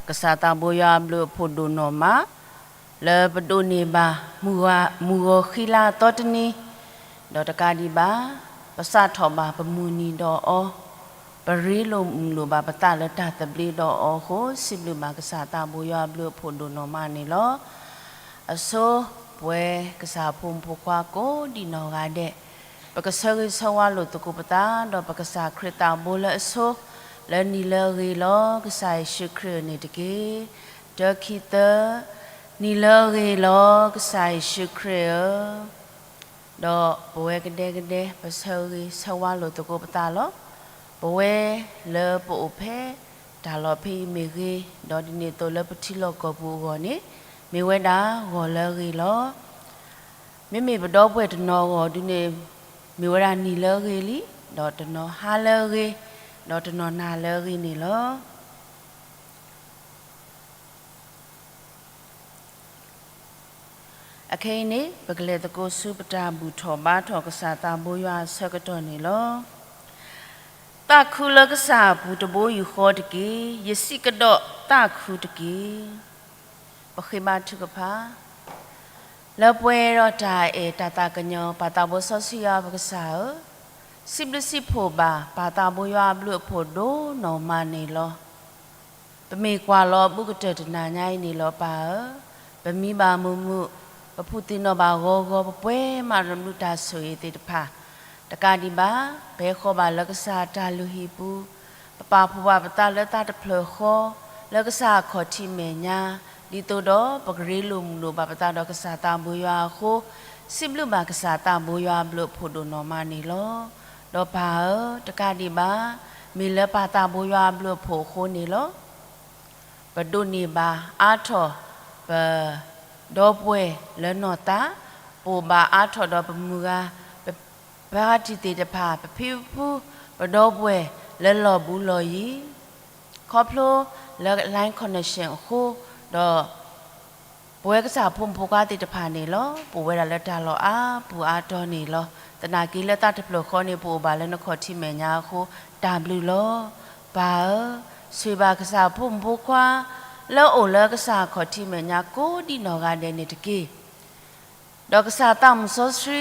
ကစၢ်သးဘိယွၤအဘျုးအဖှိၣ်ဒိၣ်နီၢ်မး လၢပဒိးန့ၢ်ဘၣ် မုၢ်ဂီၤဃံလၤသီတနံၤ, ဒီးတကးဒံးဘၣ် ပစးထီၣ်ဘၣ်ပမုၢ်နံၤဒီးအီၤ, ပရ့လိာ်မုာ်လိာ်ဘၣ်ပသးလၢတၢ်သဘျ့ဒီးအီၤအဃိ စံးဘျုးဘၣ်ကစၢ်သးဘိယွၤအဘျုးအဖှိၣ်ဒိၣ်နီၢ်မးန့ၣ်လီၤ. အဆိပဝဲကစၢ်ဖိမုၣ်ဖိခွါကိးဒံနီၢ်ဂၤဒဲး, ပကဆၢဂ့ၤဆၢဝါလိာ်သကိးပသး ဒီးပကစၢ်ခရံာ်သးဘိလၢအဆိ, လၢနံၤလၢအဂ့ၤလီၤ ကစၢ်ယ့ၣ်ၡူးခရံာ်န့ၣ်တက့ၢ်. တၢ ခံ သၢ, နံၤလၢအဂ့ၤလီၤ ကစၢ်ယ့ၣ်ၡူးခရံာ်ဧၢ. ဒီးပဝဲကဒဲကဒဲ ပဆၢဂ့ၤဆၢဝါလိာ်သကိးပသးလီၤ. ပဝဲလၢပအိၣ်ဖဲတၢ်လီၢ်ဖဲအံၤမ့ၢ်ဂ့ၤ, ဒီးဒ်န့ၣ်အသိးလၢပထံလီၢ်ကီၢ်ပူၤအဂီၢ်န့ၣ် မ့ၢ်ဝဲဒၣ်ဂီၤလၢအဂ့ၤလီၤ. မ့မ့ၢ်ပဒီပုၢ်ဝဲၢ်တနီၤအဂီၢ်ဒုန့ၣ် မ့ၢ်ဝဲဒၣ်နံၤလၢအဂ့ၤလံ, ဒီးတနီၤဟါလၢအဂ့ၤ, ဒီးတနီၤနၤလၢအဂ့ၤန့ၣ်လီၤ. အခဲအံၤန့ၣ် ပကလဲၤသကိးဆူပတၢ်ဘူၣ်ထီၣ်ဘါထီၣ်ကစၢ်သးဘိယွၤအဆၢကတီၢ်န့ၣ်လီၤ. သးခုလၢကစၢ်အပူၤတဘိယူၢ်ဃီတက့ၢ်. ယစံးကဒီးသးခုတက့ၢ်. ပဃ့ဘါထုကဖၣ်. လၢပှဲၤဒီးတၢ်အဲၣ်တၢ်သးကညီၤ ပၢ်သးဘိစီဆှံယွၤပကစၢ်ဧၢ, စံးဘျုးစံးဖှိၣ်ဘၣ် ပၢ်သးဘိယွၤအဘျုးအဖှိၣ်ဒိၣ်နီၢ်မးန့ၣ်လီၤ. ပမ့ၢ်ကွၢ်လီၤအဘူးကတၢၢ်တနၤညါအံၤန့ၣ်လီၤ ပၢ်ဧၢ, ပမံဘၣ်မုာ်မုာ်, ပဖုသံနီၣ်ဘၣ်ဂီၤဂီၤ, ပပှဲၤမးရၤမုာ်တၢ်ဆိၣ်ဂ့ၤသ့ၣ်တဖၣ်, တကးဒံးဘၣ် ပဟဲဃီၤဘၣ်လၢကစၢ်အတၢ်လုၢ်ဟံၣ်ပူၤ, ပပာ်ဖှိၣ်ဘၣ်ပသးလၢသးတဖျၢၣ်ဃီ လၢကစၢ်အခီၣ်ထံးမဲာ်ညါ, ဒ်သိးဒီးပကရ့လိာ်မုာ်လိာ်ဘၣ်ပသးဒီးကစၢ်သးဘိယွၤအဃိ, စံးဘျုးဘၣ်ကစၢ်သးဘိယွၤအဘျုးအဖှိၣ်ဒိၣ်နီၢ်မးန့ၣ်လီၤ. ဒီးပၢ်ဧၢ, တကးဒံးဘၣ် မ့ၢ်လၢပၢ်သးဘိယွၤအဘျုးအဖှိၣ်အဃိန့ၣ်လီၤ. ပဒိးန့ၢ်ဘၣ်အါထီၣ် ပဒီပုၢ်ဝဲၢ်လၢနီၢ်သး, ပအိၣ်ဘၣ်အါထီၣ်ဒီးပမုၢ်ဂၤ, ပ ပၢ်တံၢ်သ့ၣ်တဖၣ်, ပဖံပဖု, ပဒီပုၢ်ဝဲၢ်လၢလီၢ်ဘူးလီၢ်ယံၤ, ခီဖျိလၢ line connection အဃိ, ဒီးပဝဲကစၢ်ဖိမုၣ်ဖိခွါသ့ၣ်တဖၣ်န့ၣ်လီၤ. ပအိၣ်ဝဲဒၣ်လၢတၢ်လီၢ်အါပူၤအါတီၤန့ၣ်လီၤ. သနာ်က့လၢသးတဖျၢၣ်ဃီန့ၣ် ပအိၣ်ဘၣ်လၢနခီၣ်ထံးမဲာ်ညါအဃိ, တၢ်ဘျုးလီၤ. ပၢ်ဧၢ, ဆိၣ်ဂ့ၤဘၣ်ကစၢ်ဖိမုၣ်ဖိခွါ လၢအအိၣ်လၢကစၢ်အခီၣ်ထံးမဲာ်ညါကိးဒံနီၢ်ဂၤဒဲးန့ၣ်တက့ၢ်. ဒီးကစၢ်သးမုၣ်စီဆှံ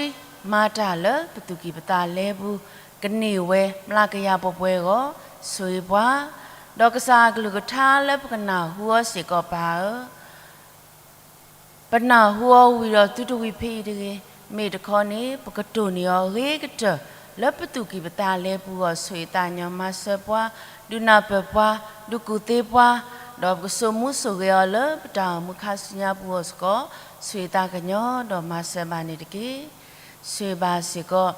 မၤတၢ်လၢပသူၣ်ကံၢ်ပသးလဲပူၤ, ကန့ၢ်ဝဲမျးကယၤပှဲၤပှဲၤအဂီၢ်, ဆိၣ်ဂ့ၤပှၤ, ဒီးကစၢ်အကလုၢ်ကထါလၢပကနၢ်ဟူအီၤစ့ၢ်ကီး ပၢ်ဧၢ, ပနၢ်ဟူအီၤဝံၤဒီးသုတဝံၤဖဲအံၤတဂ့ၤ, မ့ၢ်တခီန့ၣ် ပကတိၢ်န့ၢ်အီၤအဂ့ၤကတၢၢ် လၢပသူၣ်ကံၢ်ပသးလဲပူၤအဂီၢ်, ဆိၣ်ဂ့ၤသးကညီၤမၤစၢၤပှၤ, ဒုးနၢ်ပၢၢ်ပှၤ, ဒုးကူၣ်သ့ပှၤ, ဒီးပကစိာ်မူစိာ်ဂဲၤအီၤလၢပတၢ်အိၣ်မူခါဆူညါပူၤအဂီၢ်စ့ၢ်ကီး, ဆိၣ်ဂ့ၤသးကညီၤဒီးမၤစၢၤဘၣ်န့ၣ်တက့ၢ်. ဆိၣ်ဂ့ၤဘၣ်စ့ၢ်ကီး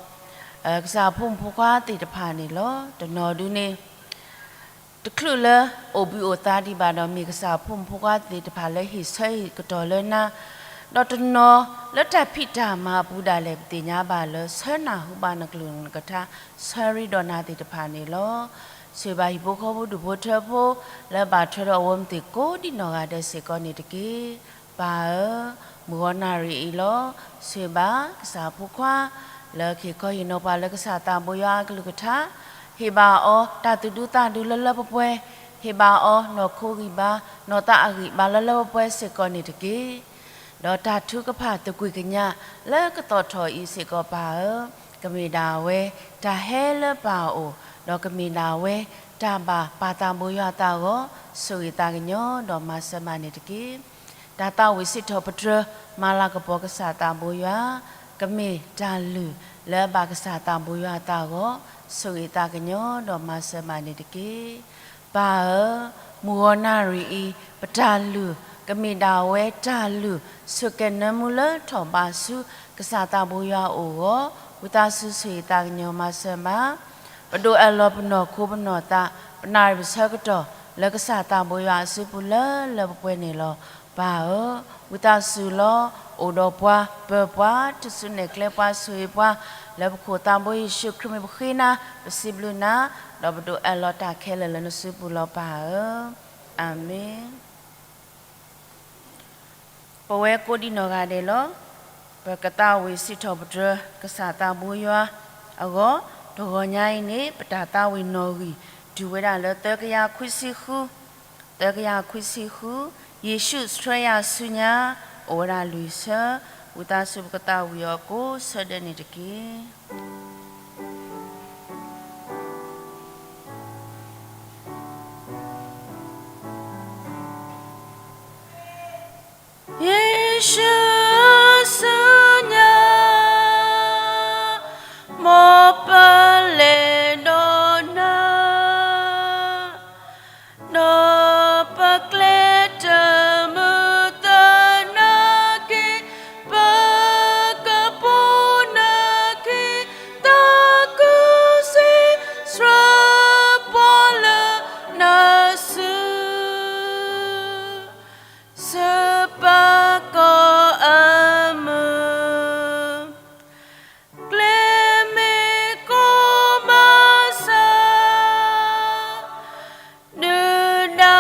ကစၢ်ဖိမုၣ်ဖိခွါသ့ၣ်တဖၣ်န့ၣ်လီၤ. တနီၤဒုန့ၣ် တချုးလၢအိၣ်ဘှံးအိၣ်သါဒံးဘၣ်ဒီး မ့ၢ်ကစၢ်ဖိမုၣ်ဖိခွါသ့ၣ်တဖၣ်လၢဟ့ၣ်ဆၢဟ့ၣ်ကတီၢ်လၢနၤ, ဒီးတနီၤလၢတၢ်ဖံးတၢ်မၤအပူၤဒၣ်လဲာ် ပသ့ၣ်ညါဘၣ်လၢ ဆၢနၢ်ဟူဘၣ်နကလုၢ်နကထါ ဆၢရ့ဒီးနၤသ့ၣ်တဖၣ်န့ၣ်လီၤ. ဆိၣ်ဂ့ၤဘၣ်ဟံၣ်ဖိဃီဖိဒူၣ်ဖိထၢဖိ လၢဘၣ်ထွဲဒီးအဝဲမ့ၢ်သ့ၣ်ကိးဒံနီၢ်ဂၤဒဲးစ့ၢ်ကီးန့ၣ်တက့ၢ်. ပၢ်ဧၢ, မုၢ်ဂီၤနၣ်ရံၣ်အံၤလီၤ. ဆိၣ်ဂ့ၤဘၣ်ကစၢ်ဖိခွါ လၢကဟ့ၣ်ခီဟ့ၣ်နီၤပှၤလၢကစၢ်သးဘိယွၤအကလုၢ်ကထါ, ဟ့ၣ်ဘၣ်အီၤတၢ်သူၣ်ဒူသးဒူလၢလၢပှဲၤပှဲၤ, ဟ့ၣ်ဘၣ်အီၤနီၢ်ခိဂံၢ်ဘါ နီၢ်သးအဂံၢ်ဘါလၢလၢပှဲၤပှဲၤစ့ၢ်ကီးန့ၣ်တက့ၢ်. ဒီးတၢ်ထုကဖၣ်သကွံာ်ကညးလၢကသီၣ်ထီၣ်အံၤစ့ၢ်ကီး ပၢ်ဧၢ, ကမ့ၢ်ဒၣ်ဝဲတၢ်ဟဲလၢပၢ်အအိၣ်, ဒီးကမ့ၢ်ဒၣ်ဝဲတၢ်ဘၣ်ပၢ်သးဘိယွၤအသးအဂီၢ်, ဆိၣ်ဂ့ၤသးကညီၤဒီးမၤစၢၤဘၣ်န့ၣ်တက့ၢ်. တၢ်သးဝံၣ်စံးထီၣ်ပတြၢၤ မၤလၤကပီၤကစၢ်သးဘိယွၤ, ကမ့ၢ်တၢ်လုၢ်လၢအဘၣ်ကစၢ်သးဘိယွၤအသးအဂီၢ်, ဆိၣ်ဂ့ၤသးကညီၤဒီးမၤစၢၤဘၣ်န့ၣ်တက့ၢ်. ပၢ်ဧၢ, မုၢ်ဂီၤနၣ်ရံၣ်အံၤ ပတၢ်လုၢ် ကမ့ၢ်ဒၣ်ဝဲတၢ်လုၢ် ဆိၣ်ကဲၤနၢမူလၢထီၣ်ဘးဆူ ကစၢ်သးဘိယွၤအအိၣ်အဂီၢ်, ဝံသးစူၤဆိၣ်ဂ့ၤသးကညီၤမၤစၢၤဘၣ် ပဒိးအၢၣ်လီၤပနီၢ်ခိပနီၢ်သး, ပနၣ်ရံၣ်ပဆၢကတီၢ် လၢကစၢ်သးဘိယွၤအစုပူၤလၢလၢပှဲၤပှဲၤန့ၣ်လီၤ. ပၢ်ဧၢ, ဝံသးစူၤလီၤ, အိၣ်ဒီးပှၤ, ပၢၤပှၤ, ထူၣ်စုနဲၣ်ကျဲပှၤ, ဆိၣ်ဂ့ၤပှၤ, လၢပခိၣ်သးဘိယ့ၣ်ၡူးခရံာ်မံၤပဃ့နၤ, ပစံးဘျုးနၤ, ဒီးပဒိးအၢၣ်လီၤတၢ်ခဲလၢာ်လၢနစုပူၤလီၤ ပၢ်ဧၢ. အၤမ့ၣ်. ပဝဲကိးဒံနီၢ်ဂၤဒဲးလီၤ. ပကသးဝံၣ်စံးထီၣ်ပတြၢၤ ကစၢ်သးဘိယွၤအဂီၢ်, တဂီၤညါအံၤန့ၣ် ပတၢ်သးဝံၣ်နီၣ်ဂံၢ် တုၤဝဲဒၣ်လၢသၢကယၤခွံဆံဃု, သၢကယၤခွံဆံဃု, ယ့ၣ်ၡူးဆှၢယၤဆူညါ, အိၣ်ဝဲဒၣ်လွံၢ်ဆၢ, ဝံသးစူၤပကသးဝံၣ်အီၤကိးဆၢဒဲးန့ၣ်တက့ၢ်. ယ့ၣ်ၡူးဆူညါ, မ်ပလဲၤဒီးနၤ, ဒီးပကျဲတမုာ်သနာ်က့, ပကပိာ်နခံ, သးခုစံးဆှၢပှၤလၢနစု စ့ၢ်ကီးအမုာ်, ကျဲမ့ၢ်ကိးဘၣ်ဆၣ်, ဒုၣ်ဒါ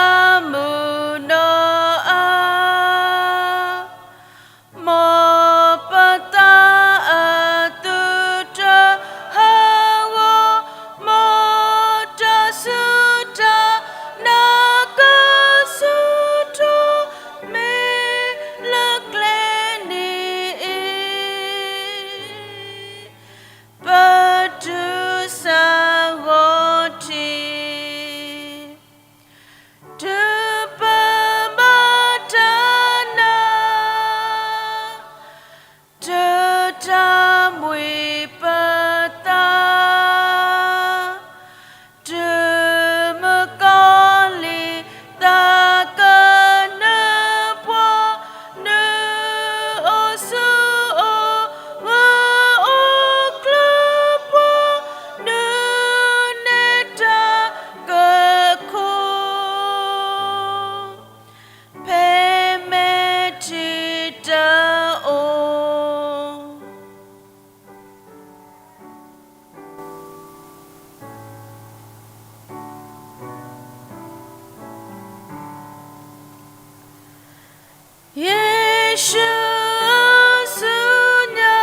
မုာ်ဒီးအါ, မ်ပသးအသုတဟးဂီၤ, မ်တၢ်စူၢ်တၢ်နာ်ကစူၢ်ထီၣ်, မ့ၢ်လၢကျဲန့ၣ်အံၤ ပတုၤဆၢဂီၤထံး, တုၤပဘၣ်တၢ်နာ်, တုၤတၢ်ဘှံးပသး, တုၤမုၣ်ကီၤလံၤသးကနၢပှၤ, နုၤအိၣ်ဆူၣ်အိၣ်ဂၢၢ်အိၣ်ကျၢၤပှၤ, နုၤနဲတၢ်ကခိၣ် ဖဲမဲာ်ထံတအိၣ်. ယ့ၣ်ၡူးဆူညါ,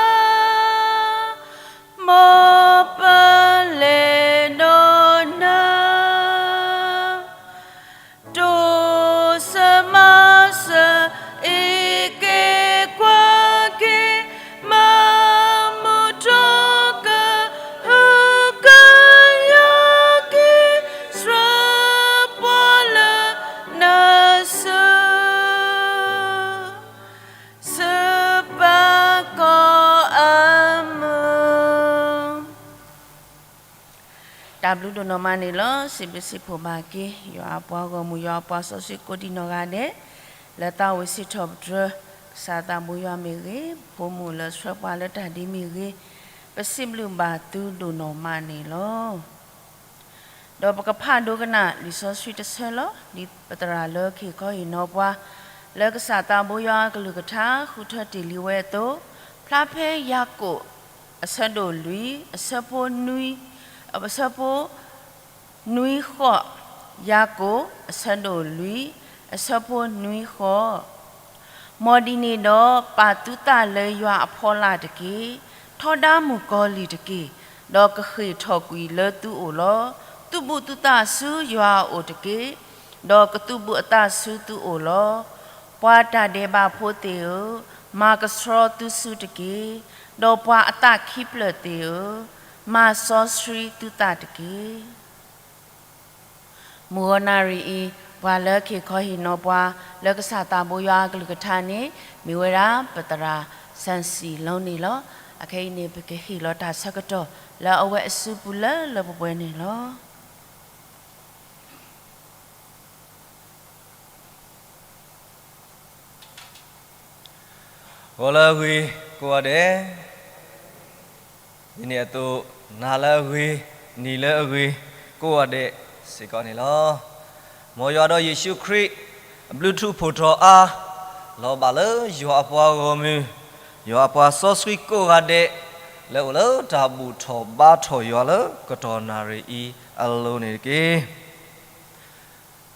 မ်ပလဲၤဒီးနၤ, တိစၢၤမၤစၢၤအံးက့ၤကွၢ်က့ၤ, မၤမုာ်ထိၣ်ကဟုကယာ်က့ၤ, ဆှၢပှၤလၢနစု စ့ၢ်ကီးအမုာ်. တၢ်ဘျုးဒိၣ်နီၢ်မးန့ၣ်လီၤ. စံးဘျုးစံးဖှိၣ်ဘၣ်က့ၤ ယွၤအပှၤဂီၢ်မုၢ် ယွၤအပှၤစီဆှံကိးဒံးနီၢ်ဂၤဒဲး, လၢသးဝံၣ်စံးထီၣ်ပတြၢၤ ကစၢ်သးဘိယွၤမ့ၢ်ဂ့ၤ, ဖိမုၣ်လၢဆှၢပှၤလၢတၢ်ဒ်မ့ၢ်ဂ့ၤ, ပစံးဘျုးဘၣ်သုဒိၣ်နီၢ်မးန့ၣ်လီၤ. ဒီးပကဖးဒိကနၣ်လံာ်စီဆှံတဆၢလီၤ. ဒ်ပသရၣ်လၢကဟ့ၣ်ခီဟ့ၣ်နီၤပှၤ လၢကစၢ်သးဘိယွၤအကလုၢ်ကထါ ဃုထၢတ့ၢ်လံဝဲအသိး, ဖျါဖဲယၤကိာ် အဆၢဒိၣ်လွံၢ် အဆၢဖိနွံ, အဆၢဖိနွံဃိး, ယၤကိာ် အဆၢဒိၣ်လွံၢ် အဆၢဖိနွံဃိး. မ်ဒ်န့ၣ်ဒီး ပာ်သုသးလၢယွၤအဖီလာ်တက့ၢ်. ထီဒါမုၣ်ကီၤလံၢ်တက့ၢ်, ဒီးကဃ့ၢ်ထီၣ်ကွံာ်လၢသုအိၣ်လီၤ. သုးဘူးသုသးဆူယွၤအအိၣ်တက့ၢ်, ဒီးကသုးဘူးအသးဆူသုအိၣ်လီၤ. ပှၤတၢ်ဒဲးဘးဖိသ့ၣ်ဧၢ, မၤကဆှီသုစုတက့ၢ်. ဒီးပှၤအသးခံဖျၢၣ်သ့ၣ်ဧၢ, မၤစီဆှံသုသးတက့ၢ်. မုၢ်ဂီၤနၣ်ရံၣ်အံၤ ပှၤလၢကဟ့ၣ်ခီဟ့ၣ်နီၤပှၤ လၢကစၢ်သးဘိယွၤအကလုၢ်ကထါန့ၣ် မ့ၢ်ဝဲဒၣ်ပသရၣ် စၣ်စံၣ်လိန့ၣ်လီၤ. အခဲအံၤန့ၣ် ပကဟ့ၣ်လီၤတၢ်ဆၢကတီၢ် လၢအဝဲအစုပူၤလၢလၢပှဲၤပှဲၤန့ၣ်လီၤ. ဂီၤလၢအဂ့ၤကိးဂၤဒဲး, ဒ်န့ၣ်အသိး နၤလၢအဂ့ၤ, နံၤလၢအဂ့ၤကိးဂၤဒဲးစ့ၢ်ကီးန့ၣ်လီၤ. မ်ယွၤဒီးယ့ၣ်ၡူးခရံာ် အဘျုးထူးဖှိၣ်ထီၣ်အါ လီၤဘၣ်လၢယွၤအပှၤဂီၢ်မုၢ်, ယွၤအပှၤစီဆှံကိးဂၤဒဲး လၢအိၣ်လၢတၢ်ဘူၣ်ထီၣ်ဘါထီၣ်ယွၤလၢကတီၢ်နၣ်ရံၣ်အံၤအလိၤန့ၣ်တက့ၢ်.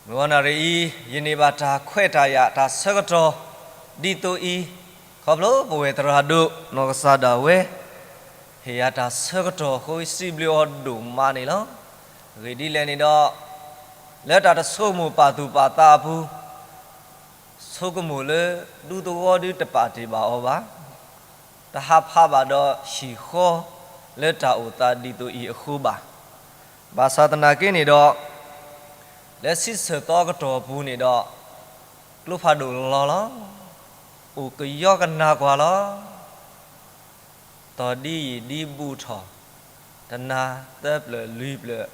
မုၢ်ဂီၤနၣ်ရံၣ်အံၤ ယန့ၢ်ဘၣ်တၢ်ခွဲးတၢ်ယာ်တၢ်ဆၢကတီၢ်ဒ်သိးအံၤ, ခီဖျိပဝဲၢ်သရၣ်ဒိၣ်နီၢ်ကစၢ်ဒၣ်ဝဲ ဟ့ၣ်ယၤတၢ်ဆၢကတီၢ်အဃိ စံးဘျုးအီၤဒိၣ်မးန့ၣ်လီၤ. အဂ့ၢ်ဒ်လဲၣ်န့ၣ်ဒီး လၢတၢ်တဆိကမိၣ်ပာ်သူၣ်ပာ်သးအပူၤ, ဆိကမိၣ်လၢဒူသဝီဒုတပာ်တ့ၢ်ဘၣ်အီၤဘၣ်, တဟးဖးဘၣ်ဒီးဟံၣ်ဃီ လၢတၢ်အိၣ်သးဒ်သိးအံၤအဃိဘၣ်. ဘၣ်ဆၣ်သနာ်က့န့ၣ်ဒီး, လၢဆံဆၢၣ်သီကတီၢ်အပူၤန့ၣ်ဒီး, ကျိဖးဒိၣ်လီၤလီၤ, အိၣ်ကယီကနၣ်ကွၢ်လီၤ. တီၢ်ဒ်ယံာ်ဒ်ဘူးထီၣ်, တနၤသၢဖျၢၣ်လွံၢ်ဖျၢၣ်,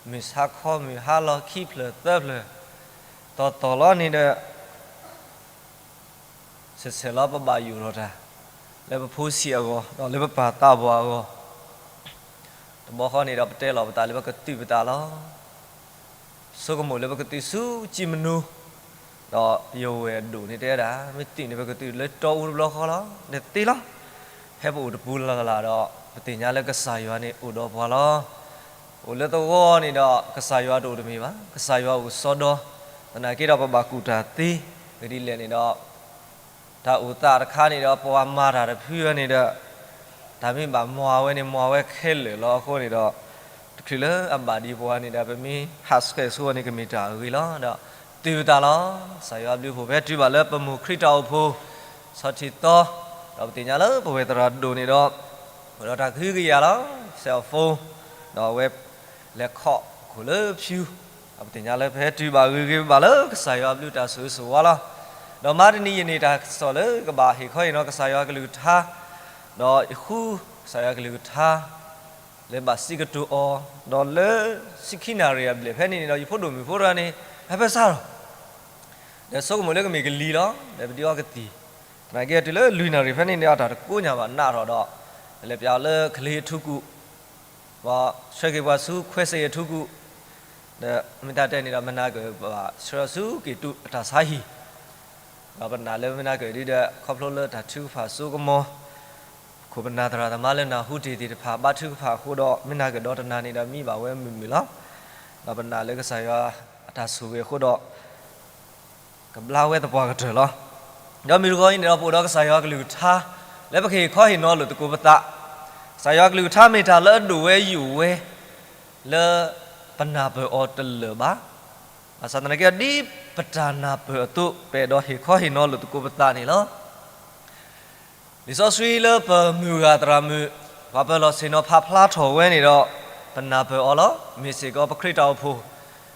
မုၢ်ဆါခီမုၢ်ဟါလီၤခံဖျၢၣ်သၢဖျၢၣ်, တီၢ်တီၢ်လီၤန့ၣ်ဒီး ဆဲးဆဲးလီၤပဘၣ်ယိၣ်ထီၣ်တၢ် လၢပဖိဆံးအဂီၢ် ဒီးလၢပပၢ်သးပှၢ်အဂီၢ်, တဘျီဃီန့ၣ်ဒီးပတဲလီၤပသးလၢပကသုးပသးလီၤ. ဆိကမိၣ်လၢပကသုးဆူကၠံၣ်မနူၤ, ဒီးပယဝဲၢ်အဒိၣ်န့ၣ်တဲဝဲဒၣ် မ့ၢ်သုးန့ၣ်ပကသုးလၢတီအူတဘျီဃီလီၤ. ဒီးသ့လီၤ. ဖဲပအိၣ်တပူၤလၢ်လၢ်ဒီး ပသ့ၣ်ညါလၢကစၢ်ယွၤန့ၣ်အိၣ်ဒီးပှၤလီၤ. အိၣ်လၢသဝီန့ၣ်ဒီး ကစၢ်ယွၤတအိၣ်တမ့ၢ်ဘၣ်. ကစၢ်ယွၤအိၣ်စီဒီ, သနာ်က့ဒီးပဘၣ်ကူၣ်တၢ်သ့, ဂ့ၢ်ဒ်လဲၣ်န့ၣ်ဒီး တၢ်အိၣ်သးတခါန့ၣ်ဒီး ပှၤမၤတၢ်တဖုဝဲန့ၣ်ဒီး တၢ်မ့ၢ်ဘၣ်မၤဝဲန့ၣ် မၤဝဲခဲလၢာ်လီၤ. အဃိန့ၣ်ဒီး တချုးလၢအဘၣ်ဒံးပှၤန့ၣ်ဒီး ပမ့ၢ်ဟးဆှဲးဆူအီၤန့ၣ် ကမ့ၢ်တၢ်အဂ့ၤလီၤ. ဒီးသုးပသးလီၤ. ကစၢ်ယွၤဘျုးဖှိၣ် ဖဲတုၤဘၣ်လၢပမိၢ်ခရံာ်တၢ်အိၣ်ဖှိၣ် ဆီထံၣ်သီ, ဒီးပသ့ၣ်ညါလၢပဝဲၢ်သရၣ်ဒိၣ်န့ၣ်ဒီး အိၣ်ဒီးတၢ်ကဟုကယာ်လီၤ. ဆဲးအီၤ phone, ဒီးအဝဲလဲၤခီၣ်ခိၣ်လၢဖၠူ, ဒီးပသ့ၣ်ညါလၢပဟဲတုၤဘၣ်ဂ့ၤဂ့ၤဘၣ်လၢကစၢ်ယွၤဘျုးတၢ်ဆိၣ်ဂ့ၤဆိၣ်ဝါလီၤ. ဒီးမၤတနံၤယန့ၣ် တၢ်ကစီၣ်လၢကဘၣ်ဟ့ၣ်ခီဟ့ၣ်နီၤကစၢ်ယွၤကလုၢ်ကထါ, ဒီးယဃုကစၢ်ယွၤကလုၢ်ကထါ လၢဘၣ်စံးကတိၤအီၤ, ဒီးလၢဆံခံနၣ်ရံၣ်အဘျဲၣ်ဖဲန့ၣ်န့ၣ်ဒီး ယဖိဒိၣ်မုၣ်ဖိတဂၤန့ၣ် ဟဲဖဲစၢ်ဒီး ဒီးဆိကမိၣ်လၢကမ့ၢ်ကလံၤလီၤ. ဒီးပဒုးအီကသံၣ်, သနာ်က့တုၤလၢလွံၢ်နၣ်ရံၣ်ဖဲန့ၣ်န့ၣ် အတၢ်တကိးညါဘၣ်နးထီၣ်ဒီး လဲၤပျးအီၤလၢကလ့အထူကူၣ်, ဒီးဆှၢက့ၤပှၤဆူခွဲးစ့အထူကူၣ်, ဒီးမ့ၢ်တၢ်တဲန့ၣ်ဒီး မနၤကၢၢ်ဘၣ်ဆှၢဆူက့ၤတုၤအတၢ်ဆါဟံၣ်, ဒီးပနာ်လၢမ့ၢ်နၤကၢၢ်ဒ်ဒီး ခီဖျိလၢတၢ်ထုကဖၣ်စိကမီၤ ခိၣ်ပနၢ်သရၣ်သမါလၢနၢ်ဟူတ့ၢ်သ့ၣ်တဖၣ် ဘါထုကဖၣ်အဃိဒီး မ့ၢ်နၤကၢၢ်ဒီတနၤန့ၣ်ဒီး မံဘၣ်ဝဲမုာ်မုာ်လီၤ. ဒီးပနာ်လၢကစၢ်ယွၤအတၢ်ဆိၣ်ဂ့ၤအဃိဒီး ကဘျါဝဲသပှၢ်ကတၢၢ်လီၤ. ဒီးမုၢ်တဂီၤအံၤန့ၣ်ဒီး ပအိၣ်ဒီးကစၢ်ယွၤကလုၢ်ကထါ လၢပကဟ့ၣ်ခီဟ့ၣ်နီၤလိာ်သကိးပသး, ကစၢ်ယွၤကလုၢ်ကထါမ့ၢ်တၢ်လၢအဒိၣ်ဝဲယိာ်ဝဲ လၢပနၢ်ပၢၢ်အီၤတလၢာ်ဘၣ်. ဘၣ်ဆၣ်သနာ်က့ ဒ်ပတၢ်နၢ်ပၢၢ်အသိး ပအဲၣ်ဒိးဟ့ၣ်ခီဟ့ၣ်နီၤလိာ်သကိးပသးန့ၣ်လီၤ. လံာ်စီဆှံလၢပမုၢ်ဂၤသရၣ်မုၣ် ပှၤပၢၤလီၢ်ဆ့ၣ်နီၤဖးဖျါထီၣ်ဝဲန့ၣ်ဒီး ပနၢ်ပၢၢ်အီၤလီၤ. မ့ၢ်စ့ၢ်ကီးပခရံာ်တၢ်အိၣ်ဖှိၣ်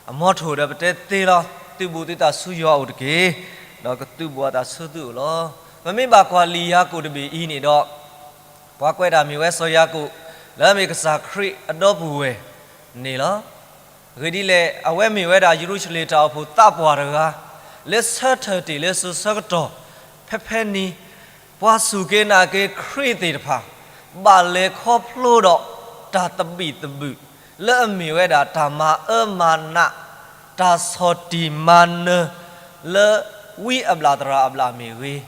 အမီထိၣ်ဒီးပတဲသ့လီၤ. သုးဘူးသုသးဆူယွၤအအိၣ်တက့ၢ်, ဒီးကသုးဘူးအသးဆူသုအိၣ်လီၤ. ပမ့ၢ်ဘၣ်ကွၢ်လံာ်ယၤကိာ်တဘ့ၣ်အံၤန့ၣ်ဒီး ပှၤကွဲးတၢ်မ့ၢ်ဝဲစီၤယၤကိာ် လၢအမ့ၢ်ကစၢ်ခရံာ်အဒီပုၢ်ဝဲၢ်န့ၣ်လီၤ. အဂ့ၢ်ဒ်လဲၣ်, အဝဲမ့ၢ်ဝဲဒၣ်ယရူၤၡလ့ၣ်တၢ်အိၣ်ဖှိၣ်သးပှၢ်တဂၤ လၢဆၢထၢၣ်တ့ၢ်လၢစိၤဆၢကတီၢ် ဖဲဖဲန့ၣ် ပှၤစူၢ်က့ၤနာ်က့ၤခရံာ်သ့ၣ်တဖၣ် ဘၣ်လဲၤခီဖျိဒီးတၢ်သဘံၣ်သဘုၣ် လၢအမ့ၢ်ဝဲဒၣ်တၢ်မၤအၢမၤနး တၢ်ဆီၣ်တံၢ်မၤနၢၤ လၢဝံအဘျၣ်သရၣ်အဘျၣ်မ့ၢ်ဂ့ၤ,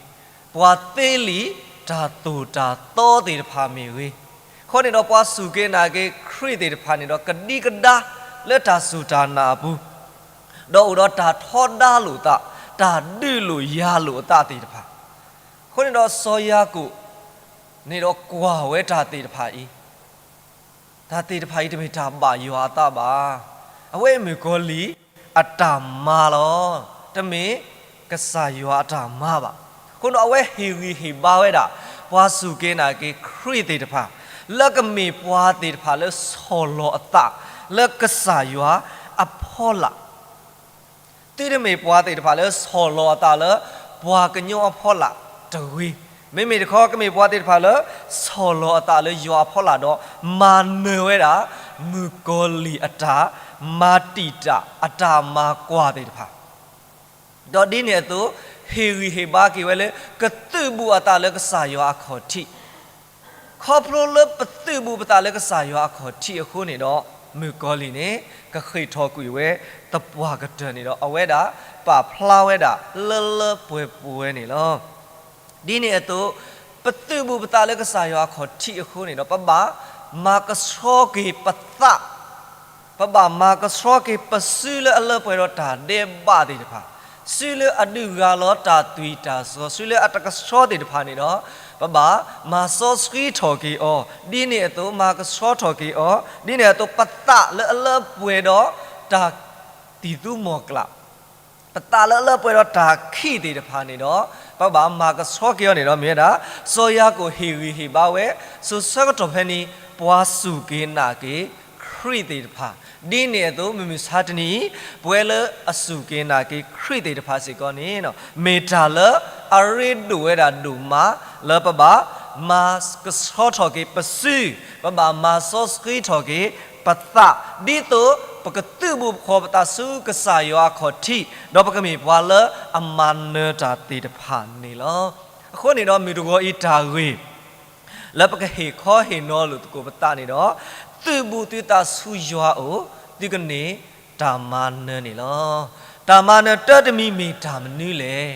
ပှၤသ့လံာ်တၢ်သိၣ်တၢ်သီသ့ၣ်တဖၣ်မ့ၢ်ဂ့ၤ, အဃိန့ၣ်ဒီးပှၤစူၢ်က့ၤနာ်က့ၤခရံာ်သ့ၣ်တဖၣ်န့ၣ်ဒီး ကဒံကဒါလၢတၢ်စူၢ်တၢ်နာ်အပူၤ ဒီးအိၣ်ဒီးတၢ်ထီဒါလိာ်သး, တၢ်ဒုးလိာ်ယၤလိာ်အသးသ့ၣ်တဖၣ်. အဃိန့ၣ်ဒီးစီၤယၤကိာ်န့ၣ်ဒီးကွၢ်ဝဲတၢ်သ့ၣ်တဖၣ်အံၤ, တၢ်သ့ၣ်တဖၣ်အံၤတမ့ၢ်တၢ်ဘၣ်ယွၤအသးဘၣ်. အဝဲအံၤမုၣ်ကီၤလံၢ်အတၢ်မၤလီၤ. တမ့ၢ်ကစၢ်ယွၤအတၢ်မၤဘၣ်. အဃိန့ၣ်ဒီးအဝဲဟ့ၣ်ဂံၢ်ဟ့ၣ်ဘါဝဲဒၣ် ပှၤစူၢ်က့ၤနာ်က့ၤခရံာ်သ့ၣ်တဖၣ် လၢကမ့ၢ်ပှၤသ့ၣ်တဖၣ်လၢဆီၣ်လီၤအသး လၢကစၢ်ယွၤအဖီလာ် သုတမ့ၢ်ပှၤသ့ၣ်တဖၣ်လၢဆီၣ်လီၤအသးလၢပှၤကညီအဖီလာ်တဂ့ၤ. မ့မ့ၢ်တခီ ကမ့ၢ်ပှၤသ့ၣ်တဖၣ်လၢ ဆီၣ်လီၤအသးလၢယွၤအဖီလာ်ဒီး မၤနၢၤဝဲဒၣ် မုၣ်ကီၤလံၢ်အတၢ်မၤတံာ်တာ် အတၢ်မၤကွၢ်သ့ၣ်တဖၣ် ဒီးဒ်န့ၣ်အသိး ဟ့ၣ်ဂံၢ်ဟ့ၣ်ဘါက့ၤဝဲလၢ ကသုးဘူးအသးလၢကစၢ်ယွၤအခီၣ်ထံး ခီဖျိလၢပသုးဘူးပသးလၢကစၢ်ယွၤအခီၣ်ထံးအဃိန့ၣ်ဒီး မုၣ်ကီၤလံၢ်န့ၣ် ကဃ့ၢ်ထီၣ်ကွံာ်ဝဲသပှၢ်ကတၢၢ်န့ၣ်ဒီး အဝဲဒၣ်ပာ်ဖျါဝဲဒၣ်လၢလၢပှဲၤပှဲၤန့ၣ်လီၤ. ဒ်န့ၣ်အသိး ပသုးဘူးပသးလၢကစၢ်ယွၤအခီၣ်ထံးအဃိန့ၣ်ဒီး ပဘၣ်မၤကဆှီက့ၤပသး ပဘၣ်မၤကဆှီက့ၤပစုလၢအလၢပှဲၤဒီးတၢ်ဒဲးဘးသ့ၣ်တဖၣ်, စုလၢအဒုးဂၤလီၤတၢ်သွံၣ်တၢ်စီၤ, စုလၢအတကဆှီသ့ၣ်တဖၣ်န့ၣ်ဒီး ပဘၣ်မၤစီဆှံထီၣ်က့ၤအီၤ, ဒ်န့ၣ်အသိးမၤကဆှီထီၣ်က့ၤအီၤ, ဒ်န့ၣ်အသိးပသးလၢအလၢပှဲၤဒီးတၢ် တံၤသူမီၤကျး, ပသးလၢအလၢပှဲၤဒီးတၢ်ခံးသ့ၣ်တဖၣ်န့ၣ်ဒီး, ပဘၣ်မၤကဆှီက့ၤအီၤန့ၣ်ဒီး မ့ၢ်ဝဲဒၣ် စီၤယၤကိာ်ဟ့ၣ်ဂံၢ်ဟ့ၣ်ဘါဝဲ, စိၤဆၢကတီၢ်ဖဲန့ၣ် ပှၤစူၢ်က့ၤနာ်က့ၤခရံာ်သ့ၣ်တဖၣ်, ဒ်န့ၣ်အသိး မုၢ်မဆါတနံၤအံၤ ပဝဲလၢအစူၢ်က့ၤနာ်က့ၤခရံာ်သ့ၣ်တဖၣ်စ့ၢ်ကီးန့ၣ် မ့ၢ်တၢ်လၢအရ့ဒိၣ်ဝဲဒၣ်ဒိၣ်မး လၢပဘၣ်မၤကဆှီထီၣ်က့ၤပစု, ပဘၣ်မၤစီဆှံထီၣ်က့ၤပသး, ဒ်သိးပကသုးဘူးဃီၤပသးဆူကစၢ်ယွၤအခီၣ်ထံး, ဒီးပကမ့ၢ်ပှၤလၢအမၤနၢၤတၢ်သ့ၣ်တဖၣ်န့ၣ်လီၤ. အဃိန့ၣ်ဒီး မုၢ်တဂီၤအံၤတၢ်ဂ့ၢ် လၢပကဟ့ၣ်ခီဟ့ၣ်နီၤလိာ်သကိးပသးန့ၣ်ဒီး, သုးဘူးသုသးဆူယွၤအအိၣ်, သုကန့ၢ်တၢ်မၤနၢၤန့ၣ်လီၤ. တၢ်မၤနၢၤတၢတမံၤမ့ၢ်တၢ်မနုၤလဲၣ်.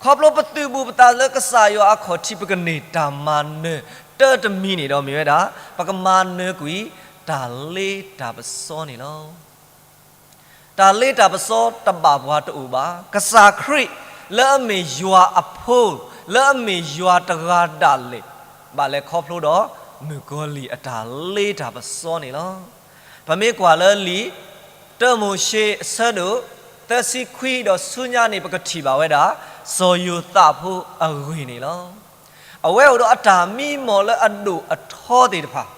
ခီဖျိပသုးဘူးပသးလၢကစၢ်ယွၤအခီၣ်ထံး ပကန့ၢ်တၢ်မၤနၢၤတၢတမံၤန့ၣ်ဒီး မ့ၢ်ဝဲဒၣ် ပကမၤနၢၤကွံာ်တၢ်လ့တၢ်ပစီန့ၣ်လီၤ. တၢ်လ့တၢ်ပစီတဘၣ်ပှၤတအိၣ်ဘၣ်. ကစၢ်ခရံာ်လၢအမ့ၢ်ယွၤအဖိ, လၢအမ့ၢ်ယွၤတဂၤဒၣ်လဲာ်, ဘၣ်လဲၤခီဖျိဒီးမုၣ်ကီၤလံၢ်အတၢ်လ့တၢ်ပစီန့ၣ်လီၤ. ပမ့ၢ်ကွၢ်လၢလံာ်တၢမိၤၡ့အဆၢဒိၣ်သၢဆံခွံဒီးဆူညါန့ၣ် ပကထံၣ်ဘၣ်ဝဲဒၣ် စီၤယိၤသးဖိအဂ့ၢ်န့ၣ်လီၤ. အဝဲအိၣ်ဒီးအတၢ်မံမီၢ်လၢအဒိၣ်အထီသ့ၣ်တဖၣ်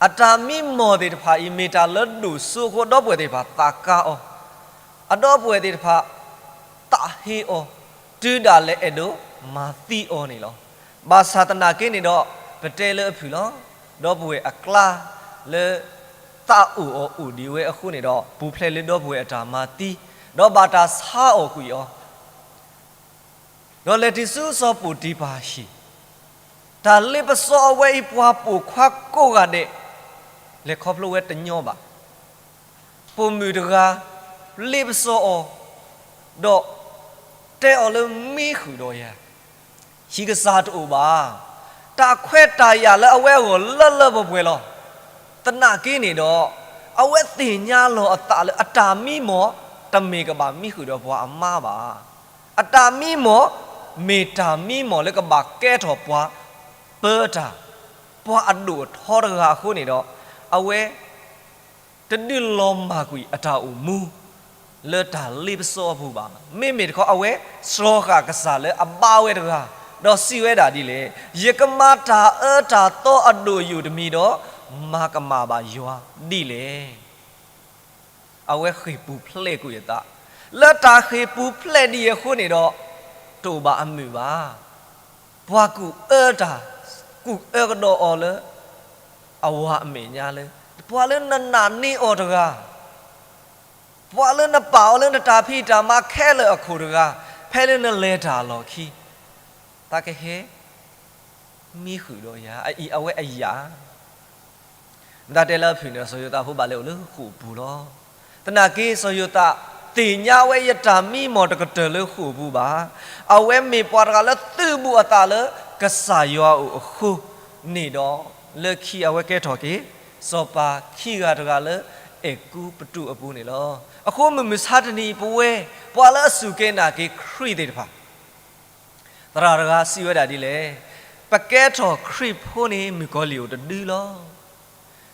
အတၢ်မံမီၢ်သ့ၣ်တဖၣ်အံၤ မ့ၢ်တၢ်လၢဒိၣ်စိအဃိ ဒီပုၢ်ဝဲၢ်သ့ၣ်တဖၣ်သးကါအီၤ, အဒီပုၢ်ဝဲၢ်သ့ၣ်တဖၣ်သးဟ့အီၤ, တုၤဒၣ်လဲာ်အဲၣ်ဒိးမၤသံအီၤန့ၣ်လီၤ. ဘၣ်ဆၣ်သနာ်က့န့ၣ်ဒီး ပတဲလၢအဖုၣ်လီၤ. ဒီပုၢ်ဝဲၢ်အကျါလၢသးအိၣ်အီၤအိၣ်ဒံးဝဲအဃိန့ၣ်ဒီး ပူၤဖျဲးလၢဒီပုၢ်ဝဲၢ်အတၢ်မၤသံ, ဒီးဘၣ်တၢ်ဆါအီၣ်ကွံာ်အီၤ ဒီးလဲၤတုၤဆူစီၤပီၤတံၤဖၢ်အဟံၣ်, တၢ်လ့ပစီအဝဲအံၤ ပှၤပိာ်ခွါကိးဂၤဒဲး လဲၤခီဖျိဝဲတညီဘၣ်. ပိာ်မုၣ်တဂၤ လ့ပစီအီၤ, ဒီးတဲအီၤလၢမံဃုာ်ဒီးယၤ, ဟံၣ်ကစၢ်တအိၣ်ဘၣ်. တၢ်ခွဲးတၢ်ယာ်လၢအဝဲအဂီၢ်လၢလၢပှဲၤပှဲၤလီၤ. သနာ်က့န့ၣ်ဒီး အဝဲသ့ၣ်ညါလီၤအသးလၢအတၢ်မံမီၢ် တမ့ၢ်ကဘၣ်မံဃုာ်ဒီးပှၤအမါဘၣ်. အတၢ်မံမီၢ် မ့ၢ်တၢ်မံမီၢ်လၢကဘၣ်ကဲထီၣ်ပှၤပၢတၢ်, ပှၤအဒိၣ်အထီတဂၤအဃိန့ၣ်ဒီး အဝဲတဒုးလီၤမၢ်ကွံာ်အတၢ်အိၣ်မူ လၢတၢ်လ့ပစီအပူၤဘၣ်. မ့မ့ၢ်တခီ အဝဲစှီၤဃာ်ကစၢ်လၢအဘါဝဲတဂၤ, ဒီးစံးဝဲဒၣ်ဒ်လဲၣ်, ယကမၤတၢ်အၢတၢ်သီအဒိၣ်ယိာ်တမံၤဒီး, မၤကမၣ်ဘၣ်ယွၤဒ်လဲၣ်. အဝဲဃ့ၢ်ပူၤဖျဲးကွံာ်အသး, လၢတၢ်ဃ့ၢ်ပူၤဖျဲးဒ်အံၤအဃိန့ၣ်ဒီး, တအိၣ်ဘၣ်အမုာ်ဘၣ်. ပှၤကူၣ်အၢတၢ်, ကူၣ်အၢကဒီးအီၤလၢ အဝၤအမဲာ်ညါလၢ, ပှၤလၢနနာ်န့ၢ်အီၤတဂၤ, ပှၤလၢနပာ်အီၤလၢနတၢ်ဖံးတၢ်မၤခဲလၢာ်အခိၣ်တဂၤ, ဖဲလၢနလဲၤတၢ်အလီၢ်ခံ, သးကဟဲ မံဃုာ်ဒီးယၤ, အအံၤအဝဲအယာ်. မတၤတဲလၢအဖုၣ်န့ၣ်ဒီး စီၤယိၤသးဖိဘၣ်လဲၤအိၣ်လၢဃိာ်ပူၤလီၤ. သနာ်က့ စီၤယိၤသးသ့ၣ်ညါဝဲ ယတၢ်မံမီၢ်တကတၢၢ်လၢဃိာ်ပူၤဘၣ်. အဝဲမ့ၢ်ပှၤတဂၤလၢသုးဘူးအသးလၢကစၢ်ယွၤအအိၣ်အဃိန့ၣ်ဒီး, လၢခံအဝဲကဲထီၣ်က့ၤ စီၤပၤခံဂၤတဂၤလၢအဲၤကူပတူးအပူၤန့ၣ်လီၤ. အဃိမုၢ်မဆါတနံၤအံၤ ပဝဲပှၤလၢအစူၢ်က့ၤနာ်က့ၤခရံာ်သ့ၣ်တဖၣ် သရၣ်တဂၤစံးဝဲဒၣ်ဒ်လဲၣ်, ပကဲထီၣ်ခရံာ်ဖိန့ၣ် မုၣ်ကီၤလံၢ်အိၣ်တဒုလီၤ.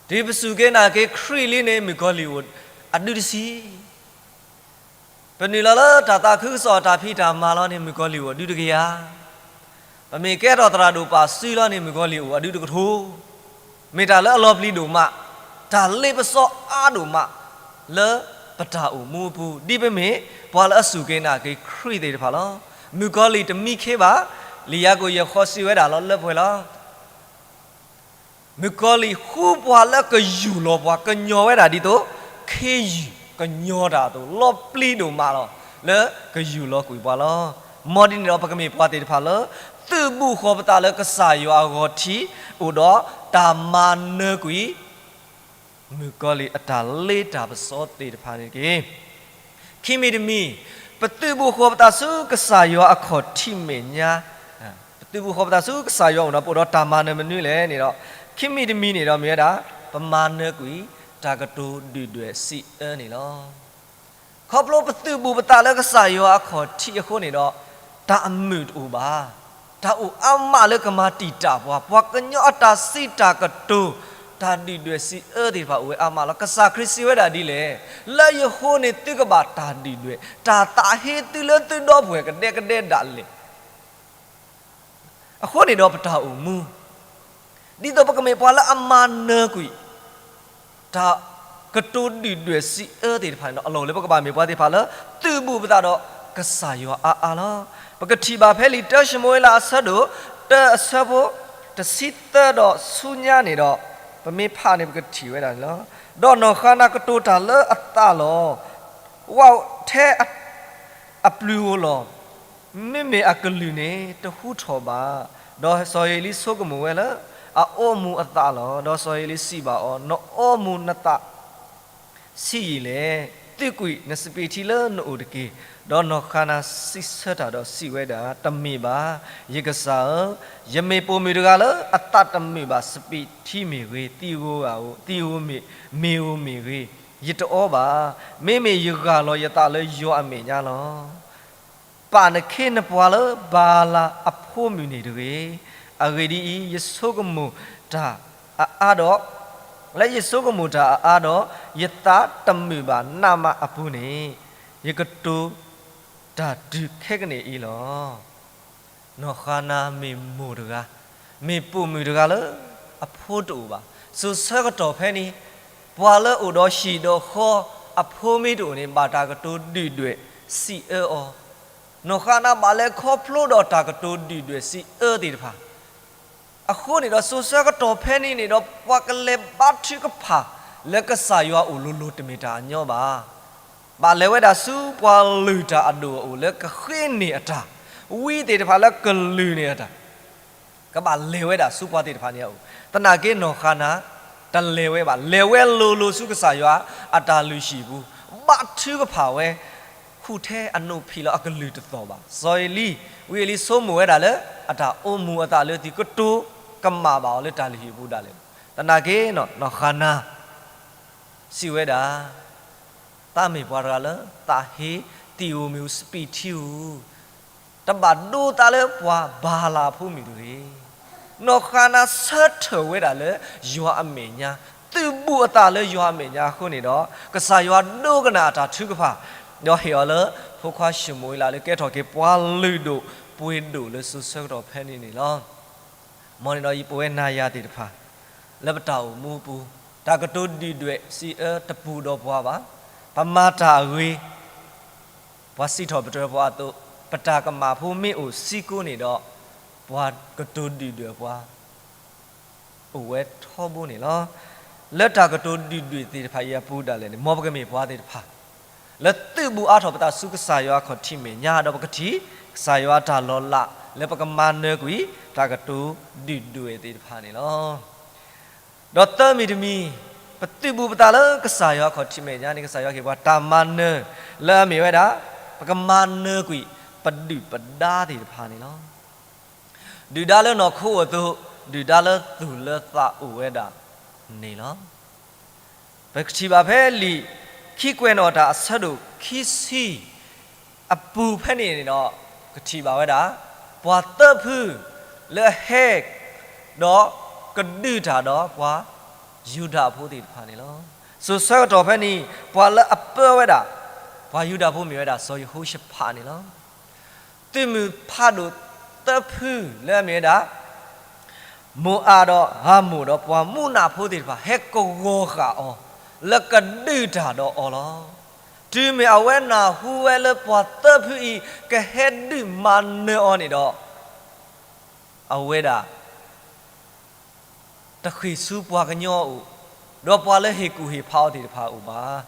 တုၤပစူၢ်က့ၤနာ်က့ၤခရံာ်လံန့ၣ် မုၣ်ကီၤလံၢ်အိၣ်အဒုတဆံ, ပနုာ်လီၤလၢတၢ်သးခုကစီၣ်အတၢ်ဖံးတၢ်မၤလီၤန့ၣ် မုၣ်ကီၤလံၢ်အိၣ်အဒုတကယၤ, ပမ့ၢ်ကဲထီၣ်သရၣ်ဒိၣ်ပာ်စုလီၤန့ၣ် မုၣ်ကီၤလံၢ်အိၣ်အဒုတကထိ, မ့ၢ်တၢ်လၢအလီၤပျံၤဒိၣ်မး, တၢ်လ့ပစီအါဒိၣ်မး လၢပတၢ်အိၣ်မူအပူၤ ဒ်ပမ့ၢ်ပှၤလၢအစူၢ်က့ၤနာ်က့ၤခရံာ်သ့ၣ်တဖၣ်လီၤ. မုၣ်ကီၤလံၢ်တမံခ့ဘၣ်, လံာ်ယၤကိာ်ယဲၢ်ဃီစံးဝဲဒၣ်လီၤလၢပှဲၤလီၤ. မုၣ်ကီၤလံၢ်ဃုပှၤလၢကယူၢ်လီၤပှၤ ကညီၤဝဲဒၣ်ဒ်သိး ခ့ယုၢ်ကညီၤတၢ်အသိး လီၤပျံၤဒိၣ်မးလီၤ လၢကယူၢ်လီၤကွံာ်ပှၤလီၤ. မ်ဒ်န့ၣ်ဒီး ပကမ့ၢ်ပှၤသ့ၣ်တဖၣ်လၢ သုးဘူးဃီၤပသးလၢကစၢ်ယွၤအဂီၢ်ထံး အိၣ်ဒီးတၢ်မၤနၢၤကွံာ် မုၣ်ကီၤလံၢ်အတၢ်လ့တၢ်ပစီသ့ၣ်တဖၣ်န့ၣ်တက့ၢ်. ခံမံၤတမံၤ, ပသုးဘူးဃီၤပသးဆူကစၢ်ယွၤအခီၣ်ထံးမဲာ်ညါ, ပသုးဘူးဃီၤပသးဆူကစၢ်ယွၤအအိၣ်ဒီး ပအိၣ်ဒီးတၢ်မၤနၢၤမနုၤလဲၣ်န့ၣ်ဒီး, ခံမံၤတမံၤန့ၣ်ဒီးမ့ၢ်ဝဲဒၣ် ပမၤနၢၤကွံာ်တၢ်ကတိၤဒုၣ်ဒွဲၣ်စံးအၢန့ၣ်လီၤ. ခီဖျိပသုးဘူးပသးလၢကစၢ်ယွၤအခီၣ်ထံးအဃိန့ၣ်ဒီး, တၢ်အမုာ်တအိၣ်ဘၣ်. တၢ်အိၣ်အါမးလၢကမၤတံာ်တာ်ပှၤ, ပှၤကညီအတၢ်စံးတၢ်ကတိၤ တၢ်ဒုၣ်ဒွဲၣ်စံးအၢသ့ၣ်တဖၣ်အိၣ်ဝဲအါမးလီၤ. ကစၢ်ခရံာ်စံးဝဲဒၣ်ဒ်လဲၣ်, လၢယဃိန့ၣ်သုကဘၣ်တၢ်ဒုၣ်ဒွဲၣ်, တၢ်သးဟ့သုလၢသုဒီပုၢ်ဝဲၢ်ကဒဲကဒဲဒၣ်လဲာ်. အဃိန့ၣ်ဒီးပတၢ်အိၣ်မူ ဒ်သိးပကမ့ၢ်ပှၤလၢအမၤနၢၤကွံာ် တၢ်ကတိၤဒုၣ်ဒွဲၣ်စံးအၢသ့ၣ်တဖၣ်န့ၣ်ဒီး အလီၢ်အိၣ်လၢပကဘၣ်မ့ၢ်ပှၤသ့ၣ်တဖၣ်လၢ သုးဘူးပသးဒီးကစၢ်ယွၤအါအါလီၤ. ပကထံၣ်ဘၣ်ဖဲလံာ်တၢၡမူၤအ့လးအဆၢဒိၣ်တၢအဆၢဖိတဆံသၢဒီးဆူညါန့ၣ်ဒီး ပမ့ၢ်ဖးန့ၣ်ပကထံၣ်ဝဲဒၣ်န့ၣ်လီၤ. ဒီးနီၢ်ဃၤနၤကတိၤတၢ်လၢအသးလီၤ. ဝဲထဲအပျုၤဧိၤလီၤ. မ့မ့ၢ်အကလုၢ်န့ၣ်တဟူထီၣ်ဘၣ်. ဒီးစီၤအ့လံဆိကမိၣ်ဝဲလၢအအီမူၤအသးလီၤ. ဒီးစီၤအ့လံစံးဘၣ်အီၤ, နအီမူၤနသးဆံးယံာ်လဲၣ်. သုးကွံာ်နစပံးထံလၢနအိၣ်တက့ၢ်. ဒီးနီၢ်ဃၤနၤစံးဆၢတၢ်ဒီးစံးဝဲဒၣ်, တမ့ၢ်ဘၣ်, ယကစၢ်ဧၢ, ယမ့ၢ်ပိာ်မုၣ်တဂၤလၢအသးတမုာ်ဘၣ်စပံးထံမ့ၢ်ဂ့ၤ, သံဧိၤဧိၤမ့ၢ်ဂ့ၤ, ယတအီဘၣ်. မ့မ့ၢ်ယဂၢ်လီၤယသးလၢယွၤအမဲာ်ညါလီၤ. ပာ်နခ့နပှၤလၢဘၤလးအဖိမုၣ်န့ၣ်တဂ့ၤ. အဂ့ၢ်ဒ်အံၤ, ယဆိကမိၣ်တၢ်အအါဒီး, လၢယဆိကမိၣ်တၢ်အအါဒီး, ယသးတမုာ်ဘၣ်နးမးအပူၤန့ၣ်, ယကတိၤတၢ်တုၤခဲကနံၣ်အံၤလီၤ. နီၢ်ဃၤနၤမ့ၢ်မိၢ်တဂၤ, မ့ၢ်ပိာ်မုၣ်တဂၤလၢအဖိတအိၣ်ဘၣ်. စိၤဆၢကတီၢ်ဖဲန့ၣ်, ပှၤလၢအိၣ်ဒီးဟံၣ်ဒီးဃီအဖိမ့ၢ်တအိၣ်န့ၣ် ဘၣ်တၢ်ကတိၤဒုၣ်ဒွဲၣ်စံးအၢအီၤ. နီၢ်ဃၤနၤဘၣ်လဲၤခီဖျိဒီးတၢ်ကတိၤဒုၣ်ဒွဲၣ်စံးအၢသ့ၣ်တဖၣ် အဃိန့ၣ်ဒီး စိၤဆၢကတီၢ်ဖဲန့ၣ်န့ၣ်ဒီး ပှၤကလဲၤဘါထုကဖၣ်လၢကစၢ်ယွၤအိၣ်လိၤလိၤတမ့ၢ်တၢ်အညီဘၣ်. ဘၣ်လဲၤဝဲဒၣ်ဆူပှၤလုၢ်တၢ်အဒိၣ်အအိၣ်လၢကဃ့န့ၢ်အတၢ်, ဝံသ့ၣ်တဖၣ်လၢကလုၢ်န့ၢ်အတၢ် ကဘၣ်လဲၤဝဲဒၣ်ဆူပှၤသ့ၣ်တဖၣ်န့ၣ်အအိၣ်. သနာ်က့နီၢ်ဃၤနၤ တလဲၤဝဲဘၣ်, လဲၤဝဲလိၤလိၤဆူကစၢ်ယွၤအတၢ်လုၢ်ဟံၣ်ပူၤ, ဘါထုကဖၣ်ဝဲ ဃုာ်ထဲအနိးဖံးလီၤအကလုၢ်တသီၣ်ဘၣ်. စီၤအ့လံ, ဝံအ့လံဆိကမိၣ်ဝဲဒၣ်လၢ အတၢ်အိမူၤအသးလၢသုးကတိၤကမၣ်ဘၣ်အီၤလၢတၢ်လုၢ်ဟံၣ်ပူၤဒၣ်လဲာ်. သနာ်က့နီၢ်ဃၤနၤ စံးဝဲဒၣ်, သးမ့ၢ်ပှၤတဂၤလၢသးဟ့သံဧိၤမ့ၢ်ဧိၤစပံးထံဧိၤ, တဘၣ်ဒိသးလၢပှၤဘၤလးအဖိမုၣ်တဂ့ၤ. နီၢ်ဃၤနၤဆၢထၢၣ်ဝဲဒၣ်လၢယွၤအမဲာ်ညါ, သုးဘူးအသးလၢယွၤအမဲာ်ညါအဃိန့ၣ်ဒီး ကစၢ်ယွၤဒိကနၣ်အတၢ်ထုကဖၣ်, ဒီးဟ့ၣ်အီၤလၢဖိခွါၡမူၤအ့လးလၢကဲထီၣ်က့ၤ ပှၤလုၢ်ဒိၣ်ပှ့ၤဒိၣ်လၢစိၤဆၢကတီၢ်ဖဲန့ၣ်န့ၣ်လီၤ. မ်န့ၣ်ဒီးယပဝဲနၤယၤသ့ၣ်တဖၣ် လၢပတၢ်အိၣ်မူပူၤ, တၢ်ကတိၤဒုၣ်ဒွဲၣ်စံးအၢတပူၤဒီးပှၤဘၣ်. ပမၤတၢ်အဂ့ၤ, ပှၤစံးထီၣ်ပတြၢၤပှၤအသိး, ပတၢ်ကမၣ်ဖိမ့ၢ်အိၣ်စ့ၢ်ကီးန့ၣ်ဒီး ပှၤကတိၤဒုၣ်ဒွဲၣ်ပှၤ အိၣ်ဝဲထီဘိန့ၣ်လီၤ. လၢတၢ်ကတိၤဒုၣ်ဒွဲၣ်သ့ၣ်တဖၣ်အံၤအပူၤဒၣ်လဲာ်န့ၣ် မ်ပကမ့ၢ်ပှၤသ့ၣ်တဖၣ် လၢသုးဘူးအါထီၣ်ပသးဆူကစၢ်ယွၤအခီၣ်ထံးမဲာ်ညါ ဒီးပကထံၣ် ကစၢ်ယွၤအတၢ်လီၤလးလၢပကမၤနၢၤကွံာ် တၢ်ကတိၤဒုၣ်ဒွဲၣ်သ့ၣ်တဖၣ်န့ၣ်လီၤ. ဒီးသၢမံၤတမံၤ, ပသုးဘူးပသးလၢကစၢ်ယွၤအခီၣ်ထံးမဲာ်ညါန့ၣ် ကစၢ်ယွၤဟ့ၣ်ပှၤတၢ်မၤနၢၤလၢအမ့ၢ်ဝဲဒၣ် ပကမၤနၢၤကွံာ် ပဒုၣ်ပဒါသ့ၣ်တဖၣ်န့ၣ်လီၤ. ဒုၣ်ဒါလၢနီၢ်ခိအသိး, ဒုၣ်ဒါလၢသူၣ်လၢသးအိၣ်ဝဲဒၣ်န့ၣ်လီၤ. ပကထံၣ်ဘၣ်ဖဲလံာ်ခံကွဲးနီၣ်တၢ်အဆၢဒိၣ်ခံဆံအပူၤဖဲန့ၣ်န့ၣ်ဒီး ကထံၣ်ဘၣ်ဝဲဒၣ် ပှၤသၢဖုလၢအဟဲ ဒီးကဒုးတၢ်ဒီးပှၤယူဒၤဖိသ့ၣ်တဖၣ်န့ၣ်လီၤ. စိၤဆၢကတီၢ်ဖဲန့ၣ် ပှၤလၢအပၢဝဲဒၣ် ပှၤယူဒၤဖိမ့ၢ်ဝဲဒၣ်စီၤယဟိၤၡဖးန့ၣ်လီၤ. သုးမုၢ်ဖးဒိၣ်သၢဖုလၢအမ့ၢ်ဝဲဒၣ် မိၤအၤဒီးအၤမိၣ်ဒီးပှၤမူနးဖိသ့ၣ်တဖၣ် ဟဲကဝီၤဃာ်အီၤ လၢကဒုးတၢ်ဒီးအီၤလီၤ. တုၤမ့ၢ်အဝဲနၢ်ဟူဝဲလၢပှၤသၢဖုအံၤ ကဟဲဒုးမၤနၢၤအီၤန့ၣ်ဒီး အဝဲဒၣ် တဃ့ၢ်ဆူပှၤကညီအအိၣ်, ဒီးပှၤလၢဟ့ၣ်ကူၣ်ဟ့ၣ်ဖးအီၤသ့ၣ်တဖၣ်အအိၣ်ဘၣ်.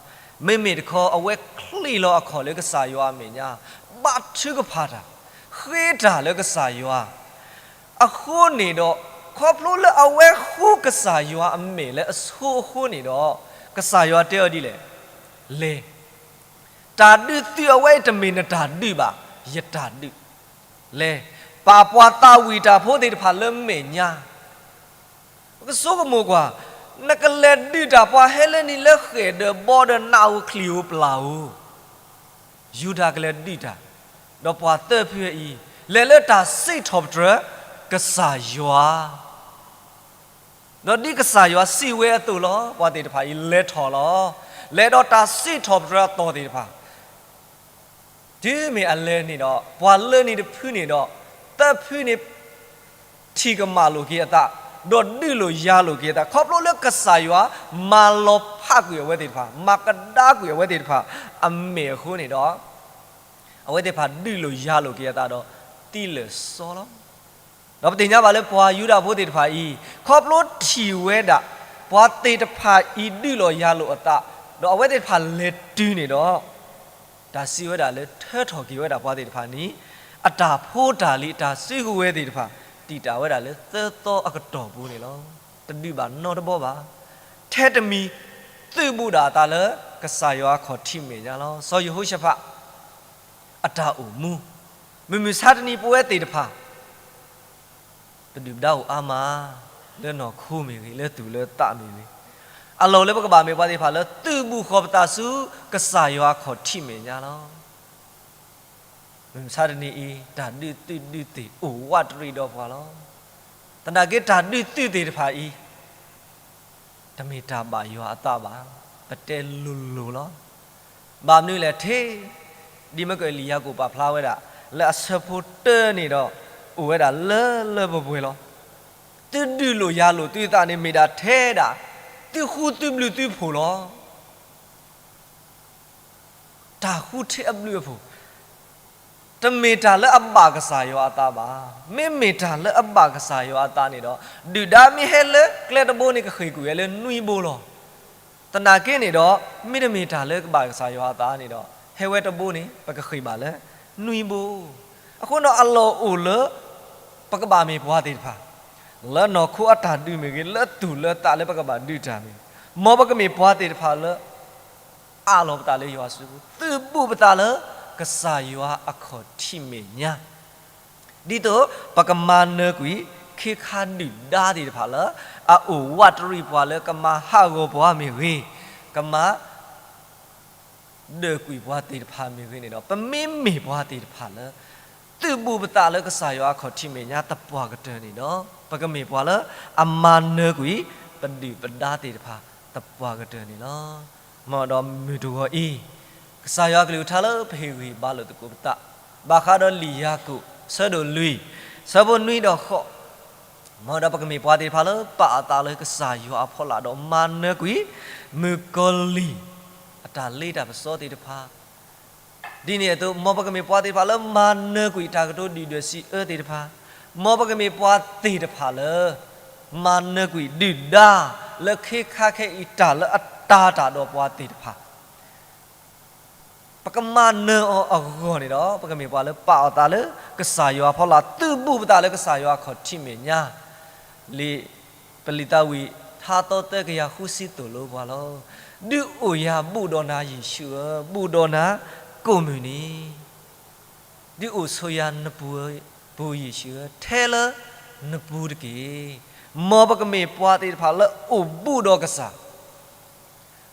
မ့မ့ၢ်တခီ အဝဲချံးလီၤအခီၣ်လၢကစၢ်ယွၤအမဲာ်ညါ, ဘါထုကဖၣ်တၢ်, ဃ့တၢ်လၢကစၢ်ယွၤ. အဃိန့ၣ်ဒီး ခီဖျိလၢအဝဲဃုကစၢ်ယွၤအမဲာ်လၢအဆိအဃိန့ၣ်ဒီး ကစၢ်ယွၤတဲအီၤဒ်လဲၣ်, လဲၤ တၢ်ဒုးသုးအဝဲအံၤတမ့ၢ်နတၢ်ဒုးဘၣ်, ယတၢ်ဒုး, လဲၤ, ပာ်ပှၤသးဝံၣ်တၢ်ဖိသ့ၣ်တဖၣ်လၢမဲာ်ညါ. ပကဆိကမိၣ်ကွၢ်, နကလဲၤဒုးတၢ်ပှၤဟဲလၢနံၤလၢဃဲၣ်ဒီးဘီဒီးနးဧိၤချံးဧိၤပျၢ်ဧိၤ, ယူဒၤကလဲၤဒုးတၢ်, ဒီးပှၤသၢဖုအံၤ လဲၤလၢတၢ်စံးထီၣ်ပတြၢၤကစၢ်ယွၤ ဒီးဒ်ကစၢ်ယွၤစံးဝဲအသိးလီၤ. ပှၤသ့ၣ်တဖၣ်အံၤလဲၤထီၣ်လီၤ. လဲၤဒီးတၢ်စံးထီၣ်ပတြၢၤအသီၣ်သ့ၣ်တဖၣ် တုၤမ့ၢ်အလဲၤန့ၣ်ဒီး ပှၤလၢန့ၣ်တဖုန့ၣ်ဒီး သၢဖုန့ၣ် ထံၣ်ကမၣ်လိာ်က့ၤအသး, ဒီးဒုးလိာ်ယၤလိာ်က့ၤအသး, ခီဖျိလၢကစၢ်ယွၤမၤလီၤဖးကွံာ်အဝဲသ့ၣ်တဖၣ်, မၤကဒါကွံာ်အဝဲသ့ၣ်တဖၣ်အမဲာ်အဃိန့ၣ်ဒီး အဝဲသ့ၣ်တဖၣ်ဒုးလိာ်ယၤလိာ်က့ၤအသးဒီး သံလၢာ်စီလီၤ. ဒီးပသ့ၣ်ညါဘၣ်လၢပှၤယူဒၤဖိသ့ၣ်တဖၣ်အံၤ ခီဖျိထံၣ်ဝဲဒၣ် ပှၤသ့ၣ်တဖၣ်အံၤဒုးလိာ်ယၤလိာ်အသး, ဒီးအဝဲသ့ၣ်တဖၣ်လဲၤတုၤန့ၣ်ဒီး တၢ်စံးဝဲဒၣ်လၢထၢထီၣ်က့ၤဝဲဒၣ်ပှၤသ့ၣ်တဖၣ်န့ၣ် အတၢ်ဖိတၢ်လံၤအတၢ်စုကဝဲၤသ့ၣ်တဖၣ် တံာ်တာ်ဝဲဒၣ်လၢသၢသီအကတီၢ်ပူၤန့ၣ်လီၤ. တဒုးဘၣ်နီတဘီဘၣ်. ထဲတမံၤ သုးဘူးဒၣ်အသးလၢကစၢ်ယွၤအခီၣ်ထံးမဲာ်ညါလီၤ. စီၤယဟိၤၡဖး အတၢ်အိၣ်မူ, မုၢ်မုၢ်ဆါတနံၤပဝဲသ့ၣ်တဖၣ် ပဒုၣ်ပဒါအိၣ်အါမး လၢနီၢ်ခိမ့ၢ်ဂ့ၤ, လၢသူၣ်လၢသးမ့ၢ်ဂ့ၤ, အလီၢ်လၢပကဘၣ်မ့ၢ်ပှၤသ့ၣ်တဖၣ်လၢသုးဘူးဃီၤပသးဆူကစၢ်ယွၤအခီၣ်ထံးမဲာ်ညါလီၤ. မုၢ်မုၢ်ဆါတနံၤအံၤ တၢ်ဒုးသုးဒုးသ့ၣ်အိၣ်ဝးတရံးဒီးပှၤလီၤ. သနာ်က့တၢ်ဒုးသုးသ့ၣ်တဖၣ်အံၤ တမ့ၢ်တၢ်ဘၣ်ယွၤအသးဘၣ်, ပတဲလိၤလိၤလီၤ. ဘၣ်မနုၤလဲၣ်ထဲ, ဒ်မ့ၢ်ကလံာ်ယၤကိာ်ပာ်ဖျါဝဲဒၣ် လၢအဆၢဖိတၢန့ၣ်ဒီး အိၣ်ဝဲဒၣ်လၢလၢပှဲၤပှဲၤလီၤ. သုဒုးလိာ်ယၤလိာ်သုသးန့ၣ် မ့ၢ်ဒၣ်ထဲဒၣ် သုဃူသုဘျုးသုဖှိၣ်လီၤ. တၢ်ဃူထဲအဘျုးအဖှိၣ်, တမ့ၢ်တၢ်လၢအဘၣ်ကစၢ်ယွၤအသးဘၣ်. မ့မ့ၢ်တၢ်လၢအဘၣ်ကစၢ်ယွၤအသးန့ၣ်ဒီး ဒုၣ်ဒါမ့ၢ်ဟဲလၢကျဲတဘိန့ၣ် ကဃ့ၢ်ကွံာ်ဝဲလၢနွံဘိလီၤ. သနာ်က့န့ၣ်ဒီး မ့တမ့ၢ်တၢ်လၢကဘၣ်ကစၢ်ယွၤအသးန့ၣ်ဒီး ဟဲဝဲတဘိန့ၣ် ပကဃ့ၢ်ဘၣ်လၢနွံဘိ. အဃိန့ၣ်အလီၢ်အိၣ်လၢ ပကဘၣ်မ့ၢ်ပှၤသ့ၣ်တဖၣ် လၢနီၢ်ခိအတၢ်ဒုးမ့ၢ်ဂ့ၤ, လၢသူၣ်လၢသးလၢပကဘၣ်ဒုးတၢ်မ့ၢ်ဂ့ၤ, မ်ပကမ့ၢ်ပှၤသ့ၣ်တဖၣ်လၢ အးလီၤပသးလၢယွၤစုပူၤ, သုးဘူးပသးလၢကစၢ်ယွၤအခီၣ်ထံးမဲာ်ညါ, ဒ်သိးပကမၤနၢၤကွံာ် ခ့ခါဒုၣ်ဒါသ့ၣ်တဖၣ်လၢ အအိၣ်ဝးတရံးပှၤလၢကမၤဟးဂီၤပှၤမ့ၢ်ဂ့ၤ, ကမၤ ဒၢးကွံာ်ပှၤသ့ၣ်တဖၣ်မ့ၢ်ဂ့ၤန့ၣ်ဒီး ပမ့မ့ၢ်ပှၤသ့ၣ်တဖၣ်လၢ သုးဘူးပသးလၢကစၢ်ယွၤအခီၣ်ထံးမဲာ်ညါသပှၢ်ကတၢၢ်န့ၣ်ဒီး ပကမ့ၢ်ပှၤလၢအမၤနၢၤကွံာ် ပဒုၣ်ပဒါသ့ၣ်တဖၣ်သပှၢ်ကတၢၢ်န့ၣ်လီၤ. မ်ဒီးမုၢ်တဂီၤအံၤ ကစၢ်ယွၤအကလုၢ်ကထါလၢပဟ့ၣ်ဂံၢ်ဘါလိာ်သကိးပသး ဘၣ်ဃးဒီးလံာ်ယၤကိာ် ဆၢဒိၣ်လွံၢ် ဆၢဖိနွံဒီးဃိး မ်ဒီးပကမ့ၢ်ပှၤသ့ၣ်တဖၣ်လၢပာ်အသးလၢကစၢ်ယွၤအဖီလာ်ဒီးမၤနၢၤကွံာ် မုၣ်ကီၤလံၢ် အတၢ်လ့တၢ်ပစီသ့ၣ်တဖၣ်, ဒ်န့ၣ်အသိး မ်ပကမ့ၢ်ပှၤသ့ၣ်တဖၣ်လၢမၤနၢၤကွံာ်တၢ်ကတိၤဒုၣ်ဒွဲၣ်စံးအၢသ့ၣ်တဖၣ်, မ်ပကမ့ၢ်ပှၤသ့ၣ်တဖၣ်လၢ မၤနၢၤကွံာ်ဒုၣ်ဒါ လၢခ့ခါခဲအံၤတၢ်လၢအတၤတၢ်ဒီးပှၤသ့ၣ်တဖၣ် ပကမၤနၢၤအီၤအဂီၢ်န့ၣ်ဒီး ပကမ့ၢ်ပှၤလၢပာ်အီၤသးလၢ ကစၢ်ယွၤအဖီလာ် သုးဘူးပသးလၢကစၢ်ယွၤအခီၣ်ထံးမဲာ်ညါ, လံာ်ပလံာ်သးဝံၣ် ထါသီသၢကယၤဃုဆံသိၣ်လိပှၤလီၤ. ဒုးအိၣ်ယၤဘူးဒီးနၤယ့ၣ်ၡူးဧၢ, ဘူးဒီးနၤကိးမုၢ်နံၤ, ဒုးအိၣ်ဆိးယၤနပူၤဧၢ, ပူၤယ့ၣ်ၡူးဧၢ, ထဲလၢနပူၤတက့ၢ်. မ်ပကမ့ၢ်ပှၤသ့ၣ်တဖၣ်လၢအိၣ်ဘူးဒီးကစၢ်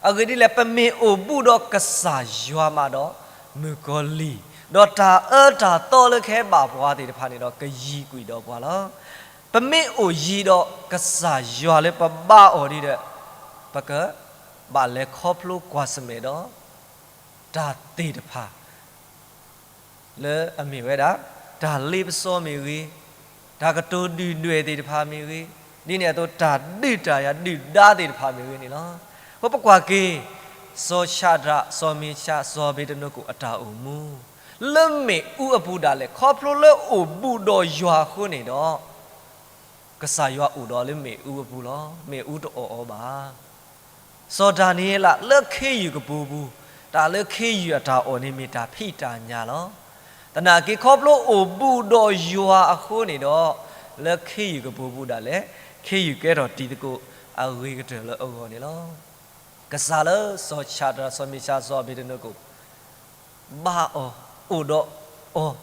အဂ့ၢ်ဒ်လဲၣ် ပမ့ၢ်အိၣ်ဘူးဒီးကစၢ်ယွၤမးဒီး မုၣ်ကီၤလံၢ်, ဒီးတၢ်အၢတၢ်သီလၢကဟဲဘၣ်ပှၤသ့ၣ်တဖၣ်န့ၣ်ဒီး ကယံၤကွံာ်ဒီးပှၤလီၤ. ပမ့ၢ်အိၣ်ယံၤဒီးကစၢ်ယွၤလၢပဘါအီၤဒ်ဒီး ပကဘၣ်လဲၤခီဖျိကွၢ်ဆၢၣ်မဲာ်ဒီး တၢ်သ့ၣ်တဖၣ် လၢအမ့ၢ်ဝဲဒၣ် တၢ်လ့ပစီမ့ၢ်ဂ့ၤ, တၢ်ကတိၤဒုၣ်ဒွဲၣ်သ့ၣ်တဖၣ်မ့ၢ်ဂ့ၤ, ဒ်န့ၣ်အသိး တၢ်ဒုးတၢ်ယၤဒုၣ်ဒါသ့ၣ်တဖၣ်မ့ၢ်ဂ့ၤန့ၣ်လီၤ. အဃိပကွၢ်က့ၤ စီၤၡၤဒြး, စီၤမ့ၤၡး, စီၤအဘ့းနနိကိၣ်အတၢ်အိၣ်မူ လၢမ့ၣ်အူအပူၤဒၣ်လဲာ် ခီဖျိလၢအိၣ်ဘူးဒီးယွၤအဃိန့ၣ်ဒီး ကစၢ်ယွၤအိၣ်ဒီးလၢမ့ၣ်အူအပူၤလီၤ. မ့ၣ်အူတအီၣ်အီၤဘၣ်. စီၤဒၤနံးယ့လး လၢခ့ယုၢ်ကပိာ်ပူၤ, တၢ်လၢခ့ယုၢ်အတၢ်အီၣ်န့ၣ်မ့ၢ်တၢ်ဖံးတၢ်ညၣ်လီၤ. သနာ်က့ခီဖျိအိၣ်ဘူးဒီးယွၤအဃိန့ၣ်ဒီး လၢခ့ယုၢ်ကပိာ်ပူၤဒၣ်လဲာ် ခ့ယုၢ်ကဲထီၣ်တံၤသကိးအဂ့ၤကတၢၢ်လၢအဂီၢ်န့ၣ်လီၤ. ကစၢ်လၢစီၤၡၤဒြး, စီၤမ့ၤၡး, စီၤအဘ့းနနိကိၣ် ဘါအီၤ, အိၣ်ဒီးအီၤ,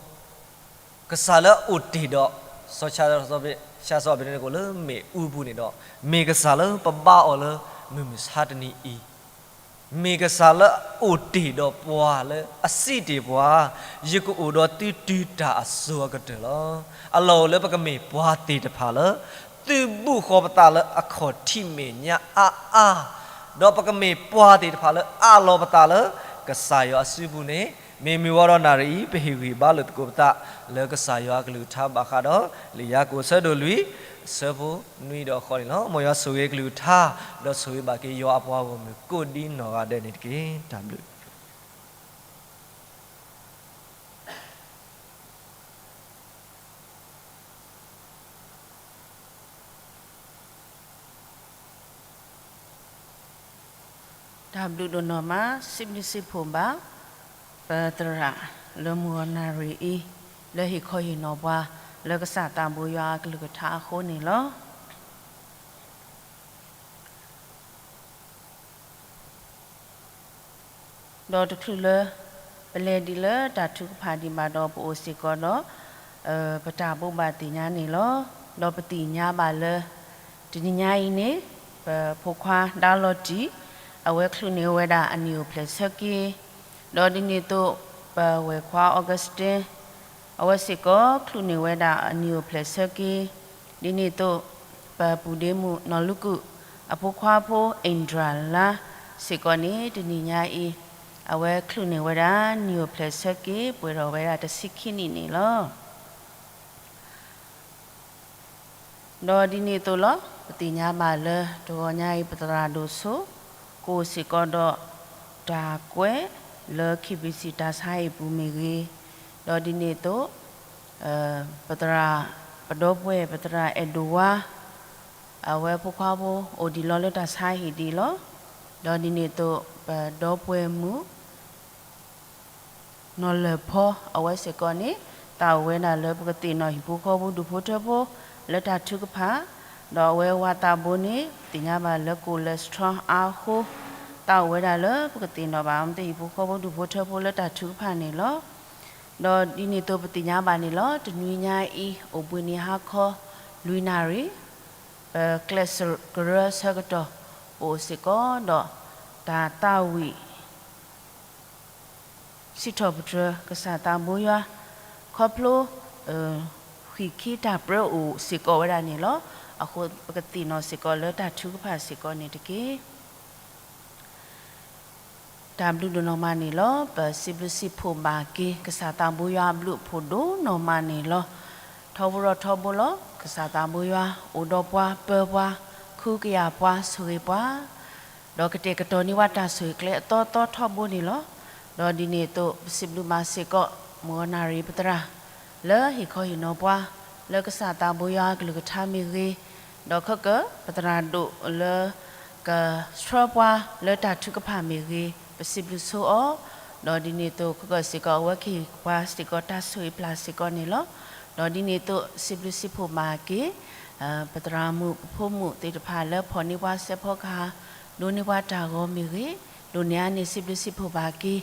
ကစၢ်လၢအအိၣ်တ့ၢ်ဒီး စီၤၡၤဒြး, စီၤမ့ၤၡး, စီၤအဘ့းနနိကိၣ်လၢမ့ၣ်အူပူၤန့ၣ်ဒီး မ့ၢ်ကစၢ်လၢပဘါအီၤလၢမုၢ်မဆါတနံၤအံၤ, မ့ၢ်ကစၢ်လၢအအိၣ်တ့ၢ်ဒီးပှၤလၢအစံးတ့ၢ်ပှၤ, ယကအိၣ်ဒီးသုတုၤတၢ်အစိၤအကတၢၢ်လီၤ. အလီၢ်အိၣ်လၢပကမ့ၢ်ပှၤသ့ၣ်တဖၣ်လၢ သုးဘူးဃီၤပသးလၢအခီၣ်ထံးမဲာ်ညါအါအါ, ဒီးပကမ့ၢ်ပှၤသ့ၣ်တဖၣ်လၢအးလီၤပသးလၢကစၢ်ယွၤအစုပူၤန့ၣ်, မ့မ့ၢ်ဝဲဒီးနၣ်ရံၣ်အံၤ ပဟ့ၣ်ဂံၢ်ဘါလိာ်သကိးပသးလၢကစၢ်ယွၤအကလုၢ်ကထါဘၣ်ဃးဒီး လံာ်ယၤကိာ်အဆၢဒိၣ်လွံၢ် အဆၢဖိနွံဒီးဃိးန့ၣ်လီၤ. မ်ယွၤဆိၣ်ဂ့ၤကလုၢ်ကထါ, ဒီးဆိၣ်ဂ့ၤဘၣ်က့ၤယွၤအပှၤဂီၢ်မုၢ်ကိးဒံနီၢ်ဂၤဒဲးန့ၣ်တက့ၢ်. တၢ်ဘျုး တၢ်ဘျုးဒိၣ်နီၢ်မး, စံးဘျုးစံးဖှိၣ်ဘၣ် ပသရၣ်လၢမုၢ်ဂီၤနၣ်ရံၣ်အံၤ လၢဟ့ၣ်ခီဟ့ၣ်နီၤပှၤ လၢကစၢ်သးဘိယွၤအကလုၢ်ကထါအဃိန့ၣ်လီၤ. ဒီးတချုးလၢ ပလဲၤဒံးလၢတၢ်ထုကဖၣ်ဒံးဘၣ်ဒီး ပအိၣ်စ့ၢ်ကီးဒီး ပတၢ်ဘိးဘၣ်သ့ၣ်ညါန့ၣ်လီၤ. ဒီးပသ့ၣ်ညါဘၣ်လၢ တနံၤညါအံၤန့ၣ် ပဖိခွါဒါလီၤတံၢ် အဝဲချုးန့ၢ်ဝဲဒၣ်အနံၣ်အိၣ်ဖျဲၣ်ဆၢက့ၤ, ဒီးဒ်န့ၣ်အသိး ပဝဲၢ်ခွါ Augustine အဝဲစ့ၢ်ကီးချုးန့ၢ်ဝဲဒၣ်အနံၣ်အိၣ်ဖျဲၣ်ဆၢက့ၤ, ဒ်န့ၣ်အသိး ပပုၢ်ဒ့မုၣ်နီၢ်လူကုၣ် အဖိခွါဖိ Indra လါစ့ၢ်ကီးန့ၣ် တနံၤညါအံၤ အဝဲချုးန့ၢ်ဝဲဒၣ်နံၣ်အိၣ်ဖျဲၣ်ဆၢက့ၤ ပှဲၤထီၣ်ဝဲဒၣ်တဆံခံနံၣ်န့ၣ်လီၤ. ဒီးဒ်န့ၣ်အသိးလီၤ ပသ့ၣ်ညါဘၣ်လၢတဂီၤညါအံၤ ပသရၣ်ဒိၣ်စိ ကအိၣ်စ့ၢ်ကီးဒီးတၢ်ကွဲးလၢ KBC တၢ်ဆါဟံၣ်ပူၤမ့ၢ်ဂ့ၤ, ဒီးဒ်န့ၣ်အသိး ပသရၣ် ပဒီပုၢ်ဝဲၢ် ပသရၣ်အဲၣ်ဒိၣ်ဝါ အဝဲဖိခွါဖိအိၣ်ဒံးလီၤလၢတၢ်ဆါဟံၣ်ဒံးလီၤ. ဒီးဒ်န့ၣ်အသိး ပဒီပုၢ်ဝဲၢ်မုၣ် နီၢ်လၢၢ်ဖီ အဝဲစ့ၢ်ကီးန့ၣ် သးအိၣ်ဝဲဒၣ်လၢပကသ့ၣ်နီၣ်ဟံၣ်ဖိဃီဖိဒူၣ်ဖိထၢဖိ လၢတၢ်ထုကဖၣ်, ဒီးအဝဲဝၤသးဘိန့ၣ် သ့ၣ်ညါဘၣ်လၢ cholesterol အါအဃိ သးအိၣ်ဝဲဒၣ်လၢပကသ့ၣ်နီၣ်ဘၣ် မ့ၢ်တဟံၣ်ဖိဃီဖိဒူၣ်ဖိထၢဖိလၢတၢ်ထုကဖၣ်န့ၣ်လီၤ. ဒီးဒ်န့ၣ်အသိးပသ့ၣ်ညါဘၣ်န့ၣ်လီၤ တနွံညါအံၤ အိၣ်ဘှံးနံၤဟါခီ လွံၢ်နၣ်ရံၣ် ပကျဲးစၢးကရၢဆၢကတီၢ် ပအိၣ်စ့ၢ်ကီးဒီး တၢ်သးဝံၣ် စံးထီၣ်ပတြၢၤကစၢ်သးဘိယွၤ ခီဖျိ ဃံးခ့တၢ်ပြၢအိၣ်စ့ၢ်ကီးဝဲဒၣ်န့ၣ်လီၤ. အဃိပကသ့ၣ်နီၣ်စ့ၢ်ကီးလၢတၢ်ထုကဖၣ်စ့ၢ်ကီးန့ၣ်တက့ၢ်. တၢ်ဘျုးဒိၣ်နီၢ်မးန့ၣ်လီၤ. ပစံးဘျုးစံးဖှိၣ်ဘၣ်က့ၤ ကစၢ်သးဘိယွၤအဘျုးအဖှိၣ်ဒိၣ်နီၢ်မးန့ၣ်လီၤ. ထီဘိထီဘိလီၤ. ကစၢ်သးဘိယွၤ အိၣ်ဒီးပှၤ ပၢၤပှၤ ခူကယာ်ပှၤ ဆိၣ်ဂ့ၤပှၤ ဒီးကတဲာ်ကတီၤန့ၢ်ဝဲတၢ်ဆိၣ်ဂ့ၤကျဲအသီသီထီဘိန့ၣ်လီၤ. ဒီးဒ်န့ၣ်အသိး ပစံးဘျုးဘၣ်စ့ၢ်ကီး မုၢ်ဂီၤနၣ်ရံၣ်ပသရၣ် လၢဟ့ၣ်ခီဟ့ၣ်နီၤပှၤ လၢကစၢ်သးဘိယွၤအကလုၢ်ကထါမ့ၢ်ဂ့ၤ, ဒီးခဲကၢၢ် ပသရၣ်ဒိၣ်လၢ ကဆှၢပှၤလၢတၢ်ထုကဖၣ်မ့ၢ်ဂ့ၤ, ပစံးဘျုးဆိအီၤ, ဒီးဒ်န့ၣ်အသိး ခဲကၢၢ်စ့ၢ်ကီး အဝဲကဟ့ၣ်ပှၤစ့ၢ်ကီးတၢ်ဆိၣ်ဂ့ၤပျၢ်စ့ၢ်ကီးန့ၣ်လီၤ. ဒီးဒ်န့ၣ်အသိး စံးဘျုးစံးဖှိၣ်ဘၣ်က့ၤ ပသရၣ်မုၣ် ပဖိမုၣ်သ့ၣ်တဖၣ်လၢဖီၣ်န့ၢ်ပှၤစဲးဖီကဟၣ်, ဒိးန့ၢ်ပှၤတၢ်ဂီၤမ့ၢ်ဂ့ၤ, ဒိးန့ၢ်အါန့ၢ်စံးဘျုးစံးဖှိၣ်ဘၣ်က့ၤ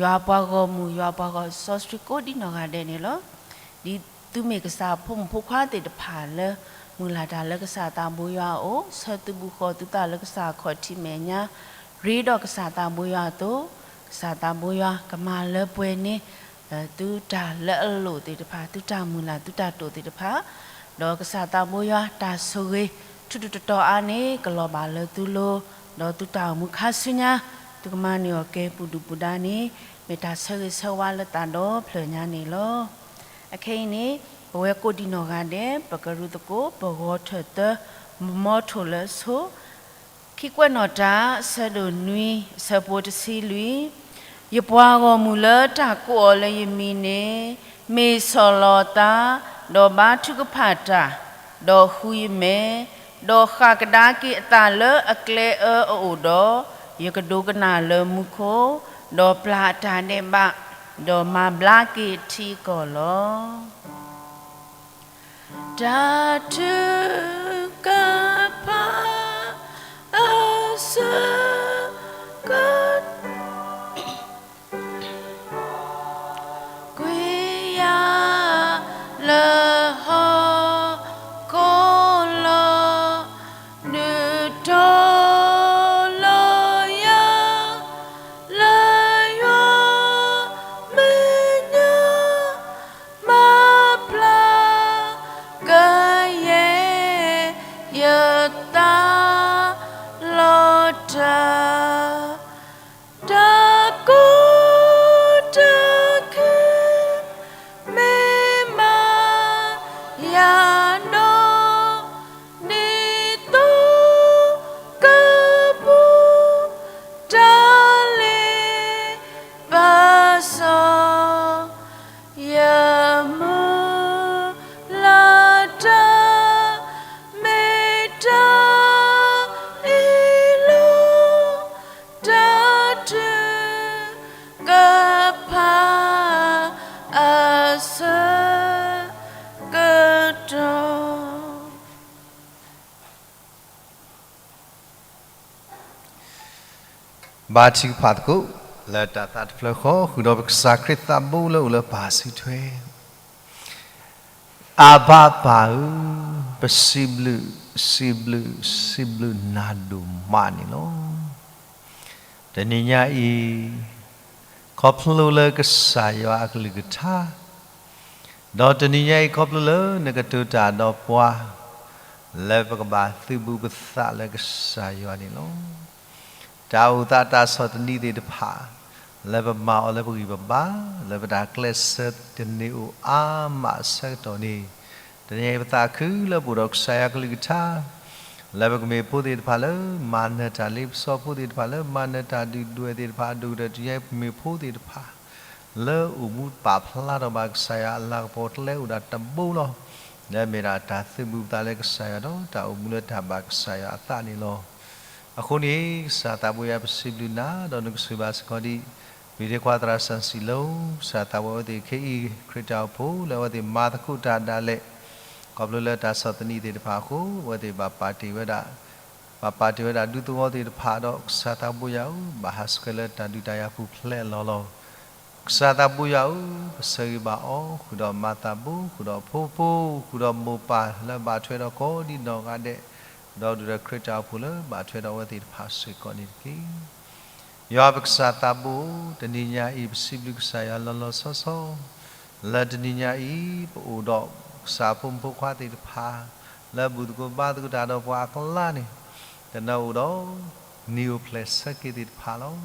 ယွၤပှၤဂီၢ်မုၢ် ယွၤပှၤဂီၢ်စီဆှံကိးဒ်နီၢ်ဂၤဒဲးန့ၣ်လီၤ. ဒ်သုမ့ၢ်ကစၢ်ဖိမုၣ်ဖိခွါသ့ၣ်တဖၣ်လၢ မုၢ်လၢ်တၢ်လၢကစၢ်သးဘိယွၤအအိၣ်, ဆၢသုးဘူးဃီၤသုသးလၢကစၢ်အခီၣ်ထံးမဲာ်ညါ, ရ့ဒီးကစၢ်သးဘိယွၤအသိး, ကစၢ်သးဘိယွၤကမၤလၢပှဲၤန့ၢ် သုတၢ်လၢအလိၣ်သ့ၣ်တဖၣ်, သုတၢ်မုၢ်လၢ်သုတၢ်တိာ်သ့ၣ်တဖၣ်, ဒီးကစၢ်သးဘိယွၤတၢ်ဆိၣ်ဂ့ၤ ထူးထူးတီၤတီၤအါန့ၣ် ကလီၤဘၣ်လၢသုလိၤ, ဒီးသုတၢ်အိၣ်မူခါဆူညါ သုကမၤန့ၢ်အီၤကဲပူၤဒုၣ်ပူၤဒါန့ၣ် မ့ၢ်တၢ်ဆၢဂ့ၤဆၢဝါလၢသးဒီဖျၢၣ်ညါန့ၣ်လီၤ. အခဲအံၤန့ၣ် ပဝဲကိးဒံနီၢ်ဂၤဒဲး ပကရူၢ်သကိး ပဂီၤထၢၣ်သၢ မမီထိၣ်လၢဆိ ခံကွဲးနီၣ်တၢ် အဆၢဒိၣ်နွံ အဆၢဖိတဆံလွံၢ်, ယပှၤဂီၢ်မုၢ်လၢတၢ်ကိးအီၤလၢယမံၤန့ၣ် မ့ၢ်ဆီၣ်လီၤအသး, ဒီးဘါထုကဖၣ်တၢ်, ဒီးဃုယမဲာ်, ဒီးဃၣ်ကဒါက့ၤအသးလၢအကျဲအၢအအိၣ်ဒီး, ယကဒိကနၣ်လၢမူခိၣ်, ဒီးပျၢ်အတၢ်ဒဲးဘး, ဒီးမၤဘျါက့ၤအထံအကီၢ်လီၤ. တၢ်ထုကဖၣ်အဆၢကတီၢ် ကွံာ်ယၤလၢဟီၣ်ခိၣ်လီၤ, ဒုးတီၤလီၤယၤလၢယွၤမဲာ်ညါ မၤပျၢ်ကယဲၢ် မုၢ်လၢ်တၢ် မ့ၢ်တၢ်အ့ၣ်လိာ် တၢ်ထုကဖၣ်အဆၢကတီၢ် ဘါထုကဖၣ်သကိး လၢတၢ်သးတဖျၢၣ်ဃီ ဃုာ်ဒီးပကစၢ်ခရံာ်သးဘိလၢအိၣ်လၢပၢ်စုထွဲ, အဘၣ်ပၢ်ဧၢ, ပစံးဘျုး, စံးဘျုး, စံးဘျုးနၤဒိၣ်မးန့ၣ်လီၤ. တနံၤညါအံၤ ခီဖျိလၢကစၢ်ယွၤအကလုၢ်ကထါ, ဒီးတနံၤညါအံၤခီဖျိလၢနကတိၤတၢ်ဒီးပှၤ လၢပကဘၣ်သုးဘူးပသးလၢကစၢ်ယွၤန့ၣ်လီၤ. တၢ်အိၣ်သးတၢ်ဆီၣ်သနံးသ့ၣ်တဖၣ် လၢပမၤအီၤလၢပဂံၢ်ပဘါ လၢပတၢ်ကျဲးစၢးတန့ၢ်အိၣ်အါမးအဆၢကတီၢ်န့ၣ်, တနံၤညါအံၤပသးခုလၢပအိၣ်ဒီးကစၢ်ယွၤကလုၢ်ကထါ လၢပကမ့ၢ်ဖိသ့ၣ်တဖၣ်လၢမၤနၢၤတၢ်လ့ပစီ ဖိသ့ၣ်တဖၣ်လၢမၤနၢၤတၢ်ဒုၣ်ဒွဲၣ်သ့ၣ်တဖၣ်အဒိၣ်ကတၢၢ် တနံၤညါအံၤပမ့ၢ်ဖိသ့ၣ်တဖၣ် လၢအိၣ်မူပာ်ဖျါထီၣ်ဘၣ်ကစၢ်ယွၤအလၤကပီၤကျဲအိၣ်ဒၣ်တဘိလီၤ. လၢအမ့ၢ်ဒၣ်တၢ်သုးဘူးပသးလၢကစၢ်ယွၤဒီး တၢ်အိၣ်မူလၢတၢ်ဘၣ်ကစၢ်ယွၤအသးန့ၣ်လီၤ. အဃိန့ၣ် ကစၢ်သးဘိယွၤပစံးဘျုးနၤ ဒီးနကဆိၣ်ဂ့ၤဘၣ်စ့ၢ်ကီးဒံး ပဂံၢ်ဒဲးခွါသရၣ်စီဆှံလၢ ကစၢ်သးဘိယွၤအဝဲသ့ၣ်ခဲအံၤ ခရံာ်တၢ်အိၣ်ဖှိၣ်လၢအဝဲသ့ၣ်မၤသကိးတၢ်ဒၣ်လဲာ် ခီဖျိလၢတၢ်ဆီၣ်သနံးသ့ၣ်တဖၣ်အဃိ အဝဲသ့ၣ်ဘၣ်ပာ်တ့ၢ်ဝဲဒၣ် ဘၣ်ပာ်တ့ၢ်ဝဲဒၣ်ဒူသဝီသ့ၣ်တဖၣ်ဒီး ကစၢ်သးဘိယွၤဧၢ, ဘၣ်ဟးဆှဲးလၢတၢ်ဒုးတၢ်ယၤပူၤဖျဲးအလီၢ်လီၤ. ကစၢ်သးဘိယွၤဧၢ, ပဆၢဂ့ၤဘၣ်အီၤ ဃုာ်ဒီးမၤသးဘိ, ဃုာ်ဒီးဖိဖိ, ဃုာ်ဒီးမိၢ်ပၢ်လၢဘၣ်ထွဲဒီးကိးဒံနီၢ်ဂၤဒဲး, ဒီးဒုၣ်ဒီးခရံာ်တၢ်အိၣ်ဖှိၣ်လၢဘၣ်ထွဲဒီးအဝဲသ့ၣ်တဖၣ်စ့ၢ်ကီးန့ၣ်တက့ၢ်. ယွၤပကစၢ်သးဘိဧၢ, တနံၤညါအံၤ ပစံးဘျုးကစၢ်ယွၤလီၤလီၤဆီဆီ လၢတနံၤညါအံၤ ပအိၣ်ဒီးကစၢ်ဖိမုၣ်ဖိခွါသ့ၣ်တဖၣ် လၢဘူၣ်သကိးဘါသကိးတၢ်ဒီးပှၤအကျါန့ၣ်, တနၢ်အိၣ်ဒီး နံၤအိၣ်ဖျဲၣ်ဆၢက့ၤသ့ၣ်တဖၣ်လီၤ.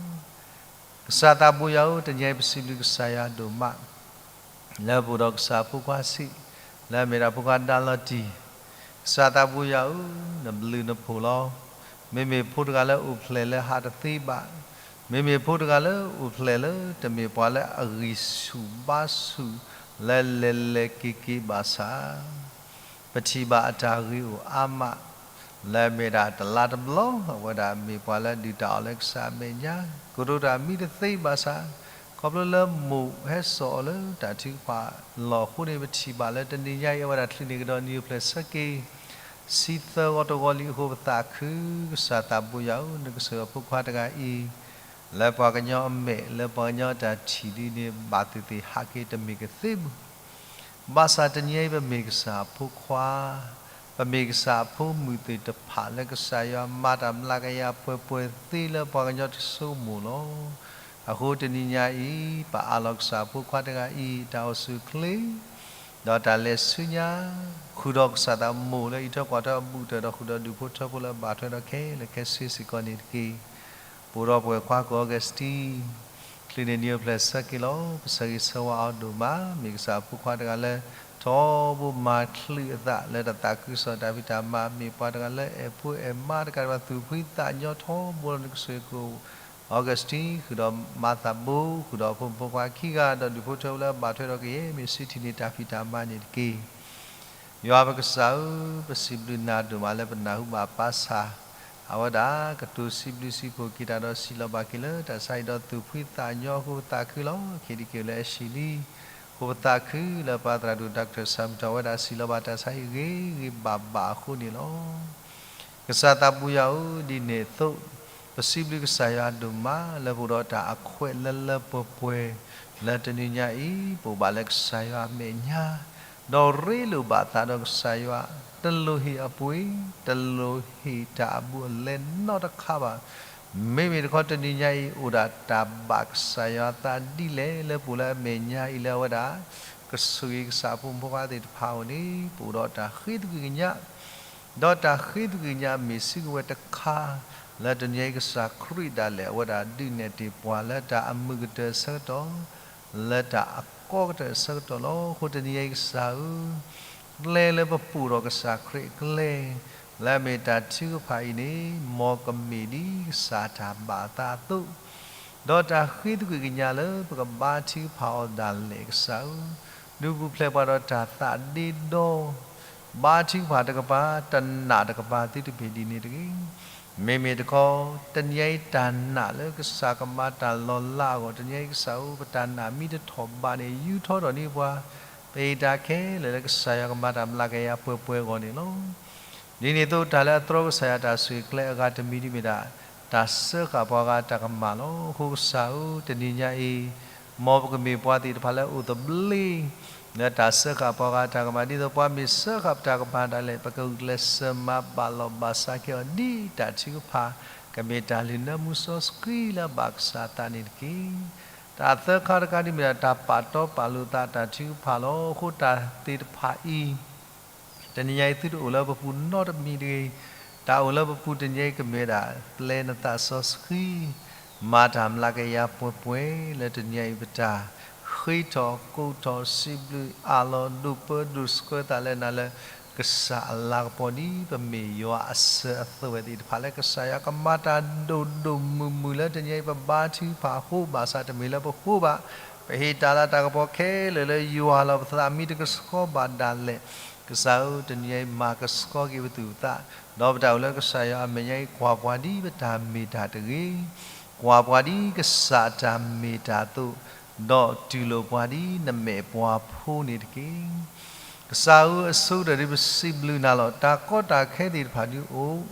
ကစၢ်သးဘိယွၤဧၢ, တနံၤညါအံၤ ပစံးဘျုးကစၢ်ယွၤဒိၣ်မး လၢပအိၣ်ဒီးကစၢ်ဖိခွါဆံး, လၢအမ့ၢ်ဒၣ်ဖိခွါဒါလီၤတံၢ်, ကစၢ်သးဘိယွၤဧၢ, နဘျုးနဖှိၣ်လီၤ. မ့မ့ၢ်ဖိတဂၤလၢအိၣ်ဖျဲၣ်လၢဟးတသ့ဘၣ်, မ့မ့ၢ်ဖိတဂၤလၢအိၣ်ဖျဲၣ်လၢတမ့ၢ်ပှၤလၢအဂံၢ်ဆူၣ်ဘါဆူၣ် လၢလဲၤလဲၤက့ၤက့ၤဘၣ်ဆၣ် ပထံၣ်ဘၣ်အတၢ်ဂ့ၤအိၣ်အါမး, လၢအမ့ၢ်ဒၣ်တလါတဘျီ အဝဲဒၣ်မ့ၢ်ပှၤလၢဒုၣ်တၢ်အီၣ်လၢကစၢ်အမဲာ်ညါ, ကတိၤတၢ်မံတသ့ဘၣ်ဆၣ်, ခီဖျိလၢမိၢ်ဟဲစိာ်အီၤလၢတၢ်ထုကဖၣ်လီၢ်အဃိန့ၣ် ပထံၣ်ဘၣ်လၢတနံၤညါအံၤ အဝဲဒၣ်ချုးန့ၢ်ကဒီးနံၤအိၣ်ဖျဲၣ်ဆၢက့ၤ ဆံသၢဂီၤတဂီၤလံအဃိ ပသးခု, ကစၢ်သးဘိယွၤဧၢ, နကဆိၣ်ဂ့ၤဖိခွါတဂၤအံၤ လၢပှၤကညီအမဲာ် လၢပှၤကညီအတၢ်ထံၣ်ဒ်န့ၣ် ဘၣ်သ့ၣ်သ့ၣ်ဟးက့ၤတမ့ၢ်ကသ့ဘူး ဘၣ်ဆၣ်တနံၤအံၤ ပမ့ၢ်ကစၢ်အဖိခွါ, ပမ့ၢ်ကစၢ်အဖိမုၣ်သ့ၣ်တဖၣ်လၢကစၢ်ယွၤမၤတၢ်မျးကယၤပှဲၤပှဲၤသ့လၢပှၤကညီတစိကမီၤလီၤ. အဃိတနံၤညါအံၤ ပအးလီၤကစၢ်အဖိခွါတဂၤအံၤ တၢ်အိၣ်ဆူၣ်အိၣ်ချ့ ဒီးတၢ်လဲၤဆူညါ ဃုာ်ဒီးကစၢ်သးဘိလၢအံးထွဲကွၢ်ထွဲအဘူးကတၢၢ် ဒီးဃုာ်ဒီးဒူၣ်ဖိထၢဖိလၢအဘၣ်ထွဲဒီးခဲလၢာ်ခဲဆ့စ့ၢ်ကီးန့ၣ်တက့ၢ်. ပအိၣ်ဒီးပဝဲၢ်ခွါကီၢ်အီကူးစတံ ချုးန့ၢ်နံၤအိၣ်ဖျဲၣ်ဆၢက့ၤလီၤ. ပဆၢဂ့ၤဆၢဝါအီၤဒိၣ်မး, မ့ၢ်ကစၢ်အဖိခွါတဂၤလၢ ထီဘိမၤချုးအသးလၢတၢ်သးခုကစီၣ်တၢ်ဖံးတၢ်မၤ, မ့ၢ်ပှၤတဂၤလၢအဲၣ်ဖိအဲၣ်မါတကးဒံးဘၣ် သူၣ်ဖှံသးညီထီဘိလီၤ. နကဆိၣ်ဂ့ၤ အီကူးစတံ ဃုာ်ဒီးမၤသးဘိ ဃုာ်ဒီးဖိမုၣ်ဖိခွါခံဂၤ ဒီးဒူၣ်ဖိထၢဖိလၢအဘၣ်ထွဲဒီးကယဲၢ် မ့ၢ်စံးထံၣ်န့ၢ်တၢ်ဖံးတၢ်မၤန့ၣ်တက့ၢ်. ယွၤပကစၢ်ဧၢ, ပစံးဘျုးနၤဒိၣ်မးလၢပနၢ်ဟူဘၣ်ပၢ်ဆၣ် အဝဲဒၣ်ကတိၤစံးဘျုးစံးဖှိၣ်က့ၤတၢ်ဒီးစံးလီၤဘၣ်က့ၤလၢတၢ်ဆါဟံၣ်ဒီးသူၣ်ဖှံသးညီအဃိ ပသးခုလီၤ. ခ့ဒံက့ၤလၢအဟံၣ်လံအဃိ ပသးခုလၢပၢ်သရၣ်ဒိၣ် Doctor ဆၣ်မုၢ်ထီၣ် အဝဲဒၣ်စံးလီၤဘၣ်တၢ်ဆါဟံၣ်ဂ့ၤဂ့ၤဘၣ်ဘၣ်အဃိန့ၣ်လီၤ. ကစၢ်သးဘိယွၤဧၢ, ဒ်န့ၣ်အသိး ပစံးဘျုးကစၢ်ယွၤဒိၣ်မးလၢပအိၣ်ဒီးတၢ်အခွဲးလၢလၢပှဲၤပှဲၤ လၢတနံၤညါအံၤ ပအိၣ်ဘၣ်လၢကစၢ်ယွၤအမဲာ်ညါ ဒီးရ့လိာ်ဘၣ်သးဒီးကစၢ်ယွၤ တလိၣ်ဟ့ၣ်အပှ့ၤ တလိၣ်ဟ့ၣ်တၢ်အဘူးအလဲနီတခါဘၣ်. မ့မ့ၢ်တခီတနံၤညါအံၤ အိၣ်ဒၣ်တၢ်ဘၣ်ကစၢ်ယွၤအသးဒ်လဲၣ်လၢပအိၣ်လၢအမဲာ်ညါအံၤလၢအဝဲဒၣ် ကဆိၣ်ဂ့ၤကစၢ်အဖိမုၣ်ဖိခွါသ့ၣ်တဖၣ်အအိၣ်န့ၣ် ပအိၣ်ဒီးတၢ်ဃ့သကွံၢ်ကညး ဒီးတၢ်ဃ့သကွံၢ်ကညးမ့ၢ်စံးကဝဲၤတခါ လၢတနံၤအံၤကစၢ်ခရံာ်ဒၣ်လဲာ် အဝဲဒၣ်ဒုးနဲၣ်တ့ၢ်ပှၤလၢတၢ်အမုာ်ကတၢၢ်အဆၢကတီၢ် လၢတၢ်အကီကတၢၢ်အဆၢကတီၢ်လီၤ. အဃိတနံၤအံၤကစၢ်ဧၢ, ကျဲလၢပပူၤဒီးကစၢ်ခရံာ်အကျဲ လၢအမ့ၢ်တၢ်ထုကဖၣ်အံၤန့ၣ် မ်ကမ့ၢ်ဒ်ကစၢ်တၢ်ဘၣ်အသးအသိး ဒီးတၢ်ဃ့သကွံၢ်ကညးလၢပကဘါထုကဖၣ်အီၤဒၣ်လဲာ်ကစၢ်ဧၢ, ဒုးပူၤဖျဲးပှၤဒီးတၢ်သးဒ့ဒီ, ဘါထုကဖၣ်တကပၤ, တနာ်တကပၤ သုတမ့ၢ်ဒ်န့ၣ်တဂ့ၤ. မ့မ့ၢ်တခီ, တနံၤအံၤတၢ်နာ်လၢကစၢ်ကမၤတၢ်လီၤလးအဂီၢ်, တနံၤအံၤကစၢ်ဧၢ ပတၢ်နာ်မ့ၢ်တထီၣ်ဘးန့ၣ် ယူးထီၣ်ထီၣ်န့ၢ်ပှၤ ပဟ့ၣ်တၢ်ခဲလၢာ်လၢကစၢ်ယွၤကမၤတၢ်မျးကယၤပှဲၤပှဲၤအဂီၢ်န့ၣ်လီၤ. ဒ်န့ၣ်အသိး တၢ်လၢအတြီကစၢ်ယွၤတၢ်ဆိၣ်ဂ့ၤကျဲအဂၤတမံၤဒ်မ့ၢ်ဒၣ် တၢ်စၢဃာ်ပှၤဂၤတၢ်ကမၣ်လီၤ. အဃိကစၢ်ဧၢ, တနံၤညါအံၤ မ်ပကမ့ၢ်ပှၤသ့ၣ်တဖၣ်လၢအိၣ်သဘျ့ လၢတၢ်စၢဃာ်ပှၤဂၤတၢ်ကမၣ်, ဒ်သိးပှၤမ့ၢ်စၢဃာ်ပတၢ်ကမၣ်ဒၣ်လဲာ် ပကဂုာ်ကျဲးစၢးမၤဘၣ်လီၤဘၣ်စးက့ၤအီၤ ဒ်တၢ်ထုကဖၣ် ကမ့ၢ်တၢ်လုၢ်နၢမူစီဆှံလၢအဘၣ်ကစၢ်အသးန့ၣ်တက့ၢ်. တၢ်သၢခါတခါဒ်မ့ၢ်ဒၣ် တၢ်ပာ်တီပာ်လိာ်သးတၢ်ထုကဖၣ်လီၤ. အဃိတၢ်သ့ၣ်တဖၣ်အံၤ တနံၤညါအံၤသုတအိၣ်လၢပပူၤနီတမံၤတဂ့ၤ. တၢ်အိၣ်လၢပပူၤတနံၤအံၤကမ့ၢ်ဝဲဒၣ် ပျဲနသးစီဆှံ မၤတၢ်မျးကယၤပှဲၤပှဲၤ လၢတနံၤညါအံၤပတၢ်ဃ့ထီၣ်ကိးထီၣ် စံးဘျုးအးလီၤ ဒိးပၢဒိးဆှၢသးလၢနၤလၢ ကစၢ်အလၤကပီၤ ဒ်ပမ့ၢ်ယွၤအစၢၤအသွဲၣ်သ့ၣ်တဖၣ်လၢ ကစၢ်ယွၤကမၤတၢ်ဒိၣ်ဒိၣ်မုၢ်မုၢ်လၢတနံၤအံၤ ပဘါထုကဖၣ်အဃိ ဘၣ်ဆၣ်တမ့ၢ်လၢပဃိဘၣ်. ပဟ့ၣ်တၢ်လၤတၢ်ကပီၤခဲလၢာ်လၢယွၤလီၤ. ပသးမ့ၢ်တကဆှီဘၣ်ဒၣ်လဲာ် ကစၢ်ဧၢ တနံၤညါအံၤမၤကဆှီက့ၤပသူၣ်ပသး, ဒီးပတၢ်အိၣ်လၢကစၢ်ယွၤအမဲာ်ညါအံၤ ကွၢ်ပှၤဒ်ပတၢ်မ့ၢ်တၢ်တဂ့ၤ, ကွၢ်ပှၤဒ်ကစၢ်အတၢ်မ့ၢ်တၢ်အသိး, ဒီးတူၢ်လိာ်ပှၤဒ်နမဲာ်ပှၤဖိန့ၣ်တက့ၢ်. ကစၢ်ဧၢ အဆိကတၢၢ်ဒ်ပစံးဘျုးနၤလီၤ. တၢ်ကီတၢ်ခဲသ့ၣ်တဖၣ်ဒုးအိၣ်,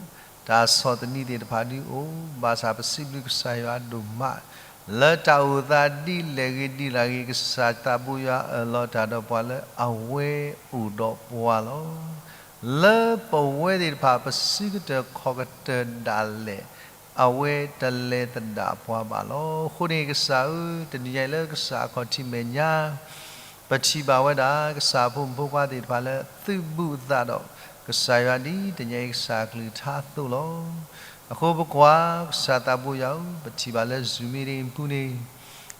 တၢ်ဆီၣ်သနံးသ့ၣ်တဖၣ်ဒုးအိၣ်, ဘၣ်ဆၣ်ပစံးဘျုးကစၢ်ယွၤဒိၣ်မး လၢတၢ်အိၣ်သးဒ်လဲၣ်ဂ့ၤဒ်လဲၣ်ဂ့ၤ ကစၢ်သးဘိယွၤအၢၣ်လီၤတၢ်ဒီးပှၤလၢအဝဲအိၣ်ဒီးပှၤလီၤ. လၢပဝဲသ့ၣ်တဖၣ် ပစုကတၢၢ်ခီၣ်ကတၢၢ်ဒၣ်လဲာ် အဝဲတလဲၤသဒၣ်ပှၤဘၣ်လီၤ. အဃိန့ၣ်ကစၢ်ဧၢ, တနံၤညါအံၤလၢကစၢ်အခီၣ်ထံးမဲာ်ညါ ပထံၣ်ဘၣ်ဝဲဒၣ် ကစၢ်အဖိမုၣ်ဖိခွါသ့ၣ်တဖၣ်လၢသုးဘူးအသးဒီး ကစၢ်ယွၤဒ်တနံၤညါအံၤကစၢ်အကလုၢ်ကထါအသိးလီၤ. အဃိပကွၢ် ကစၢ်သးဘိယွၤဧၢ, ပထံၣ်ဘၣ်လၢ Zoom meeting အပူၤန့ၣ်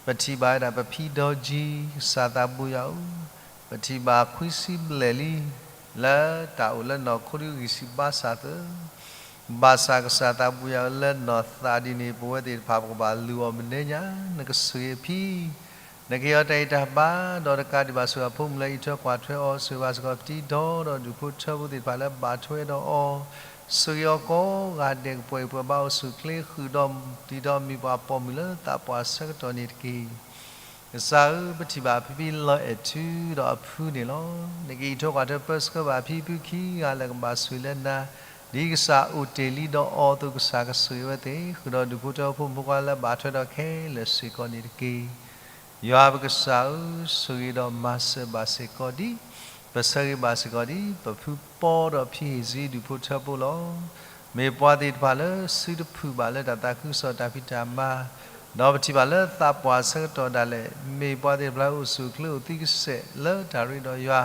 ပထံၣ်ဘၣ်ဝဲဒၣ်ပဖံဒီကၠံ, ကစၢ်သးဘိယွၤဧၢ, ပထံၣ်ဘၣ်ခွံဆံဘျဲၣ်လံ လၢတၢ်အိၣ်လၢနီၢ်ခိဒ်ဂံၢ်ဆံးဘါစၢ်သၢ ဘၣ်ဆၣ်ကစၢ်သးဘိယွၤဧၢ, လၢနီၢ်သးဒ်န့ၣ် ပဝဲသ့ၣ်တဖၣ်ပကဘၣ်လူၤအီၤမနုၤညါ, နကဆိၣ်ဂ့ၤအဖံ, နကဟ့ၣ်အီၤတၢ်ဂံၢ်တၢ်ဘါ, ဒီးတကးဒံးဘၣ်ဆိၣ်ဂ့ၤအဖိမုၣ်လၢအအံးထွဲကွၢ်ထွဲအီၤ, ဆိၣ်ဂ့ၤဘၣ်စ့ၢ်ကီးပတံၤဒီဒီးဒူၣ်ဖိထၢဖိသ့ၣ်တဖၣ်လၢဘၣ်ထွဲဒီးအီၤ, ဆိၣ်ဂ့ၤအီၤကိးဂၤဒဲးကပှဲၤပှဲၤ ဘၣ်အိၣ်ဆူၣ်ချ့ဃုာ်ဒီးတံၤဒီးမံၤပှၤပိာ်မုၣ်လၢသးပှၢ်ဆၢကတီၢ်န့ၣ်တက့ၢ်. ကစၢ်ဧၢ, ပထံၣ်ဘၣ်ဖံဖံလီၤအဲၣ်ထုဒီးအဖုန့ၣ်လီၤ. နကအံးထွဲကွၢ်ထွဲပၢဆှၢဘၣ်ဖံဖုခံဂၤလၢကဘၣ်ဆိၣ်ဂ့ၤလၢနၤ, ဒ်ကစၢ်အိၣ်တ့ၢ်လံဒီးအီၤအသိး ကစၢ်ကဆိၣ်ဂ့ၤဝဲသ့ၣ်, ဃုာ်ဒီးဒူၣ်ဖိထၢဖိဖိမုၣ်ဖိခွါလၢဘၣ်ထွဲဒီးခဲလၢာ်စ့ၢ်ကီးန့ၣ်တက့ၢ်. ယွၤပကစၢ်ဧၢ, ဆိၣ်ဂ့ၤဒီးမၤစၢၤဘၣ်စ့ၢ်ကီးဒ်, ပဆၢဂ့ၤဘၣ်စ့ၢ်ကီးဒ် ပဖုပီဒီးဖံဟ့ၣ်စ့ဒူၣ်ဖိထၢဖိလီၤ. မ့ၢ်ပှၤသ့ၣ်တဖၣ်လၢစုတဖုၣ်ဘၣ်လၢတၢ်သးခုကစီၣ်တၢ်ဖံးတၢ်မၤ, ဒီးပထံၣ်ဘၣ်လၢသးပှၢ်ဆၢကတီၢ်ဒၣ်လဲာ် မ့ၢ်ပှၤသ့ၣ်တဖၣ်လၢအိၣ်ဆူၣ်အိၣ်ချ့အိၣ်သံကစဲးလၢတၢ်ရ့ဒီးယွၤ,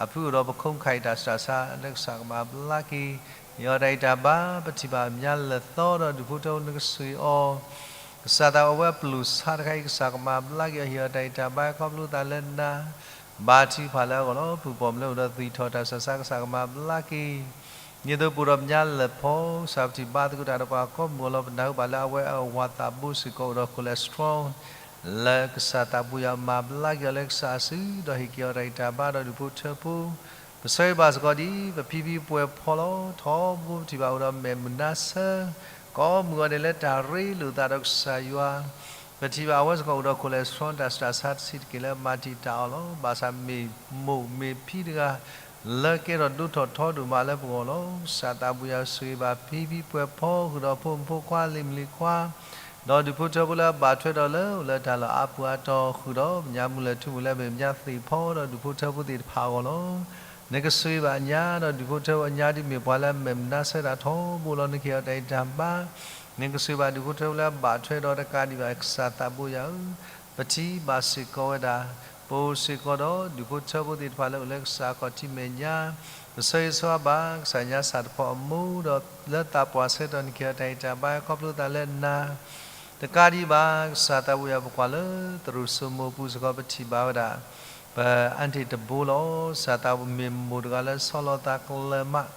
အဖုအိၣ်ဒီးပခိၣ်ခါအံၤတၢ်စှၤစှၤလၢကစၢ်ကမၤဘျါက့ၤ, ဟ့ၣ်အီၤတၢ်ဂံၢ်တၢ်ဘါ, ပထံၣ်ဘၣ်အမါလဲၤသီဒီးဒူၣ်ဖိထၢဖိနကဆိၣ်ဂ့ၤအီၤ ကစၢ်သးအိၣ်ဝဲပျိာ်ဆါတခါအံၤ ကစၢ်ကမၤဘျါက့ၤအီၤ ဟ့ၣ်အီၤတၢ်ဂံၢ်တၢ်ဘါခီဖျိသးလၢနၤ, ဘါထုကဖၣ်လၢအဂီၢ်လီၤ. ပုၢ်ပိာ်မုၣ်လၢအိၣ်ဒီးသွံၣ်ထီၣ်တၢ်စှၤစှၤ ကစၢ်ကမၤဘျါက့ၤ, ဒ်သိးပအိၣ်ဒီးမါလဲၤဖီ ကစၢ်ပထံၣ်ဘါသကိးတၢ်ဒီးပှၤကိးမုၢ်အလီၢ် ပနၢ်ဟူဘၣ်လၢအဝဲအဝၤသးဘိစ့ၢ်ကီးအိၣ်ဒီး cholesterol လၢကစၢ်သးဘိယွၤမၤဘျါက့ၤအီၤလၢကစၢ်အစု ဒီးဟ့ၣ်က့ၤအီၤတၢ်ဂံၢ်တၢ်ဘါဒီးဒူၣ်ဖိထၢဖိ ပဆၢဂ့ၤဘၣ်စ့ၢ်ကီးဒ် ပဖံဖံပှဲၤဖီလီၤ. ထီဘိပထံၣ်ဘၣ်အိၣ်ဒီးမဲာ်မုာ်နါဆၢ, ကိးမုၢ်အီၤဒဲးလၢတၢ်ရ့လိာ်သးဒီးကစၢ်ယွၤ, ပထံၣ်ဘၣ်အဝဲစ့ၢ်ကီးအိၣ်ဒီး cholesterol တၢ်စှၤစှၤတဆံးတက့ၢ်လၢမၤတံာ်တာ်အီၤလီၤ. ဘၣ်ဆၣ်မ့ၢ်မိၢ်မ့ၢ်ဖံတဂၤ လၢကဲထီၣ်ဒိၣ်ထီၣ်ထီဒိၣ်မးလၢပဂီၢ်လီၤ. ကစၢ်သးဘိယွၤဆိၣ်ဂ့ၤဘၣ်ဖံဖံပှဲၤဖီ ဃုာ်ဒီးဖိမုၣ်ဖိခွါလံၤမုၣ်လံၤခွါ ဒီးဒူၣ်ဖိထၢဖိလၢအဘၣ်ထွဲဒီးလၢအိၣ်လၢတၢ်လီၢ်အါပူၤအါတီၤ ဃုာ်ဒီးပညါမုၢ်လၢ်ထူမုၢ်လၢ် မ့ၢ်ပညါသ့ၣ်ဖီဒီးဒူၣ်ဖိထၢဖိသ့ၣ်တဖၣ်အဂီၢ်လီၤ. နကဆိၣ်ဂ့ၤဘၣ်အညါဒီးဒူၣ်ဖိထၢဖိအညါ ဒ်မ့ၢ်ပှၤလၢအမဲာ်မုာ်နါဆၢတၢ်ထီဘိလီၤ. နကဟ့ၣ်အီၤတၢ်ဂံၢ်တၢ်ဘါ, နကဆိၣ်ဂ့ၤဘၣ်ဒူၣ်ဖိထၢဖိလၢအဘၣ်ထွဲဒီးတကးဒံးဘၣ် ကစၢ်သးဘိယွၤဧၢ, ပထံၣ်ဘၣ်စ့ၢ်ကီးဝဲဒၣ် ပအိၣ်စ့ၢ်ကီးဒီးဒူၣ်ဖိထၢဖိသ့ၣ်တဖၣ်လၢအိၣ်လၢကစၢ်အခီၣ်ထံးမဲာ်ညါ, ပဆၢဂ့ၤဆၢဝါဘၣ် ကစၢ်ညါစၢ်တဖီအမိၢ်ဒီး လၢသးပှၢ်ဆၢကတီၢ် နကဟ့ၣ်အီၤတၢ်ဂံၢ်တၢ်ဘါခီဖျိသးလၢနၤ တကးဒံးဘၣ် ကစၢ်သးဘိယွၤ ပကွၢ်လၢသရိာ်စိမိၤပူၤစ့ၢ်ကီး ပထံၣ်ဘၣ်ဝဲဒၣ် ပ aunty တဘိလီၤ. ကစၢ်သးဘိမ့ၢ်မိၢ်တဂၤလၢဆီလီၤသးကလၢၤမး,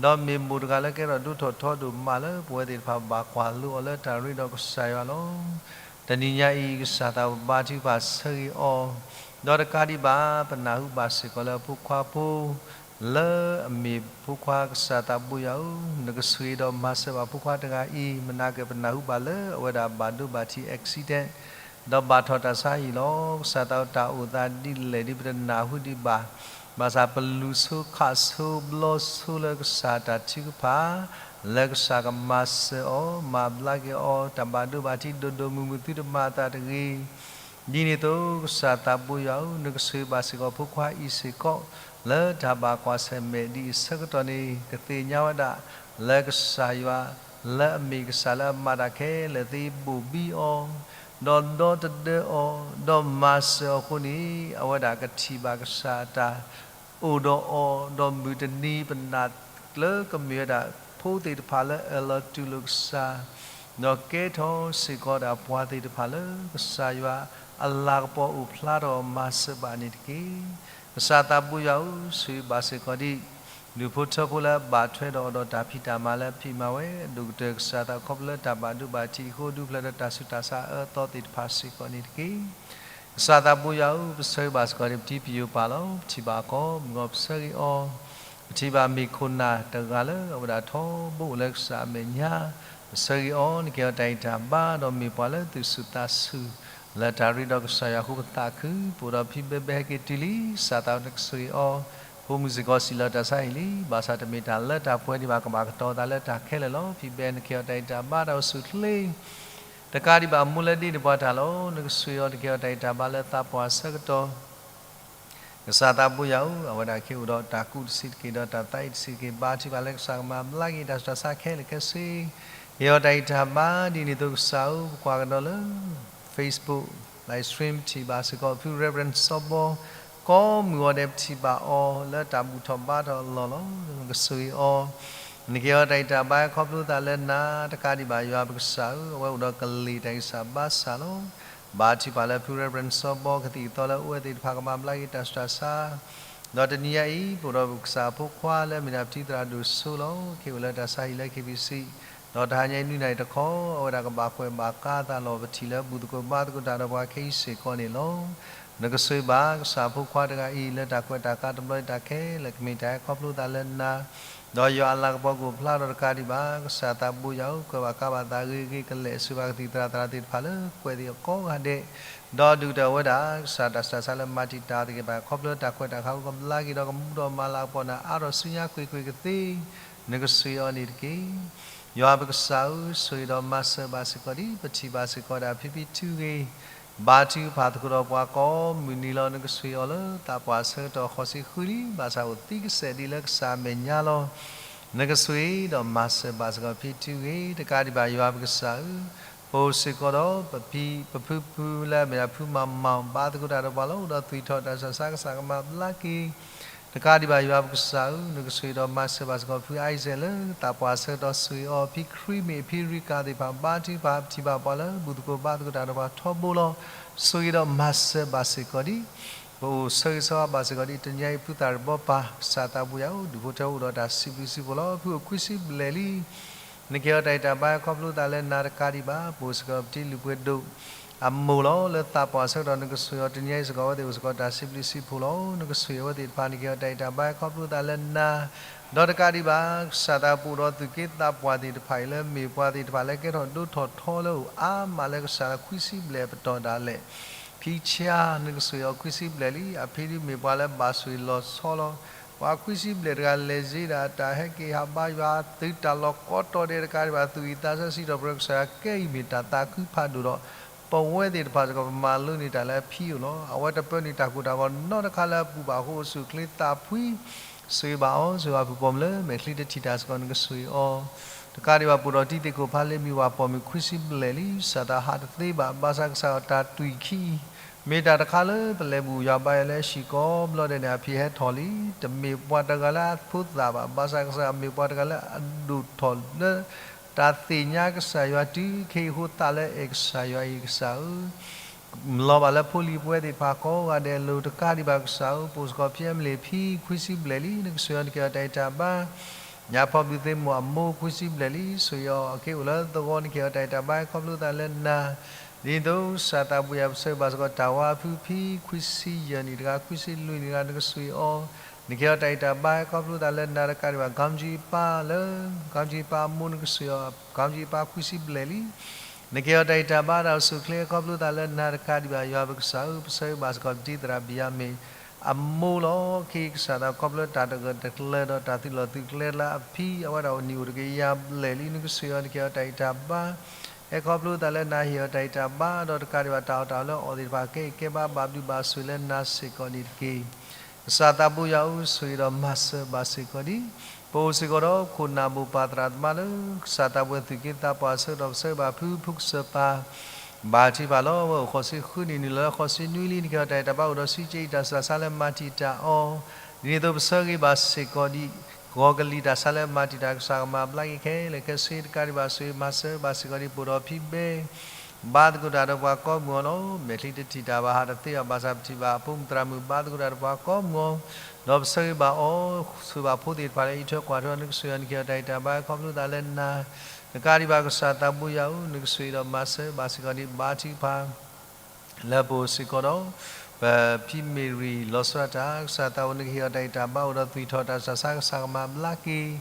ဒီးမ့ၢ်မိၢ်တဂၤလၢကဲထီၣ်ဒိၣ်ထီၣ်ထီဒိၣ်မးလၢပဝဲသ့ၣ်တဖၣ်ဘၣ်ကွၢ်လိအီၤလၢတၢ်ရ့ဒီးကစၢ်ယွၤလီၤ. တနံၤညါအံၤ ကစၢ်သးဘိဘါထုကဖၣ်ဆၢဂ့ၤအီၤ ဒီးတကးဒံးဘၣ် ပနၢ်ဟူဘၣ်စ့ၢ်ကီးလၢဖိခွါဖိ လၢအမ့ၢ်ဖိခွါကစၢ်သးဘိယွၤဧၢ, နကဆိၣ်ဂ့ၤဒီးမၤစၢၤဘၣ်ဖိခွါတဂၤအံၤ, မနၤက့ၤပနၢ်ဟူဘၣ်လၢအဝဲဒၣ်ဘၣ်ဒိဘၣ်ထံး accident ဒီးဘၣ်ထီၣ်တၢ်ဆါဟံၣ်လီၤ. ကစၢ်သးတၢ်အိၣ်သးဒ်လဲၣ်ဒ်ပတနၢ်ဟူဒံးဘၣ်, ဘၣ်ဆၣ်ပလူၤဆိခးဆိဘျီဆိလၢကစၢ်တၢ်ထုကဖၣ် လၢကစၢ်ကမၤစၢၤအီၤ မၤဘျါက့ၤအီၤ တၢ်ဘၣ်ဒိဘၣ်ထံးဒိၣ်ဒိၣ်မုၢ်မုၢ်သုတမၤအသးတဂ့ၤ ဒ်န့ၣ်အသိး ကစၢ်သးဘိယွၤဧၢ, နကဆိၣ်ဂ့ၤဘၣ်စ့ၢ်ကီးဖိခွါအံၤစ့ၢ်ကီး လၢတၢ်ဘၣ်ကွၢ်ဆၢၣ်မဲာ်ဒ်အံၤအဆၢကတီၢ်န့ၣ် ကသ့ၣ်ညါဝဲဒၣ် လၢကစၢ်ယွၤ လၢအမ့ၢ်ကစၢ်လၢအမၤတၢ်ခဲလၢာ်သ့ ဘိၣ်ဘံအီၤ, ဒီးဒီတဒၢအီၤ, ဒီးမၤစၢၤအီၤအဃိန့ၣ် အဝဲဒၣ်ကထံၣ်ဘၣ်ကစၢ်အတၢ် အိၣ်ဒီးအီၤ, ဒီးမုၢ်တနံၤပနာ်လၢကမ့ၢ်ဝဲဒၣ် ဖိသ့ၣ်တဖၣ်လၢအၢၣ်လီၤတူၢ်လိာ်ကစၢ်, ဒီးကဲထီၣ်စ့ၢ်ကီးဒီးပှၤသ့ၣ်တဖၣ်လၢကစၢ်ယွၤအလၤကပီၤအိၣ်ဖျါထီၣ်မၤစၢၤဘၣ်န့ၣ်တက့ၢ်. ကစၢ်သးဘိယွၤဧၢ, ဆိၣ်ဂ့ၤဘၣ်စ့ၢ်ကီးဒ် ဒူၣ်ဖိထၢဖိလၢအဘၣ်ထွဲဒီးအီၤဒီးတၢ်ဖံးတၢ်မၤလၢအဖံးမၤဝဲ, ဒိၣ်ကတၢၢ်ကစၢ်သးခီဖျိလၢတၢ်ဘၣ်ဒိဘၣ်ထံးအဃိ ဒုးဖျၢၣ်ဒီးတၢ်ဆူးတၢ်ဆါအအၢအသီသ့ၣ်တဖၣ်စ့ၢ်ကီးန့ၣ်တက့ၢ်. ကစၢ်သးဘိယွၤဧၢ, ပဆၢဂ့ၤဘၣ်စ့ၢ်ကီးဒ်ပထံပယိာ်ပၢ်လီၤ. ပထံၣ်ဘၣ်အခီပညီ ပဆၢဂ့ၤအီၤ, ပထံၣ်ဘၣ်မ့ၢ်ခိၣ်နၢ်တဂၤလၢအဝဲဒၣ်ထီဘိအိၣ်လၢကစၢ်အမဲာ်ညါ, ပဆၢဂ့ၤအီၤ နကဲအီၤတၢ်ဂံၢ်တၢ်ဘါ ဒီးမ့ၢ်ပှၤလၢသူၣ်ဆူၣ်သးဆူၣ် လၢတၢ်ရ့ဒီးကစၢ်ယွၤအဃိပသးခု, ပအိၣ်ဒီးဖံဘဲဘဲဟဲက့ၤတုၤလံ, ကစၢ်သးနကဆိၣ်ဂ့ၤအီၤ, ဖိမုၣ်စ့ၢ်ကီးစံးလီၤတၢ်ဆါဟံၣ်လံ, ဘၣ်ဆၣ်တမ့ၢ်တၢ်လၢတၢ်ပှဲၤဒံးဘၣ် ကဘၣ်ကတီၤသးလၢတၢ်ခဲလၢာ်လီၤ. ဖံဘဲနကဲအီၤတၢ်ဂံၢ်တၢ်ဘါ တၢ်အိၣ်ဆူၣ်အိၣ်ချ့ တကးဒံးဘၣ် အမိၢ်လၢဒ့န့ၢ်ပှၤတၢ်လီၤ. နကဆိၣ်ဂ့ၤအီၤ နကဲအီၤတၢ်ဂံၢ်တၢ်ဘါလၢသးပှၢ်အဆၢကတီၢ်, ကစၢ်သးဘိယွၤဧၢ, အဝဲဒၣ်ကအိၣ်ဒီးတၢ်ကူၣ်တဆံးတက့ၢ် ဒီးတၢ်သးအံၤတဆံးတက့ၢ်, ဘါထုကဖၣ်လၢကစၢ်ကမၤဘျါက့ၤတၢ်ဆူးတၢ်ဆါခဲလၢာ်ခဲဆ့, ကဲအီၤတၢ်ဂံၢ်တၢ်ဘါ ဒ်န့ၣ်အသိးကစၢ်ဧၢ, ပကွၢ်ကဒီးလၢ Facebook live stream ထံၣ်ဘၣ်စ့ၢ်ကီး ဖု Reverend စီၤဘီ ကိးမုၢ်ဂီၤဒဲး ပထံၣ်ဘၣ်အီၤလၢတၢ်ဘူၣ်ထီၣ်ဘါထီၣ်အလီၢ်လီၤ. နကဆိၣ်ဂ့ၤအီၤ, နကဲအီၤတၢ်ဂံၢ်တၢ်ဘါ ခီဖျိသးလၢနၤ, တကးဒံးဘၣ်ယွၤပကစၢ်ဧၢ, အဝဲအိၣ်ဒီးကလ့ၢ်တၢ်ဂံၢ်စၢ်ဘါစၢ်လီၤ. ဘါထုကဖၣ်လၢဖု Reverend စီၤဘီ ကသံၣ်ကသီလၢအအိၣ်ဝဲသ့ၣ်တဖၣ် ကမၤဘျါက့ၤတၢ်ဆူးတၢ်ဆါ, ဒီးတနံၤညါအံၤ ပအိၣ်ဒီးပကစၢ်အဖိခွါလၢအမ့ၢ်ဒၣ်ပတံၤသရၣ်ဒိၣ်စိလီၤ. ကအိၣ်လၢတၢ်ဆါဟံၣ်လၢ KBC, ဒီးတဟါညါအံၤနွံနၣ်ရံၣ်တခီ အဝဲဒၣ်ကဘၣ်ကွဲးဘၣ်ကါအသးလီၤ. ပထံၣ်လၢဘူၣ်သကိးဘါသကိးတၢ်ဒီးပှၤခဲအံၤစ့ၢ်ကီးန့ၣ်လီၤ. နကဆိၣ်ဂ့ၤဘၣ်ကစၢ်အဖိခွါတဂၤအံၤ လၢတၢ်ကွဲးတၢ်ကါတဘျီအံၤ တၢ်ခဲလၢာ်ကမ့ၢ်တၢ်ဟဲခီဖျိသးလၢနၤ, ဒီးယွၤအလၤကပီၤကအိၣ်ဖျါထီၣ်တကးဒံးဘၣ် ကစၢ်သးဘိယွၤဧၢ, ကွဲးဘၣ်ကါဘၣ်သးဂ့ၤဂ့ၤကလဲာ် ဆိၣ်ဂ့ၤဘၣ်ကသံၣ်သရၣ်သရၣ်သ့ၣ်တဖၣ်လၢကွဲးသ့ၣ်အကိးဂၤဒဲး, ဒီးဒုးကတၢၢ်ဝဲဒၣ် ကစၢ်တၢ်ဆူးတၢ်ဆါလၢမၤတံာ်တာ်သ့ၣ်တဖၣ် ခီဖျိတၢ်ကွဲးတၢ်ကါအဃိ ကဘျါက့ၤဒီးကမူဒီးမၤလၤကပီၤနၤ အါထီၣ်ဆူညါကွ့ၢ်ကွ့ၢ်ကသ့ နကဆိၣ်ဂ့ၤအီၤန့ၣ်တက့ၢ်. ယွၤပကစၢ်ဧၢ, ဆိၣ်ဂ့ၤဒီးမၤစၢၤဘၣ်စ့ၢ်ကီးဒ် ပထံၣ်ဘၣ်စ့ၢ်ကီးဒၣ်ဖံဖံထုဂ့ၤ, ဘါထုကဖၣ်သကိးဒီးပှၤကိးမုၢ်နံၤလီၤ. နကဆိၣ်ဂ့ၤအီၤလၢသးပှၢ်အဆၢကတီၢ်ဃိးဆံဃုလံ, ဘၣ်ဆၣ်အိၣ်သံကစဲာ်ဒ်လၢကစၢ်အမဲာ်ညါလီၤ. နကဆိၣ်ဂ့ၤဒီးမၤစၢၤဘၣ်စ့ၢ်ကီးဖံထုဂ့ၤ, တကးဒံးဘၣ်ယွၤပကစၢ်ဧၢ, ပအိၣ်စ့ၢ်ကီးဒီး ပဖံ ပဖုဖုလၢအမ့ၢ်ဒၣ်ဖုမၤမီၢ် ဘါသကိးတၢ်ဒီးပှၤလီၤ. အိၣ်ဒီးသွံၣ်ထီၣ်တၢ်ဆူးတၢ်ဆါ ကစၢ်ကမၤဘျါက့ၤ တကးဒံးဘၣ်ယွၤပကစၢ်ဧၢ, နကဆိၣ်ဂ့ၤဒီးမၤစၢၤဘၣ်စ့ၢ်ကီးဖု Isaac လၢသးပှၢ်အဆၢကတီၢ်, ဆိၣ်ဂ့ၤအီၤ ဖံခရံမ့ၢ် ဖံရံကၤသ့ၣ်တဖၣ် ဘါထုကဖၣ် ပထံၣ်ဘၣ်ပှၤလၢဘူၣ်သကိးဘါသကိးတၢ်ဒီးပှၤထီဘိလီၤ. ဆိၣ်ဂ့ၤဒီးမၤစၢၤဘၣ်စ့ၢ်ကီးဒ် ပအိၣ်ဆၢဂ့ၤဆၢဝါဘၣ်စ့ၢ်ကီးဒ် တနံၤညါအံၤ ဖုသၣ်ရံၣ်ဘီပၢ် ကစၢ်သးဘိယွၤဧၢ, ဒူၣ်ဖိထၢဖိအိၣ်ဒီးတၢ်စံးဘျုးစံးဖှိၣ်လီၤ. ဖုအိၣ်ခွံဆံဘျဲၣ်လံ နကဲအီၤတၢ်ဂံၢ်တၢ်ဘါခီဖျိသးလၢနၤတကးဒံးဘၣ်, ပအိၣ်စ့ၢ်ကီးပတံၤလုၢ်ပှ့ၤဒိၣ် အမိၢ်လီၤ. လၢသးပှၢ်အဆၢကတီၢ် နကဆိၣ်ဂ့ၤအီၤ တနံၤညါအံၤစ့ၢ်ကီး အဝဲသ့ၣ်အိၣ်စ့ၢ်ကီးတၢ်စံးဘျုးစံးဖှိၣ်လီၤ. နကဆိၣ်ဂ့ၤအဝဲသ့ၣ်တဖၣ် နကဲအီၤတၢ်ဂံၢ်တၢ်ဘါခီဖျိသးလၢနၤ, ဒီးတကးဒံးဘၣ် ကစၢ်သးပူၤဒီးသူၣ်က့သးပှၢ်သ့ၣ်တဖၣ်အံၤ လၢမ့ၢ်ပှၤသ့ၣ်တဖၣ်လၢကဲထီၣ်ဒိၣ်ထီၣ်ထီလၢအိၣ်အါမးလၢကစၢ်လၢခွံဆံဘျဲၣ်အပတီၢ်ဒၣ်လဲာ် ဖံဆါ နကဆိၣ်ဂ့ၤအီၤခွံဆံဘျဲၣ်လံ. အဖံဒုးမ့ၢ်ပှၤလၢဘၣ်ဆိၣ်ဂ့ၤလီၤဆီလီၤ. ပှၤခွံဆံဘျဲၣ်တဂၤလဲၤစ့ဒၣ်တၢ်ဟဲက့ၤဟးဘါယွၤသုးတၢ်လီၢ်ကိးတီၤဒဲးတကးဒံးဘၣ် သူၣ်ဂံၢ်သးဆၢစံးထီၣ်ပတြၢၤကစၢ်ယွၤ ကဲအံၤမ့ၢ်တၢ်သးခုဖးဒိၣ်ဒီး ပဝဲသ့ၣ်တဖၣ်စ့ၢ်ကီး ပမၤလိန့ၢ်တၢ်လၢအဖံအအိၣ်လီၤ. အဝဲတပၢနုာ်တၢ်ကိၢ်တၢ်ဂီၤနီတခါလၢအပူၤဘၣ်အဃိ အိၣ်ဆူၣ်အိၣ်ချ့သးဖှံ ဆိၣ်ဂ့ၤဘၣ်အီၤ ဆိၣ်ဂ့ၤဘၣ်ဖုပိာ်မုၣ်လၢမဲာ်ချံတထံၣ်တၢ်စ့ၢ်ကီး နကဆိၣ်ဂ့ၤအီၤ တကးဒံးဘၣ် ပအိၣ်ဒီးတံၤသကိးဖးလ့မံၤဝၤပိာ်မုၣ်ခွံဆံဘျဲၣ်လံ စၢ်သးဟးတသ့ဘၣ် ဘၣ်ဆၣ်ကစၢ်အတၢ်တွံၢ်ခံအံၤ မ့ၢ်တၢ်တခါလၢပလဲၤဘူၣ်ယွၤဘါယွၤလၢအဟံၣ်ကိးဘျီဒဲးန့ၣ် အဖံဟဲထီၣ်လံ. တမ့ၢ်ပှၤတဂၤလၢအဖိသၣ်ဘၣ် ဘၣ်ဆၣ်ကစၢ်မ့ၢ်ပှၤတဂၤလၢအဒိၣ်ထီၣ်လၢ တၢ်သ့ၣ်ညါကစၢ်ယွၤတုၤခဲအံၤအဃိ သးလၢအဲၣ်ကစၢ်ယွၤအံၤ ကစၢ်ဧၢ လီၤဘၣ်လၢဖိလံၤပဝဲသ့ၣ်တဖၣ်ကိးဂၤဒဲးအလိၤ တကးဒံးဘၣ်ကစၢ်ဧၢ ပအိၣ်စ့ၢ်ကီးဖံအမလ့ၣ်ဖံခွံဆံဘျဲၣ်လံ နကဆိၣ်ဂ့ၤအီၤ နကဲအီၤတၢ်ဂံၢ်တၢ်ဘါ ညါဖီဘျုးသ့ၣ်မိၢ်အမိၢ်ခွံဆံဘျဲၣ်လံ ဆိၣ်ဂ့ၤအီၤ အက့ၢ်အိၣ်လၢသဝီ နကဲအီၤတၢ်ဂံၢ်တၢ်ဘါ ခီဖျိသးလၢနၤ ဒ်သိးကစၢ်သးပူၤယၤ ပဆၢဂ့ၤဘၣ်စ့ၢ်ကီး တၢ်ဝါအဖုဖံ ခွံဆံယဲၢ်နံၣ်တဂၤ ခွံဆံလွံၢ်နံၣ်တဂၤ နကဆိၣ်ဂ့ၤအီၤ, နကဟ့ၣ်အီၤတၢ်ဂံၢ်တၢ်ဘါ ဟဲခီဖျိသးလၢနၤတကးဒံးဘၣ် ကီမကၠံပၢ်လၢ ကီမကၠံပၢ်အမိၢ် နကဆိၣ်ဂ့ၤအီၤ ကီမကၠံပၢ်ခွံဆံဘျဲၣ်လံ. နကဟ့ၣ်အီၤတၢ်ဂံၢ်တၢ်ဘါ တၢ်အိၣ်ဆူၣ်အိၣ်ချ့ ဟဲခီဖျိသးလၢနၤတကးဒံးဘၣ် ယွၤပကစၢ်ဧၢ, ပဆၢဂ့ၤဘၣ်စ့ၢ်ကီး ပတံၤသရၣ်ဘံၣ်ယၤမ့ၣ် အမိၢ်လီၤ. ခဲအံၤကစၢ်သးခီဖျိတၢ်တဂၢၢ်တကျၢၤဒီးတၢ်သုးလီၢ်သုးကျဲလၢအဖံ အဝဲဒၣ်အိၣ်နံၣ်အိၣ်တကယၤဘျဲၣ်လံ နကဆိၣ်ဂ့ၤအီၤ နကဟ့ၣ်အီၤတၢ်ဂံၢ်တၢ်ဘါ ဟဲခီဖျိသးလၢနၤ ဟ့ၣ်အီၤတၢ်ဂံၢ်တၢ်ဘါ ဒီးတကးဒံးဘၣ် တၢ်အီၣ်တၢ်အီလၢအီၣ်သ့ၣ်တဖၣ် ကဲအံၤကဲဘါ ဘၣ်ဘျုးဘၣ်ဆိၣ်လၢနၤစ့ၢ်ကီးန့ၣ်တက့ၢ်. ကစၢ်သးပူၤယၤဧၢ, ဆိၣ်ဂ့ၤဒီးမၤစၢၤဘၣ်စ့ၢ်ကီးဒံး ပအိၣ်စ့ၢ်ကီးဒီးခိၣ်နၢ်ဘိၣ်ပၢ်သရၣ်သမါလၢ ကစၢ်သးပူၤသုးက့သးပှၢ်ဆၢကတီၢ် ပဆၢဂ့ၤဘၣ်ဖုဖုကစၢၢ်ပၢ် ဘါထုကဖၣ်လီၤ. အဝဲအိၣ်ဃိးဆံဃုနံၣ် နုာ်လီၤလၢဃိးဆံနွံလံ နကဟ့ၣ်အီၤတၢ်ဂံၢ်တၢ်ဘါ အိၣ်ဒီးဆံးကဲအံၤတၢ်စှၤဆါလၢမၤတံာ်တာ်အီၤ ဒ်န့ၣ်အသိးပဆၢဂ့ၤဘၣ်စ့ၢ်ကီးဒံး ဂီၤကလံၤတၢ်ဆါလၢမၤတံာ်တာ် ကစၢ်ကမၤဘျါက့ၤခဲလၢာ်ခဲဆ့ တကးဒံးဘၣ် ဆိၣ်ဂ့ၤမၤစၢၤဘၣ်စ့ၢ်ကီးဒံး ပအိၣ်ဒီးဖံဘဲ ဘါသကိးတၢ်ဒီးပှၤကိးမုၢ်အီၤလီၤ. မဲာ်ချံတထံၣ်တၢ်ဘၣ်ဟးတသ့ဘၣ် ဘၣ်ဆၣ်ပထံၣ်ဘၣ်အဖိမုၣ်သရၣ်မုၣ် ဘါသကိးတၢ်ဒီးပှၤကိးမုၢ်အီၤ ဒီးပဆၢဂ့ၤဘၣ်အီၤ ဆိၣ်ဂ့ၤဘၣ်ဖိသ့ၣ်တဖၣ်လၢအံးထွဲကွၢ်ထွဲ နကဆိၣ်ဂ့ၤအီၤ နကဟ့ၣ်အီၤတၢ်ဂံၢ်တၢ်ဘါ ဟဲခီဖျိသးလၢနၤ တကးဒံးဘၣ် ကစၢ်သးပူၤယၤဧၢ, နကဆိၣ်ဂ့ၤဒီးမၤစၢၤဘၣ်စ့ၢ်ကီးဒံး ဘါထုကဖၣ် လၢပအိၣ်စ့ၢ်ကီးဒီး ပဖံမ့ၢ်ရံၣ်လီၤဆီဒၣ်တၢ် ကစၢ်သးပူၤ နကဟ့ၣ်အီၤတၢ်ဂံၢ်တၢ်ဘါ အိၣ်ဒီးသွံၣ်ထီၣ်တၢ်စှၤဆါ ကစၢ်ကမၤဘျါက့ၤ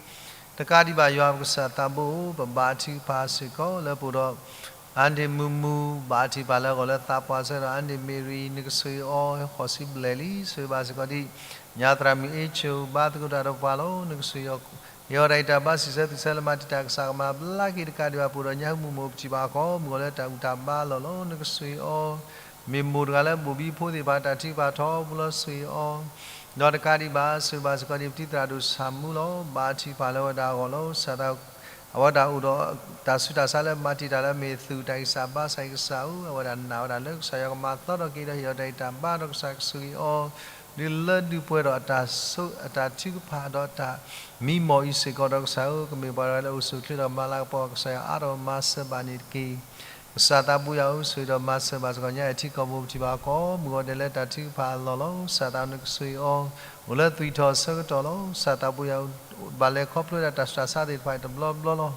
တကးဒံးဘၣ် ယွၤပကစၢ်သးဘိဧၢ, ပဘါထုကဖၣ်စ့ၢ်ကီးလၢပအိၣ်ဒီး အါန့ၢ်မုာ်မုာ် ဘါထုကဖၣ်လၢအဂီၢ်လၢသးပှၢ်ဆၢကတီၢ် အါန့ၢ်မ့ၢ်ရံၣ် နကဆိၣ်ဂ့ၤအီၤ ဃိးဆံဘျဲၣ်လံ ဆိၣ်ဂ့ၤဘၣ်စ့ၢ်ကီးဒံး ညါသရၣ်မုၣ်အ့ၣ်ဆိၣ် ဘါသကိးတၢ်ဒီးပှၤလီၤ နကဆိၣ်ဂ့ၤအီၤ ဟ့ၣ်အီၤတၢ်ဂံၢ်တၢ်ဘါ စံးဆၢသွံၣ်ဆၢလၢမၤတံာ်တာ် ကစၢ်ကမၤဘျါက့ၤ တကးဒံးဘၣ် ပအိၣ်ဒီးညါမုာ်မုာ် ပထံၣ်ဘၣ်အီၤ မုၢ်ဂီၤလၢတၢ်ဘူၣ်တၢ်ဘါအလီၢ်လီၤ နကဆိၣ်ဂ့ၤအီၤ မ့ၢ်မိၢ်တဂၤလၢဘိၣ်ဘံဖိသ့ၣ်တဖၣ် တၢ်ထုကဖၣ်ထီဘိလီၤ ဆိၣ်ဂ့ၤအီၤ ဒီးတကးဒံးဘၣ် ဆိၣ်ဂ့ၤဘၣ်စ့ၢ်ကီးဒံး ပတံၤသရၣ်ဒိၣ်ဆၣ်မူလီၤ ဘါထုကဖၣ်လၢအဝဲဒၣ်အဂီၢ်လီၤ ကစၢ်သး အဝဲဒၣ်အိၣ်ဒီးတၢ်ဆူးတၢ်ဆါလၢမၤတံာ်တာ်လၢအမ့ၢ်သုးတၢ်ဂံၢ်စၢ်ဘါစၢ် ကစၢ်ဧၢ, အဝဲဒၣ်နာ်ဝဲဒၣ်လၢကစၢ်ယွၤကမၤသီထီၣ်က့ၤဒီး ဟ့ၣ်အီၤတၢ်ဂံၢ်တၢ်ဘါဒီး ကစၢ်ကဆိၣ်ဂ့ၤအီၤ ဒုးလၢဒုးပှဲၤဒီးအတၢ်ဆိ အတၢ်ထုကဖၣ်ဒီးတၢ်မံမီၢ်အံၤစ့ၢ်ကီး ဒီးကစၢ်ဧၢ, ကမ့ၢ်ပှၤတဂၤလၢအိၣ်ဆူၣ်အိၣ်ချ့ဒီးမၤလၤကပီၤ ကစၢ်ယွၤအါထီၣ်မၤစၢၤဘၣ်န့ၣ်တက့ၢ်. ကစၢ်သးပူၤယၤဧၢ, ဆိၣ်ဂ့ၤဒီးမၤစၢၤဘၣ်စ့ၢ်ကီး ညါအံၤထံကီၢ်ပူၤ ပထံၣ်ဘၣ်ကိးမုၢ်ဂီၤဒဲးလၢတၢ်ထုကဖၣ်အလီၢ်လီၤ. ကစၢ်သးနကဆိၣ်ဂ့ၤအီၤ အိၣ်လၢသွံၣ်ထီၣ်ဆၢကတီၢ်လီၤ. ကစၢ်သးပူၤယၤဧၢ, ဘၣ်လဲၤခီဖျိဒၣ်တၢ်ဆူးတၢ်ဆါသ့ၣ်တဖၣ်အံၤတဘျီဘျီလီၤ.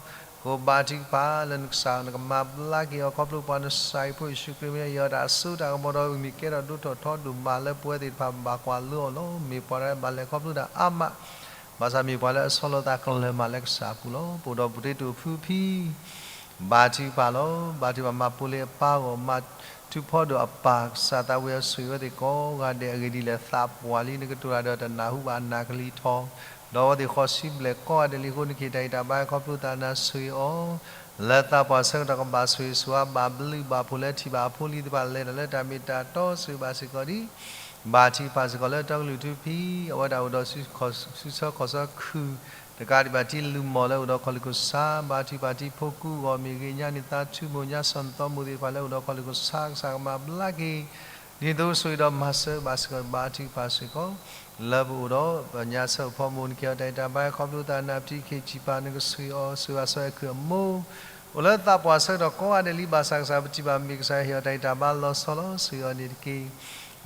ကဘါထုကဖၣ်လၢနကစၢ် နကမၤဘျါက့ၤအီၤ ခီဖျိပှၤနစၢ်အံၤဖိယ့ၣ်ၡူးခရံာ်မ့ၢ်ယဲ ဟ့ၣ်အီၤတၢ်အစိတၢ်ကမီၤဒီး မ့ၢ်ကဲထီၣ်ဒိၣ်ထီၣ်ထီဒိၣ်မးလၢပဝဲသ့ၣ်တဖၣ်ဘၣ်ကွၢ်လိအီၤလီၤ. မ့ၢ်ပှၤတဂၤဘၣ်လဲၤခီဖျိဒၣ်အါမး ဘၣ်ဆၣ်မ့ၢ်ပှၤလၢအဆီလီၤသးကလၢၤမးလၢကစၢ်အပူၤလီၤ. ပအိၣ်ဒီးပူၤတ့တိာ်ဖုဖံ ဘါထုကဖၣ်လီၤ. ဘါထုကဖၣ်မၤပိာ်လံအပၢ်အဂီၢ် မၤထူးဖီဒိၣ်အပၢ် ကစၢ်သးပူၤယၤဧၢ ဆိၣ်ဂ့ၤဝဲသ့ၣ်ကိးဂၤဒဲး အဂ့ၢ်ဒ်လဲၣ် သးပှၢ်လံ နကတိၤတၢ်ဒီးတနၢ်ဟူဘၣ်အနၢ်ကလံၤထီၣ် ဒီးအဝဲသ့ၣ်ဃိးဆံဘျဲၣ်ကိးဂၤဒဲးလံအဃိ နကဟ့ၣ်တၢ်ဂံၢ်တၢ်ဘါ ဟဲခီဖျိသးနၤ ဆိၣ်ဂ့ၤအီၤ လၢသးပှၢ်ဆၢကတီၢ် ကဘၣ်ဆိၣ်ဂ့ၤဆိၣ်ဝါ ဘၣ်ဘျုးဘၣ်ဖှိၣ်လၢထံၣ်ဘၣ်အဖိလံၤသ့ၣ်တဖၣ် လဲၤတၢ်လၢတၢ်မ့ၢ်တၢ်တီ ဆိၣ်ဂ့ၤဘၣ်စ့ၢ်ကီးဒံး ဘါထုကဖၣ်စ့ၢ်ကီးလၢတီကလုာ်ထူဖံ အဝဲဒၣ်အိၣ်ဒီးစုဆၢခီၣ်ဆၢခုၣ် တကးဒံးဘၣ်တံၤလူၢ်မီၢ်လၢအိၣ်ဒီးခီၣ်လ့ၣ်ခိၣ်ဆါ ဘါထုကဖၣ်တံၤဖိကူဂီၢ်မ့ၢ်ဂ့ၤ ညါန့ၣ်သးထူမိၢ် ညါစီၣ်နီၣ်သီမိၢ်သ့ၣ်တဖၣ်လၢအိၣ်ဒီးခီၣ်လ့ၣ်ခိၣ်ဆါ ကစၢ်ကမၤဘျါက့ၤ ဒ်သိးဆိၣ်ဂ့ၤဒီးမၤစၢၤဘၣ်စ့ၢ်ကီး ဘါထုကဖၣ်စ့ၢ်ကီး လၢပအိၣ်ဒီးပညါဆၢဖီမိၢ် နကဟ့ၣ်အီၤတၢ်ဂံၢ်တၢ်ဘါ ဟဲခီဖျိသးနၤ ပတံၤခံးဆံးပၢ် နကဆိၣ်ဂ့ၤအီၤ ဆိၣ်ဂ့ၤဘၣ်စီၤအဲၣ်ခုၣ်အမိၢ် အိၣ်လၢသးပှၢ်ဆၢကတီၢ်ကိးဂၤဒဲးလံ ဘၣ်ဆၣ်ကစၢ်ပထံၣ်ဘၣ်မ့ၢ်ကစၢ်ဟ့ၣ်အီၤတၢ်ဂံၢ်တၢ်ဘါလီၤဆီလီၤ ဆိၣ်ဂ့ၤအီၤန့ၣ်တက့ၢ်.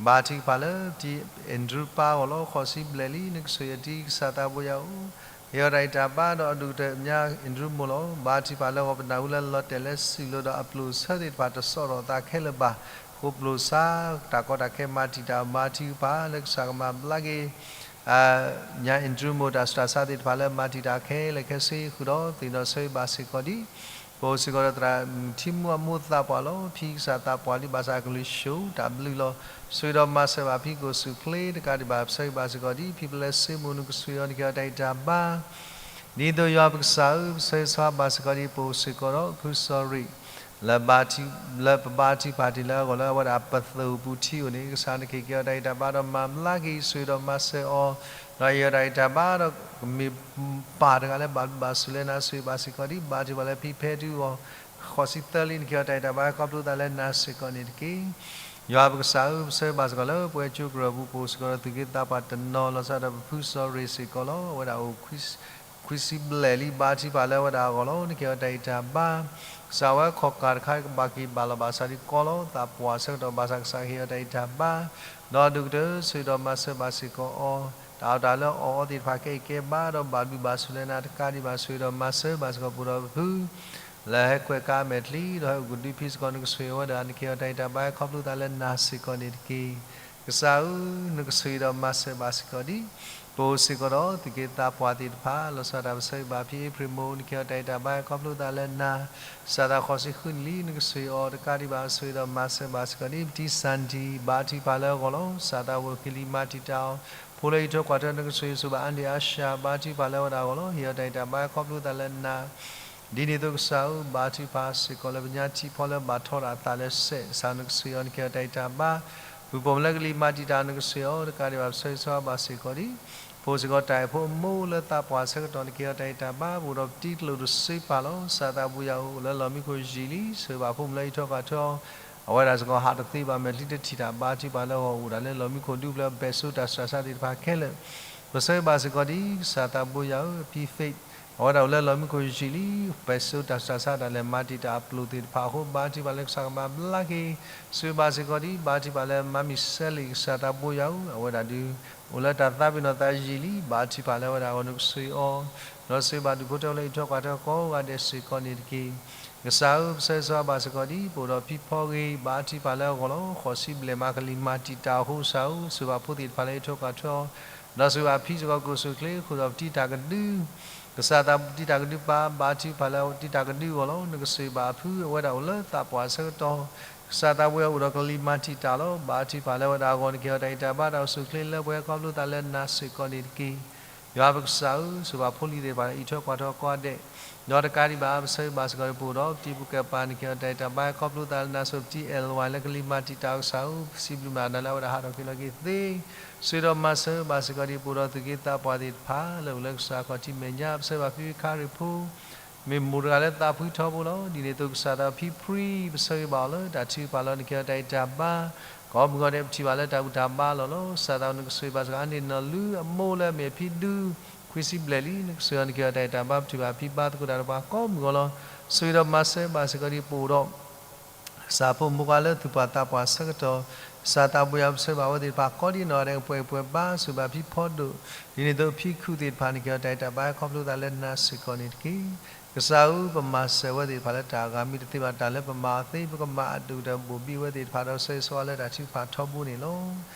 ဘါထုကဖၣ်လၢတံၤအဲၣ်ဒြူးပၢ်အဂီၢ်လီၤ ဃိးဆံဘျဲၣ်လံ နကဆိၣ်ဂ့ၤအီၤတံၤ ကစၢ်သးပူၤယၤဧၢ ဟ့ၣ်အီၤတၢ်ဂံၢ်တၢ်ဘါဒီး အဒိၣ်ကတၢၢ်ညါအဲၣ်ဒြူးမိၢ်လီၤ. ဘါထုကဖၣ်လၢအဂီၢ် ပနၢ်ဟူလၢလီၤတဲာ်လၢစုလိၤဒီးအပျိၢ်ဆၢသ့ၣ်တဖၣ်တစီၣ်ထီၣ်သးခဲလၢာ်ဘၣ် ဃိပျိၢ်ဆါ တၢ်ကီတၢ်ခဲမၤတံာ်တာ် ဘါထုကဖၣ်လၢကစၢ်ကမၤဘျါက့ၤ ညါအဲၣ်ဒြူးမိၢ်တၢ်ဆူးတၢ်ဆါသ့ၣ်တဖၣ်လၢမၤတံာ်တာ်ခဲလၢာ်ခဲဆ့ဃုာ်ဒီး သ့ၣ်နီၣ်ဆိၣ်ဂ့ၤဘၣ်စ့ၢ်ကီးဒံး ပအိၣ်စ့ၢ်ကီးဒီးသရၣ်မုၣ်ထံမူအမိၢ်သးပှၢ်လီၤ. ဖံကစၢ်သးပှၢ်လံ ဘၣ်ဆၣ်အကလုၢ်ဆူၣ်တၢ်ဘျုးလီၤ. ဆိၣ်ဂ့ၤဒီးမၤစၢၤဘၣ်ဖံကိၣ်ဆူၣ်ချ့ တကးဒံးဘၣ် ပဆၢဂ့ၤဘၣ်စ့ၢ်ကီးဒံး ဖံပလဲစ့မိၢ် နကဆိၣ်ဂ့ၤအီၤ နကဟ့ၣ်အီၤတၢ်ဂံၢ်တၢ်ဘါ ဒ်သိးယွၤပကစၢ်ဧၢ ပဆၢဂ့ၤဆၢဝါဘၣ်စ့ၢ်ကီးဒံး ပအိၣ်စ့ၢ်ကီးဒီးဖုစီၤရံး လၢပဘါထုကဖၣ်တ့ၢ်လၢအဂီၢ်လၢအဝဲဒၣ်ပသုးပူၤထံအိၣ်န့ၣ် ကစၢ်နကဟ့ၣ်က့ၤအီၤတၢ်ဂံၢ်တၢ်ဘါဒီးမၤဘျါက့ၤ ဆိၣ်ဂ့ၤဒီးမၤစၢၤအီၤ ဒီးဟ့ၣ်အီၤတၢ်ဂံၢ်တၢ်ဘါဒီး ကမ့ၢ်ပၢ်တဂၤလၢဘၣ်ဘျုးဘၣ်ဆိၣ်လၢနၤ ဆိၣ်ဂ့ၤဘၣ်စ့ၢ်ကီးဒံး ဘါထုကဖၣ်လၢဖံဖဲဒုအဂီၢ် ဃိးဆံသၢလံ နကဟ့ၣ်အီၤတၢ်ဂံၢ်တၢ်ဘါ ဟဲခီဖျိသးလၢနၤစ့ၢ်ကီးန့ၣ်တက့ၢ်. ယွၤပကစၢ်ဧၢ ပဆၢဂ့ၤဘၣ်စ့ၢ်ကီးလၢပဝဲကၠိကရၢၢ်ပူၤ ပအိၣ်စ့ၢ်ကီးဒီးသူၣ်က့သးပှၢ်တနီၤ လီၤဆီဒၣ်တၢ်ပဖုစီၤရ့ၣ်စ့ၢ်ကီးလီၤ. အဝဲဒၣ်အိၣ် ခွံဆံဘျဲၣ်လံ ဘါထုကဖၣ်လၢအဝဲဒၣ်အဂီၢ်လီၤ နကဟ့ၣ်အီၤတၢ်ဂံၢ်တၢ်ဘါ ကစၢ်ဝဲခီၣ်ကၢ်တခါကဘၣ်က့ၤဘၣ်လီၤဘၣ်စးဒံးကီလီၤ သးပှၢ်ဆၢကတီၢ်ဘၣ်ဆၣ်ကစၢ်ကဟ့ၣ်အီၤတၢ်ဂံၢ်တၢ်ဘါ ဒီးအဒိၣ်ကတၢၢ် ဆိၣ်ဂ့ၤဒီးမၤစၢၤဘၣ်စ့ၢ်ကီးအီၤ တၢ်အီၣ်တၢ်လၢအအီၣ်အီၤသ့ၣ်တဖၣ်ကဲအံၤကဲဘါ ဒီးဘၣ်ဘျုးဘၣ်ဆိၣ်လၢနၤတကးဒံးဘၣ် ဆိၣ်ဂ့ၤဒီးမၤစၢၤဘၣ်စ့ၢ်ကီးပအိၣ်ဒီးပဖု လၢဟဲကွဲးကါမဲာ်ချံ ဒီးဟဲအိၣ်ကဒုဖံးစ့ၢ်ကီး နကဆိၣ်ဂ့ၤဝဲဒၣ် နကဟ့ၣ်အီၤတၢ်ဂံၢ်တၢ်ဘါ ဟဲခီဖျိသးလၢနၤစ့ၢ်ကီးန့ၣ်တက့ၢ်. ကစၢ်ဧၢ, နကဆိၣ်ဂ့ၤဒီးမၤစၢၤဘၣ်စ့ၢ်ကီးဒံး ပအိၣ်စ့ၢ်ကီးဒီး သုးက့သးပှၢ်သ့ၣ်တဖၣ် လီၤဆီဒၣ်တၢ် ပဆၢဂ့ၤဘၣ်ဖံအ့ဖြ့ၣ်မိၢ် နကဟ့ၣ်အီၤတၢ်ဂံၢ်တၢ်ဘါ ဟဲခီဖျိသးလၢနၤ, စးထီၣ်ဃိးဆံဃုနံၣ်လံ နကဆိၣ်ဂ့ၤအီၤတကးဒံးဘၣ် ဆိၣ်ဂ့ၤဒီးမၤစၢၤဘၣ်စ့ၢ်ကီးဒံး ပတံၢ်စၣ်တံၢ် ဘါထုကဖၣ်လၢအဂီၢ်လီၤ. ကစၢ်သးဘိကလံၤမၤတံာ်တာ်အီၤ, ဖိလၢအံးထွဲကွၢ်ထွဲ နကဆိၣ်ဂ့ၤဆိၣ်ဘၣ် အါဒံၣ်အါရှၢၣ် ဘါထုကဖၣ်လၢအဝဲဒၣ်အဂီၢ်လီၤ. ဟ့ၣ်အီၤတၢ်ဂံၢ်တၢ်ဘါ ဟဲခီဖျိသးလၢနၤ ဒ်န့ၣ်အသိးကစၢ်ဧၢ, ဘါထုကဖၣ်စ့ၢ်ကီးလၢပညါထံဖီလၢဘၣ်ထီဒၣ်အသးလၢစဲး, ကစၢ်နကဆိၣ်ဂ့ၤအီၤ နကဟ့ၣ်အီၤတၢ်ဂံၢ်တၢ်ဘါ, ပုၢ်ပိာ်မုၣ်လၢကလံၤမၤတံာ်တာ် နကဆိၣ်ဂ့ၤအီၤတကးဒံးဘၣ် ပဆၢဂ့ၤဆၢဝါဘၣ်စ့ၢ်ကီးဒံး, ပအိၣ်စ့ၢ်ကီးတၢ်အဲၣ်ဖိအမိၢ်လၢသးပှၢ်ဆၢကတီၢ် နကဟ့ၣ်အီၤတၢ်ဂံၢ်တၢ်ဘါ, ပအိၣ်ဒီးပတံၤကျိၣ်တစ့ပာ်လီၤ. ကစၢ်သးဘိယွၤဧၢ, အိၣ်လၢလီၢ်မံခိၣ်ယံာ်လံ, ဆိၣ်ဂ့ၤဘၣ်ဖိမုၣ်လၢအံးထွဲကွၢ်ထွဲအီၤ, အဝဲဒၣ်စ့ၢ်ကီးဟးတသ့ဘၣ် မဲာ်ချံတထံၣ်တၢ် ဘါထုကဖၣ်လၢအဂီၢ် အိၣ်ဒၣ်လၢလီၢ်မံခိၣ်ဒူပျၢၤ ပဲာ်စိတၢ်ဆူးတၢ်ဆါသ့ၣ်တဖၣ်ခဲလၢာ်, ပဆၢဂ့ၤဘၣ်စ့ၢ်ကီးဒံး, ကစၢ်သးဘိယွၤဧၢ, အဖံသ့ၣ် အဝဲဒၣ်အိၣ်လၢလီၢ်မံခိၣ်ယံာ်လံ, ပဲာ်စိတၢ်ဆူးတၢ်ဆါဒၣ်လဲာ် မၤတံာ်တာ်အပျိၢ်သ့ၣ်တဖၣ်အဃိ ဘါထုကဖၣ်လၢကစၢ်ကမၤဘျါက့ၤ, ဆိၣ်ဂ့ၤဘၣ်စ့ၢ်ကီးဒံး, ဘါထုကဖၣ်လၢမါမံၤစဲလံာ် ကစၢ်သးဘိယွၤဧၢ, အဝဲဒၣ်ဒုး အိၣ်လၢတၢ်သးပ့ၤနီၣ်သးယံာ်လံ, ဘါထုကဖၣ်လၢအဝဲဒၣ်အဂီၢ် နကဆိၣ်ဂ့ၤအီၤ, ဒီးဆိၣ်ဂ့ၤဘၣ်ဒူၣ်ဖိထၢဖိလၢအံးထွဲကွၢ်ထွဲကိးဂၤဒဲးစ့ၢ်ကီးန့ၣ်တက့ၢ်. ကစၢ်ဧၢ, ပဆၢဂ့ၤဆၢဝါဘၣ်စ့ၢ်ကီးဒံး, ပအိၣ်ဒီးဖံဖီဂ့ၤ, ဘါထုကဖၣ်လၢအဂီၢ်လီၤ. ဃိးဆံဘျဲၣ်မးကလံၤမၤတံာ်တာ်အဃိ ကစၢ်ဧၢ, ဆိၣ်ဂ့ၤဘၣ်ဖိသ့ၣ်တဖၣ်လၢအံးထွဲကွၢ်ထွဲအီၤ, ဒီးဆိၣ်ဂ့ၤဘၣ်ဖံစ့ၢ်ကီး ကိးဆိၣ်ချ့ ဃုာ်ဒီးပတံၤတၢ်ကဒု ကစၢ်သးဘိတံၤတၢ်ကဒုပၢ်, ဘါထုကဖၣ်လၢတံၤတၢ်ကဒုအဂီၢ်လီၤ. နကဆိၣ်ဂ့ၤဘၣ်အဖု အဝဲဒၣ်အိၣ်လၢသးပှၢ်ဆၢကတီၢ်, ကစၢ်သးဘိယွၤအိၣ်ဒီးကလံၤမၤတံာ်တာ်လီၤ. ဘါထုကဖၣ်လၢအဝဲဒၣ်အဂီၢ် နကဟ့ၣ်အီၤတၢ်ဂံၢ်တၢ်ဘါ တၢ်အိၣ်ဆူၣ်အိၣ်ချ့လၢပှဲၤ ခီဖျိသးလၢနၤစ့ၢ်ကီးန့ၣ်တက့ၢ်. ယွၤပကစၢ်ဧၢ, ဆိၣ်ဂ့ၤဘၣ်ဖိလံၤသ့ၣ်တဖၣ်လၢအံးထွဲကွၢ်ထွဲကိးဂၤဒဲး, ဒီးတကးဒံးဘၣ် ပဆၢဂ့ၤဘၣ်စ့ၢ်ကီးဒံး ပအိၣ်ဒီးပတံၤဖိကဲပၢ် နကဟ့ၣ်အီၤတၢ်ဂံၢ်တၢ်ဘါ ခီဖျိသးလၢနၤ, ဆိၣ်ဂ့ၤပတံၤအဲၣ်လဝါ လၢကလံၤမၤတံာ်တာ်အီၤ ကစၢ်ဧၢ, ပစံးဘျုးနၤလၢအဝဲဒၣ်ဟးထီၣ်က့ၤလီၤက့ၤသ့, ဆိၣ်ဂ့ၤဒီးမၤစၢၤဘၣ်စ့ၢ်ကီးဒံး ပအိၣ်ဒီးသူၣ်က့သးပှၢ်သ့ၣ်တဖၣ် လၢအိၣ်လၢကစၢ်ခီၣ်ထံးမဲာ်ညါ, ပဆၢဂ့ၤဘၣ်ဖံဖုခါရံၣ်ဖိ မ့ၢ်မိၢ်တဂၤလၢသးဖှံထီဘိလီၤ. ဒ်န့ၣ်အသိးကစၢ်သးဖံဖှံ, ပဆၢဂ့ၤဘၣ်အီၤလၢတၢ်ထုကဖၣ်လီၤ, နကဟ့ၣ်အီၤတၢ်ဂံၢ်တၢ်ဘါ, ကိးမုၢ်ဂီၤဒဲး ပထံၣ်ဘၣ်လၢတၢ်ဘူၣ်တၢ်ဘါလီၤလီၤ. ကစၢ်သးဘိ နကဆိၣ်ဂ့ၤဘၣ်စ့ၢ်ကီး အန့ၣ်နီၢ်လုၢ်အမိၢ်လၢအမ့ၢ်အဖံဒု ခွံဆံဘျဲၣ်လံ, နကဆိၣ်ဂ့ၤအီၤ နကဟ့ၣ်အီၤတၢ်ဂံၢ်တၢ်ဘါ, ပထံၣ်ဘၣ်ဖံဘါသကိးတၢ်ဒီးပှၤကိးမုၢ်ဂီၤလီၤ. ဆိၣ်ဂ့ၤဒီးမၤစၢၤဘၣ်စ့ၢ်ကီးဒံး ပအိၣ်ဒီး ကစၢ်ဖိမုၣ်ဖိခွါလၢသူၣ်ပှၢ်သးပှၢ်ဆၢကတီၢ်, ကစၢ်သးဘိယွၤ ပဆၢဂ့ၤဘၣ်ဝဲသ့ၣ်တဖၣ်ကိးဒံးနီၢ်ဂၤဒဲး ပှဲၤပှဲၤဘါ, ဆိၣ်ဂ့ၤဘၣ်ဖံဖီဒိၣ်, ဒ်န့ၣ်အသိးဖံခူၣ်သ့ၣ်တဖၣ် နကဟ့ၣ်အီၤတၢ်ဂံၢ်တၢ်ဘါ ခီဖျိသးလၢနၤစ့ၢ်ကီးန့ၣ်တက့ၢ်. ကစၢ်ဧၢ, ပမၤစၢၤဝဲသ့ၣ်တဖၣ်လၢတၢ်အဂၤမ့ၢ်တသ့ဘၣ် တၢ်လၢပမၤအီၤသ့ ပကမၤအဒိၣ်ကတၢၢ်ဘိၣ်ဘံၣ်ဝဲသ့ၣ်တဖၣ်ဒီး ဆၢဂ့ၤဆၢဝါလၢတၢ်ထုကဖၣ်ထီဘိန့ၣ်လီၤ.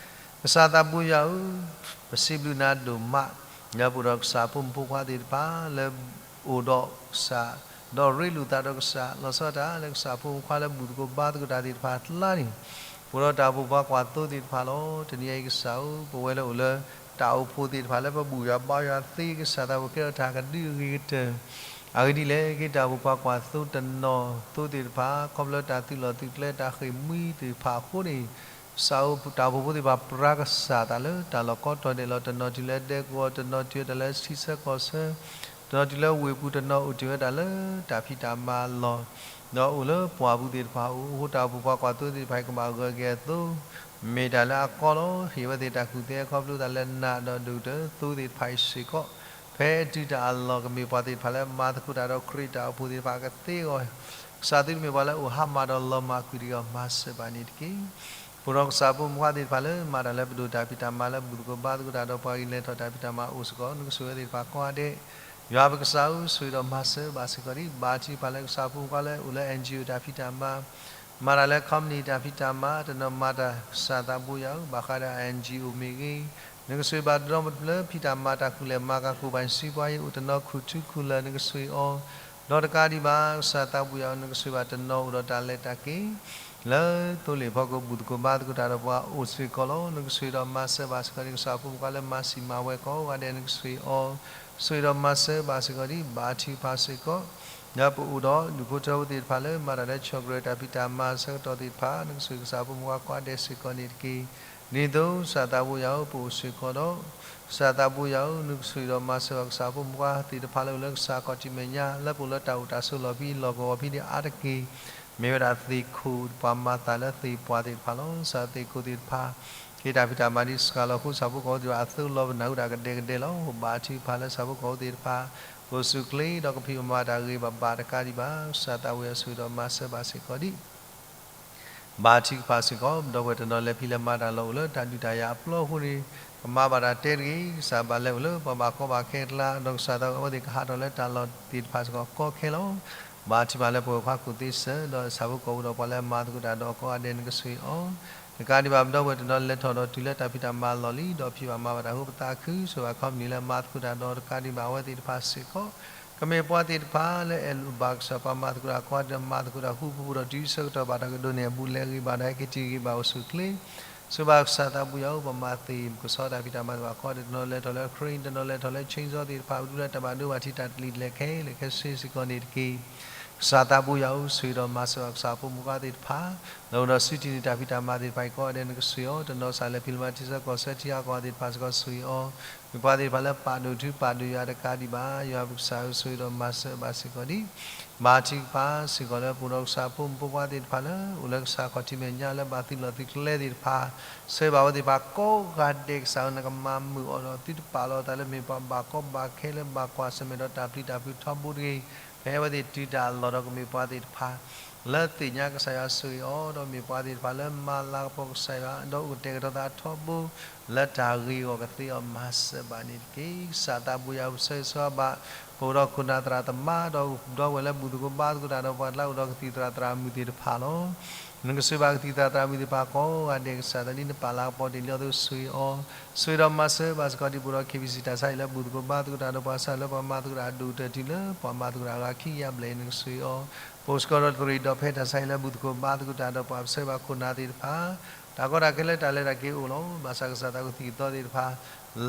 ကစၢ်သးဘိယွၤဧၢ, ပစံးဘျုးနၤဒိၣ်မး, လၢပအိၣ်ဒီးကစၢ်ဖိမုၣ်ဖိခွါသ့ၣ်တဖၣ် လၢအိၣ်ဒီးကစၢ်, ဒီးရ့လိာ်သးဒီးကစၢ်, လီၤဆီဒၣ်တၢ်လၢကစၢ်ဖိမုၣ်ခွါလၢဘူၣ်သကိးဘါသကိးတၢ်သ့ၣ်တဖၣ်အကျါန့ၣ်, ပအိၣ်ဒီးတၢ်အိၣ်ဖှိၣ်ဖိခွါကွၢ်သိသ့ၣ်တဖၣ်လီၤ. တနံၤအံၤကစၢ်ဧၢ, ပဝဲလၢအိၣ်လၢတၢ်အိၣ်ဖှိၣ်သ့ၣ်တဖၣ်လၢပဘူၣ်ယွၤဘါယွၤသ့ ကစၢ်သးဘိကဲထီၣ်တၢ်ကဒုအဂ့ၤကတၢၢ်, အဂ့ၢ်ဒ်လဲၣ်ဂ့ၤ တၢ်အိၣ်ဖှိၣ်ဖိခွါကွၢ်သိတနီၤသိသ့ၣ်တဖၣ် ခီဖျိလၢတၢ်သုးလီၢ်သုးကျဲတၢ်ဃ့ၢ်မှံသ့ၣ်တဖၣ်အဃိန့ၣ်, ကစၢ်ဧၢ, တၢ်အိၣ်ဖှိၣ်ဖိသ့ၣ်တဖၣ် ပြၢကစၢ်သးလၢတၢ်လီၢ်ကိးတီၤဒဲးလီၤ. တနီၤတုၤလၢဒဲကဝီၤ, တနီၤတုၤဝဲဒၣ်လၢထံဆၢကီၢ်ဆၢ, တနီၤတုၤလၢဝ့ၢ်ပူၤ, တနီၤအိၣ်တ့ၢ်ဝဲဒၣ်လၢတၢ်ဖံးတၢ်မၤအလီၢ်, ဒီးအိၣ်လၢပှၢ်ပူၤသ့ၣ်တဖၣ်အအိၣ်, အဃိတၢ်အိၣ်ဖှိၣ်ဖိခွါကွၢ်သိသ့ၣ်တဖၣ်အံၤ ကဘၣ်ဂၢၢ်က့ၤအသိး မ့ၢ်တၢ်လၢအကီလီၤ. ဟ့ၣ်ဝဲသ့ၣ်တၢ်ကူၣ်သ့ ခီဖျိသးလၢနၤဒီးဒိၣ်ကတၢၢ်သိသ့ၣ်တဖၣ်အံၤစ့ၢ်ကီး, ဖဲအတုၤတၢ်အလီၢ် ကမ့ၢ်ပှၤသ့ၣ်တဖၣ်လၢမၤသကိးတၢ်ဒီးခရံာ်တၢ်အိၣ်ဖှိၣ်သ့ၣ်တဖၣ် ကသ့အဂီၢ်, ကစၢ်သုတမ့ၢ်ပှၤလၢအိၣ်ဟါမၢ်ဒီးလီၤမၢ်ကွံာ်တဂ့ၤအီၤ မၤစၢၤဘၣ်န့ၣ်တက့ၢ်. ပအိၣ်ဒီးကစၢ်ဖိမုၣ်ဖိခွါသ့ၣ်တဖၣ်လၢမၤတၢ်လၢပဒိၣ်တၢ်ဖံးတၢ်မၤလၢဘူၣ်သကိးဘါသကိးတၢ်ဒီးပှၤဂ့ၤ လဲၤထီၣ်တၢ်ဖံးတၢ်မၤအိၣ်စ့ၢ်ကီး, နကဆိၣ်ဂ့ၤဝဲသ့ၣ်တဖၣ်ကိးဂၤဒဲး, ယွၤပကစၢ်ဧၢ, ဆိၣ်ဂ့ၤဒီးမၤစၢၤဘၣ်စ့ၢ်ကီးဒံး. ဘါထုကဖၣ်လၢကစၢ်ဖိမုၣ်ဖိခွါလၢအိၣ်လၢ အန်ၣ်ၵျီၣ်အိၣ် တၢ်ဖံးတၢ်မၤ, မၤတၢ်လၢ company တၢ်ဖံးတၢ်မၤ, တနီၤမၤတၢ်, ကစၢ်သးဘိယွၤဧၢ, ဘၣ်ဃးဒီး အန်ၣ်ၵျီၣ်အိၣ် မ့ၢ်ဂ့ၤ, နကဆိၣ်ဂ့ၤဘၣ်တနီၤလၢဖံးတၢ်မၤတၢ်ခူၣ်လဲၤမၤကၤ ကိၣ်ဘၣ်စံးပှၤအံၤ အိၣ်တနီၤခူၣ်ထူခူၣ်လၢာ် နကဆိၣ်ဂ့ၤအီၤ, ဒီးတကးဒံးဘၣ် ကစၢ်သးဘိယွၤဧၢ, နကဆိၣ်ဂ့ၤဘၣ်တနီၤအိၣ်ဒီးတၢ်လဲၤတၢ်က့ၤ လၢသိလ့ၣ်ဖီခိၣ် ဘူၣ်သကိးဘါသကိးတၢ်ဒီးပှၤအိၣ်စ့ၢ်ကီးလီၤ. နကဆိၣ်ဂ့ၤဒီးမၤစၢၤဘၣ်စ့ၢ်ကီးန့ၣ် ကစၢ်ဖိမုၣ်ဖိခွါလၢမၤစံးမၤဝဲကိးဂၤဒဲး နကဆိၣ်ဂ့ၤအီၤ, ဆိၣ်ဂ့ၤဒီးမၤစၢၤဘၣ်စ့ၢ်ကီးဒံး. ဘါထုကဖၣ်စ့ၢ်ကီး ဒီးပအိၣ်ဒီးဒူၣ်ဖိထၢဖိသ့ၣ်တဖၣ်လၢမၤတၢ်လၢ chocolate တၢ်ဖံးတၢ်မၤအဆၢကတီၢ်သ့ၣ်တဖၣ်, နကဆိၣ်ဂ့ၤကစၢ်ဖိမုၣ်ဖိခွါကိးဂၤဒဲးစ့ၢ်ကီးန့ၣ်တက့ၢ်. ဒ်သိးကစၢ်သးဘိယွၤဧၢ, ပအိၣ်စ့ၢ်ကီးဒီး ကစၢ်သးဘိယွၤဧၢ, နကဆိၣ်ဂ့ၤဒီးမၤစၢၤဘၣ်ကစၢ်ဖိမုၣ်ဖိခွါသ့ၣ်တဖၣ်လၢအိၣ်လၢကစၢ်ခီၣ်ထံးမဲာ်ညါ လၢပအိၣ်လၢတၢ်အိၣ်တၢ်ဆိးလီၢ်ဖဲအံၤ လီၢ်ကဝီၤဖဲန့ၣ်အါတက့ၢ်, မ့ၢ်ဝဲဒၣ်သ့ၣ်ခိၣ် ပှၤမၤသးလၢသ့ၣ်ပှၢ်သ့ၣ်တဖၣ်လီၤ. ကစၢ်သ့ၣ်ခိၣ်သ့ၣ်တဖၣ် ဟ့ၣ်တၢ်ဖံးတၢ်မၤဒ်စှၤလီၤအဃိ ကစၢ်ဖိကီၢ်ဖိသ့ၣ်တဖၣ်အသၢလီၤပနၢ်ဟူတၢ်ကဒဲကဒဲလီၤ. ဘါထုကဖၣ်လၢကစၢ်ဖိကီၢ်ဖိသ့ၣ်တဖၣ် ကအိၣ်ဆူၣ်အိၣ်ချ့ဒီးကဖံးကမၤတၢ်ဂ့ၤဘၣ်ဘၣ်တကးဒံးဘၣ် ကစၢ်သးဘိယွၤဆိၣ်ဂ့ၤဒီးမၤစၢၤဘၣ်စ့ၢ်ကီးဒံး. ဘါထုကဖၣ်စ့ၢ်ကီး ပဒီပုၢ်ဝဲၢ်တနီၤလဲၤဖံးလဲၤမၤတၢ်လီၢ်အိၣ်လၢတၢ်ဒုးတၢ်ယၤအပျီအဃိန့ၣ် ကမၤဘၣ်တၢ်တဲတဂ့ၤ, ကစၢ်ဘၣ်လဲၤအိၣ်လၢပှၤဘၣ်ကီဘၣ်ခဲအကျါ ဒီးကစၢ်သးဘိယွၤအဝဲသ့ၣ်ကဟးထီၣ်လၢတၢ်လီၢ်သ့ၣ်တဖၣ်စ့ၢ်ကီးကီခဲလီၤ. ဘါထုကဖၣ်လၢပဝဲၢ်ခွါကူၣ်သ့စၢၤ ဒီးဆၣ်ဖိကီၢ်ဖိဒီးပှၤလၢအမၤသကိးတၢ်ဒီးကိးဂၤဒဲးနကဆိၣ်ဂ့ၤအီၤ, တကးဒံးဘၣ်ပဒီပုၢ်ဝဲၢ်တနီၤလဲၤထီၣ်ဒီးတုၤလၢတၢ်ဖံးတၢ်မၤလီၢ်လံၤ ဒီးဖံးဘၣ်မၤဘၣ်တၢ်အဃိ ပသးခု ဆိၣ်ဂ့ၤဘၣ်ခီပနံၣ်လၢမၤသကိးတၢ်ဒီးတကးဒံးဘၣ်အဝဲသ့ၣ်တဖၣ်စ့ၢ်ကီး, ကမ့ၢ်ပှၤသ့ၣ်တဖၣ်လၢအဲၣ်လိာ်ဘၣ်ကစၢ် ပှၤမၤသကိးတၢ်ကိးဂၤဒဲး မၤသကိးတၢ်ဃူပူၤဒီးတုၤဆၢကတီၢ်ဘၣ်တၢ်ကဒိးန့ၢ်အဘူးလဲၤဂ့ၤဘၣ်ဒီး ဟဲက့ၤတ့ၢ်ဂ့ၤဘၣ်အိၣ်ဆူၣ်အိၣ်ချ့ ဆိၣ်ဂ့ၤဘၣ်ကစၢ်သးဘိယွၤဧၢ, ပမၤသ့ၣ်ကဆီတၢ်ဖံးတၢ်မၤသ့ၣ်တဖၣ်ကိးဂၤဒဲး တနီၤလဲၤထီၣ်လၢ crane တနီၤလဲၤထီၣ်လၢ chainsaw သ့ၣ်တဖၣ် ပဒုးလၢတၢ်ဘၣ်ဒိဘၣ်ထံးတၢ်တလံၤတလဲၤခဲလၢာ်ခဲဆ့စ့ၢ်ကီးန့ၣ်တက့ၢ်. ကစၢ်သးဘိယွၤဧၢ, ဆိၣ်ဂ့ၤဒီးမၤစၢၤဘၣ်ကစၢ်ဖိမုၣ်ခွါသ့ၣ်တဖၣ် လၢအိၣ်ဒီးစုတံၢ်န့ၢ်တၢ်ဖံးတၢ်မၤသ့ၣ်တဖၣ်အံၤကိးဂၤဒဲးနကဆိၣ်ဂ့ၤအီၤ, တနီၤစးလဲၤဖံးလီၤမၤထံဆၢကီၢ်ဆၢထံဟးကိးဂၤသ့ၣ်တဖၣ်စ့ၢ်ကီးဆိၣ်ဂ့ၤအီၤ, မ့ၢ်ပှၤသ့ၣ်တဖၣ်လၢပာ်ဒိၣ်ထူပာ်ဒိၣ်ယွၤတကးဒံးဘၣ် ယွၤပကစၢ်ဧၢ, ဆိၣ်ဂ့ၤဒီးမၤစၢၤဘၣ်စ့ၢ်ကီးဒံး ဘါထုကဖၣ်စ့ၢ်ကီးလၢပအိၣ်ဒီးကစၢ်ဖိမုၣ်ဖိခွါသ့ၣ်တဖၣ်လၢ အိၣ်လၢကစၢ်ခီၣ်ထံးမဲာ်ညါလၢဘၣ်သုးလီၢ်သုးကျဲသ့ၣ်တဖၣ်, ဆိၣ်ဂ့ၤဘၣ်အဝဲသ့ၣ်တဖၣ်ကိးဂၤဒဲးကစၢ်ဧၢ, နကမၤမုာ်အီၤဒီးသုတပာ်လီၤသးလၢမ့ၢ်ပှၤဘၣ်ကီဘၣ်ခဲလၢဘၣ်ကွၢ်ဆၢၣ်မဲာ်ဒီးတၢ်ပျံၤတၢ်ဖုးထီဘိတဂ့ၤ, ဖဲအဝဲသ့ၣ်တုၤတၢ်လီၢ်ဒီးကမ့ၢ်ပှၤသ့ၣ်တဖၣ် လၢသ့ၣ်ညါကစၢ်ယွၤဆိၣ်ဂ့ၤအီၤ, ဒီးမ့ၢ်ပှၤသ့ၣ်တဖၣ်လၢမၤလၤကပီၤကစၢ်ယွၤ ဒီးအိၣ်ကတဲာ်ကတီၤသးထီဘိ လၢတၢ်ဂ့ၤအဂီၢ်ကသ့အီၤမၤစၢၤဘၣ်န့ၣ်တက့ၢ်. ကစၢ်သးဘိယွၤဧၢ, ပဆၢဂ့ၤဆၢဝါဘၣ် ပအိၣ်ဒီးခိၣ်နၢ်သရၣ်သမါ ဒီးပဒီပုၢ်ဝဲၢ်လၢဘူၣ်သကိးဘါသကိးတၢ်ဒီးပှၤလၢအိၣ်ဒီးကသံၣ်သရၣ်သရၣ်မုၣ်သ့ၣ်တဖၣ်လီၤ. နကဆိၣ်ဂ့ၤဘၣ်ကသံၣ်သရၣ်သရၣ်မုၣ်သ့ၣ်တဖၣ်ကိးဂၤဒဲးကစၢ် ဒ်နပာ်လၤကပီၤတ့ၢ်လံအသိးဆိၣ်ဂ့ၤအီၤ, ဆိၣ်ဂ့ၤဒီးမၤစၢၤဘၣ်စ့ၢ်ကီးဒ်ပအိၣ်ဒီး KBC တၢ်ဆါဟံၣ်လၢဘူၣ်သကိးဘါသကိးတၢ်ဒီးပှၤဆါလၢပှၤမၤသကိးတၢ်အဒိၣ်ကတၢၢ်တုၤလၢ ပှၤမၤသကိးတၢ်အဂၤခံကယၤဘျဲၣ်အံၤနကဆိၣ်ဂ့ၤအီၤ, ပအိၣ်စ့ၢ်ကီးဒီးတရံးဒီးဖဲတၢ်ဆါဟံၣ်လၢဘူၣ်သကိးဘါသကိးတၢ်ဒီးပှၤပဆၢဂ့ၤဘၣ်ခိၣ်နၢ်သ့ၣ်တဖၣ် တၢ်ကီတၢ်ခဲလၢတၢ်လဲၤတၢ်က့ၤအိၣ်လီၤ. ဘၣ်ဆၣ်ကစၢ်သးကသံၣ်ကသီသ့ၣ်တဖၣ်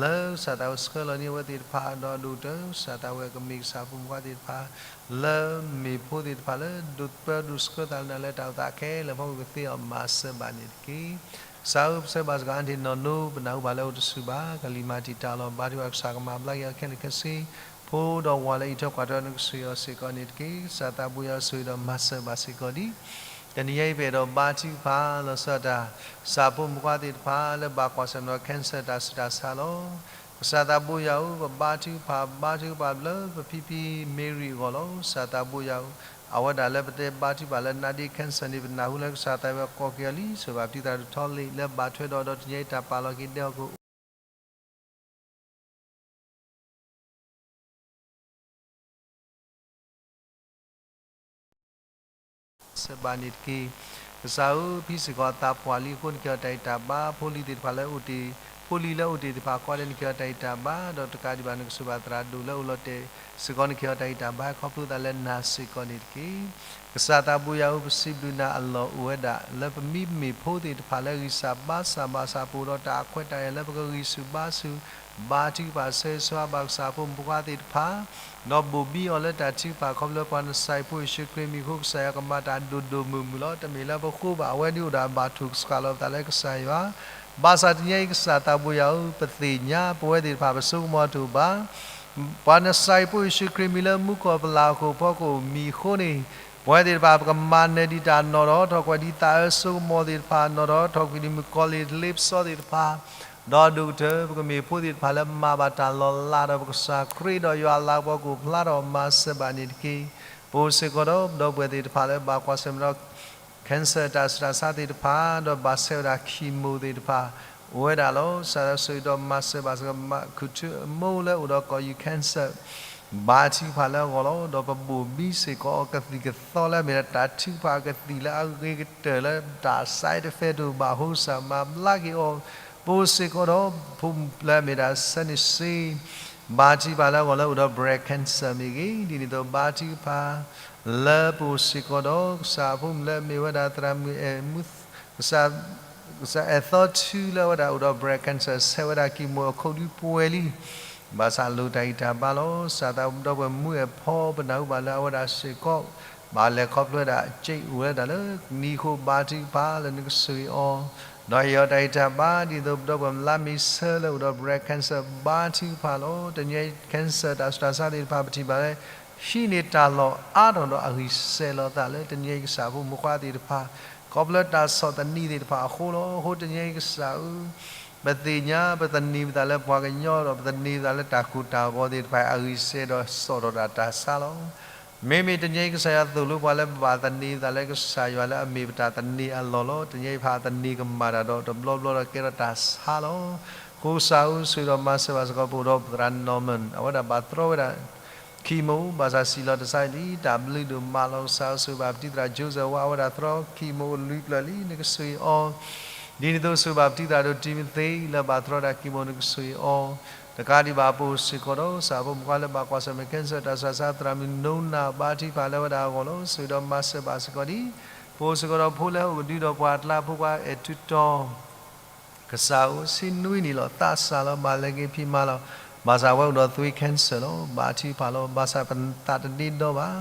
လၢကစၢ်သးကဆှၢလီၤန့ၢ်အဝဲသ့ၣ်တဖၣ် ဒီးအဒိၣ်ကတၢၢ် ကစၢ်သးဝဲကမ့ၢ်ကစၢ်ဖိမုၣ်ခွါသ့ၣ်တဖၣ် လၢမ့ၢ်ဖိသ့ၣ်တဖၣ်လၢဒိးပၢဒိးဆှၢသးလၢနၤလၢတၢ်အိၣ်သးခဲလၢာ်အဖီခိၣ် ကသ့အီၤမၤစၢၤဘၣ်န့ၣ်တက့ၢ်. ကစၢ်ဧၢ, ပဆၢဘၣ်စ့ၢ်ကီး aunty နီၢ်နိ ပနၢ်ဟူဘၣ်လၢအိၣ်တဆူၣ်ဘၣ် ကလံၤမၤတံာ်တာ်လီၤ. ဘါထုကဖၣ်ကစၢ်ကမၤဘျါက့ၤအီၤခဲလၢာ်ခဲဆ့, ဖိဒီးဝၤလၢအံးထွဲကွၢ်ထွဲနကဆိၣ်ဂ့ၤအီၤစ့ၢ်ကီးန့ၣ်တက့ၢ်. ကစၢ်သးဘိယွၤဆိၣ်ဂ့ၤဒီးမၤစၢၤဘၣ်စ့ၢ်ကီးဒံး တနံၤအံၤပအဲၣ်ဒိးဘါထုကဖၣ်လီၤဆီဒၣ်တၢ် ကစၢ်ဖိမုၣ်ခွါသ့ၣ်တဖၣ်လၢဘၣ်ကွၢ်ဆၢၣ်မဲာ်ဒီး cancer တၢ်ဆူးတၢ်ဆါလီၤ. ကစၢ်သးဘိယွၤဧၢ, ပဘါထုကဖၣ် ဘါထုကဖၣ်လၢပဖံဖံ Mary အဂီၢ်လီၤ. ကစၢ်သးဘိယွၤဧၢ, အဝဲဒၣ်လၢပတဲဘါထုကဖၣ်လၢနါဒ့ cancer န့ၣ် ပနၢ်ဟူလၢကစၢ်သးဝဲကိးက့ၤအီၤလံ ဆိၣ်ဂ့ၤဘၣ်ပတံၤသရၣ်ဒိၣ်ထီလ့ၣ်လၢဘၣ်ထွဲဒီး ဒီးတနံၤအံၤတၢ်ပာ်လီၤက့ၤဒဲဟီၣ်ခိၣ် စၢၤဘၣ်န့ၣ်တက့ၢ်. ကစၢ်ဧၢ, ဖံစ့ၢ်ကီးအသးပှၢ်လံအဃိ နကဟ့ၣ်အီၤတၢ်ဂံၢ်တၢ်ဘါ, ဖိလံၤသ့ၣ်တဖၣ်လၢအိၣ်တ့ၢ်, ဖိလံၤလၢအိၣ်တ့ၢ်သ့ၣ်တဖၣ်ကိးဂၤဒဲး နကဟ့ၣ်အီၤတၢ်ဂံၢ်တၢ်ဘါ, ဒီးတကးဒံးဘၣ် နကဆိၣ်ဘၣ်သရၣ်ဒိၣ်လၢအိၣ်လီၤတဲာ်စ့ၢ်ကီး နကဟ့ၣ်အီၤတၢ်ဂံၢ်တၢ်ဘါ ခီဖျိသးလၢနၤစ့ၢ်ကီးန့ၣ်တက့ၢ်. ကစၢ်သးဘိယွၤဧၢ, ပစံးဘျုးနၤအလီၢ်အိၣ်ဝဲဒၣ် လၢပမ့မ့ၢ်ဖိသ့ၣ်တဖၣ်လၢဂံၢ်စၢ်ဘါစၢ်ဘၣ်ဆၣ် ပအိၣ်ဒီးတၢ်အခွဲးတၢ်ယာ်လၢပကဂံၢ်ဆူၣ်ဘါဆူၣ် ဘါထုကဖၣ်ဆၢဂ့ၤဆၢဝါဘၣ်ကစၢ်ဖိမုၣ်ဖိခွါသ့ၣ်တဖၣ်, ဒီးဘိၣ်ဘံအီၤလၢတၢ်ထုကဖၣ်ခီဖျိပှၤနစၢ်ဖိယ့ၣ်ၡူးခရံာ်မံၤအဃိ ကစၢ်ယွၤကမၤတၢ်ဒိၣ်ဒိၣ်မုၢ်မုၢ်လီၤ. တမ့ၢ်လၢပဃိဘၣ် အဝဲဒၣ်အိၣ်ဒီးအဘၣ်ထိၣ်ကစှၤလီၤပသးလၢကစၢ်ယွၤ ဘၣ်ဆၣ်တနံၤအံၤကစၢ်သးဘိယွၤဧၢ, ပသ့ၣ်ညါ ပဝဲသ့ၣ်တဖၣ်ပဆိကမိၣ်တအိၣ်ဘၣ် ပှၤနစၢ်ဖိယ့ၣ်ၡူးခရံာ်မံၤလၢမူကီၢ်ပလၢ်အခိၣ်ဖီခိၣ်မံၤအဃိန့ၣ်, ပဝဲသ့ၣ်တဖၣ်ပကမၤနၢၤဒံးတၢ်နီၣ်ထီၣ်ထီၣ်ကွံာ်ဒံးသးအၢဆိကမိၣ်သ့ၣ်တဖၣ် နီၣ်ထီၣ်ထီၣ်ကွံာ်ဒံးမုၣ်ကီၤလံၢ်တလ့ပစီသ့ၣ်တဖၣ်, ဒီးဒိၣ်ကတၢၢ် ပကမ့ၢ်ဖိသ့ၣ်တဖၣ်လၢမၤဘၣ်တၢ်လီၤလးဒီးပကစၢ်ခရံာ်ဒီးယွၤအလၤကပီၤကအိၣ်ဖျါထီၣ်မၤစၢၤဘၣ်န့ၣ်တက့ၢ်. ပအိၣ်စ့ၢ်ကီးဒီးပဒီပုၢ်ဝဲၢ်သ့ၣ်တဖၣ်လၢဘၣ်ကွၢ်ဆၢၣ်မဲာ်ဒီး cancer တၢ်ဆူးတၢ်ဆါသ့ၣ်တဖၣ် ဒီးဘၣ်ဆဲးဝဲဒၣ် chemo သ့ၣ်တဖၣ် အိၣ်ဝဲဒၣ်လီၤ. ကစၢ်ဆိၣ်ဂ့ၤဒီးမၤစၢၤဘၣ်စ့ၢ်ကီး မါခူၣ်ထူအမိၢ်လၢအိၣ်ဒီးကီၢ်ယူၤ cancer ဘါထုကဖၣ်လၢအဂီၢ်လီၤ. ဒီးပဘိၣ်ဘံစ့ၢ်ကီးအီၤကသံၣ်ကသီလၢအမ့ၢ်ဒၣ်တၢ်ထုကဖၣ်အကသံၣ်လၢအဂ့ၤကတၢၢ်လၢတၢ် side effect တအိၣ်ဘၣ်အဃိ ကစၢ်မၤဘျါက့ၤအီၤ, ပအိၣ်စ့ၢ်ကီးဒီးဖိလၢအမ့ၢ်ဒၣ် စဲန့ၣ်စ့ ဘါထုကဖၣ်လၢအဂီၢ်လၢအိၣ်ဒီး breast cancer မ့ၢ်ဂ့ၤ, ဒ်န့ၣ်အသိးဘါထုကဖၣ် လၢပအိၣ်စ့ၢ်ကီးဒီး ကစၢ်အဖိမုၣ်လၢအမ့ၢ်ဝဲဒၣ်သရၣ်မုၣ်အဲၣ်မူ ကစၢ်အဲၣ်သီထူလၢအဝဲဒၣ်အိၣ်ဒီး breast cancer ဆဲးဝဲဒၣ် chemo အခိၣ်ဒုပှဲၤလံ, ဘၣ်ဆၣ်လိၣ်တၢ်ဂံၢ်တၢ်ဘါလီၤ. ကစၢ်သးဒီပုၢ်ဝဲၢ်မူအဲၣ်ဖီ ပနၢ်ဟူဘၣ်လၢအဝဲဒၣ်စ့ၢ်ကီး ဘၣ်လဲၤခီဖျိဝဲဒၣ် ကၠ့အိၣ်ဝဲဒၣ်လၢနံၤအဃိ ဘါထုကဖၣ်လၢနကဆိၣ်ဂ့ၤအီၤ, ဒီးဟ့ၣ်အီၤတၢ်ဂံၢ်တၢ်ဘါ ဒ်သိးပဒီပုၢ်ဝဲၢ်မုၣ်လါမ့ၤဆၢလၢအိၣ်ဒီး breast cancer ဘါထုကဖၣ်လီၤ. တနံၤအံၤ cancer တၢ်ဆူးတၢ်ဆါသ့ၣ်တဖၣ် ပထံၣ်ဘၣ်လၢ ဟံးန့ၢ်တၢ်လီၢ်အါထီၣ်ဒီးအဂံၢ်စဲးလီၤသးလၢတနံၤအံၤကစၢ်ဖိမုၣ်ခွါသ့ၣ်တဖၣ် ခီဖျိတၢ်ဆီၣ်သနံးသ့ၣ်တဖၣ်အဃိလီၤ. အဃိတနံၤအံၤကစၢ်ဧၢ, ပသ့ၣ်ညါပသန့ၤပသးလၢပှၤကညီဒီး ပသန့ၤပသးလၢတၢ်ကိၢ်တၢ်ဂီၤသ့ၣ်တဖၣ်အဂံၢ်စဲးဒီးစိာ်ထီၣ်တၢ်တၢ်ဆါလီၤ. မ့မ့ၢ်တနံၤအံၤကစၢ်ယွၤသိၣ်လိပှၤလၢပဘၣ်သန့ၤပသးလၢကစၢ်ယွၤလၢအမ့ၢ်ပတၢ်သန့ၤအလီၢ်လီၤ. တနံၤအံၤပဟးသန့ၤကမၣ်တၢ်ဒီးတဘျီဘျီဒီးကဲထီၣ်တၢ်ဆါလီၤ. အဃိကစၢ်ဧၢ ဆိၣ်ဂ့ၤဒီးမၤစၢၤဘၣ်စ့ၢ်ကီးပအိၣ်ဒီးပသရၣ် Norman အဝဲဒၣ်ဘၣ်တြီဝဲဒၣ် ခံမိၢ် ဘၣ်ဆၣ်စံၣ်လီၤတစဲးလံ, တၢ်ဘျုးဒိၣ်မးလီၤ. ကစၢ်ဧၢ, ဆိၣ်ဂ့ၤဘၣ်ပတံၤသရၣ် Joseph ဝါ, အဝဲဒၣ်သရီခံမိၢ်အိၣ်လွံၢ်ဖျၢၣ်လံ, နကဆိၣ်ဂ့ၤအီၤ. ဒ်န့ၣ်အသိး ဆိၣ်ဂ့ၤဘၣ်ပတံၤသရၣ်ဒိၣ် Timothy လၢဘၣ်သရီတၢ်ခံမိၢ်, နကဆိၣ်ဂ့ၤအီၤ. တကးဒံးဘၣ် ပအိၣ်စ့ၢ်ကီးဒီး ကစၢ်ဖိမုၣ်ခွါလၢဘၣ်ကွၢ်ဆၢၣ်မဲာ် cancer တၢ်ဆူးတၢ်ဆါ သရၣ်မုၣ်နိနၤ, ဘါထုကဖၣ်လၢအဝဲဒၣ်အဂီၢ်လီၤ. ဆိၣ်ဂ့ၤဒီးမၤစၢၤဘၣ်စ့ၢ်ကီးဒံး ပအိၣ်စ့ၢ်ကီးဒီးဖိလၢဟဲအိၣ်ကဒုဒီးပှၤအကျါ, ဖိခွါအဲၣ်ထူတီၤ ကစၢ်ဧၢ, ဆံနွံနံၣ်လီၤ, သးစၢ်လီၤ, မၤလၢက့ၤဖံးမၤလီၤ. ဘၣ်ဆၣ်အဝဲအိၣ်ဒီးသွံ cancer လီၤ. ဘါထုကဖၣ်လီၤ. ဘၣ်ဆၣ်ပသးတဒ့ဒီဘၣ်.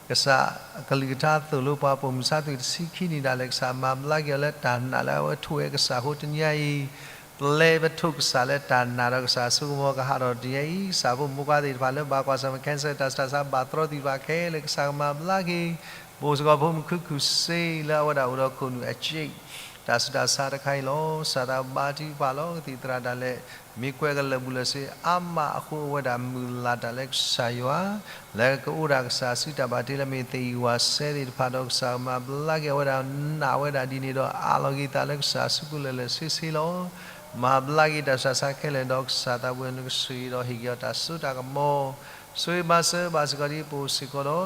ကစၢ်အကလုၢ်ကထါသိၣ်လိပှၤ ပိာ်မုၣ်ဆါသွံၣ်တဆံခံနံၣ်ဒၣ်လဲာ်, ကစၢ်မၤဘျါက့ၤအီၤလၢတၢ်နာ်လၢအဝဲထိၣ်ဝဲကစၢ်အဃိ တနံၤအံၤ ပျဲပထိၣ်ကစၢ်လၢတၢ်နာ်ဒီး ကစၢ်ဆိကမိၣ်ကဟးထီၣ်တနံၤအံၤ, ကစၢ်ဖိမုၣ်ဖိခွါသ့ၣ်တဖၣ်လၢဘၣ်ကွၢ်ဆၢၣ်မဲာ် cancer တၢ်ဆူးတၢ်ဆါ ဘၣ်သရီသ့ၣ်တဖၣ်ခဲလၢာ် ကစၢ်ကမၤဘျါက့ၤ. ပအိၣ်စ့ၢ်ကီးဖိမုၣ်ခုၣ်ခုၣ်စ့လၢအဝဲဒၣ်အိၣ်ဒီးခိၣ်နူာ်အစ့း တၢ်ဆူးတၢ်ဆါတခါအံၤလီၤ. ကစၢ်သးဘါထုကဖၣ်လီၤ. ကသံၣ်သရၣ်ဒၣ်လဲာ် မ့ၢ်ကွဲးကလၢာ်ဘူးလၢာ်စ့အါမးအဃိ အဝဲဒၣ်မုၢ်လၢ်တၢ်လၢကစၢ်ယွၤ လၢကအိၣ်ဒၣ်ကစၢ်ဆူတၢ်ဘၣ်တ့လၢမ့ၢ်သ့ၣ်အံၤဝၤစဲသ့ၣ်တဖၣ်ဒီး ကစၢ်မၤဘျါက့ၤအဝဲဒၣ်နာ်ဝဲဒၣ်ဒ်န့ၣ်ဒီး အးလီၤက့ၤသးလၢကစၢ်ဆူကလၢာ်လၢာ်ဆ့ဆ့လီၤ. မၤဘျါက့ၤတၢ်ဆူးတၢ်ဆါခဲလၢာ်ဒီး ကစၢ်သးဘိယွၤ နကဆိၣ်ဂ့ၤဒီးဟ့ၣ်က့ၤအီၤတၢ်စိတၢ်ကမီၤ, ဆိၣ်ဂ့ၤမၤစၢၤဘၣ်စ့ၢ်ကီးဒံး ပအိၣ်စ့ၢ်ကီးဒီး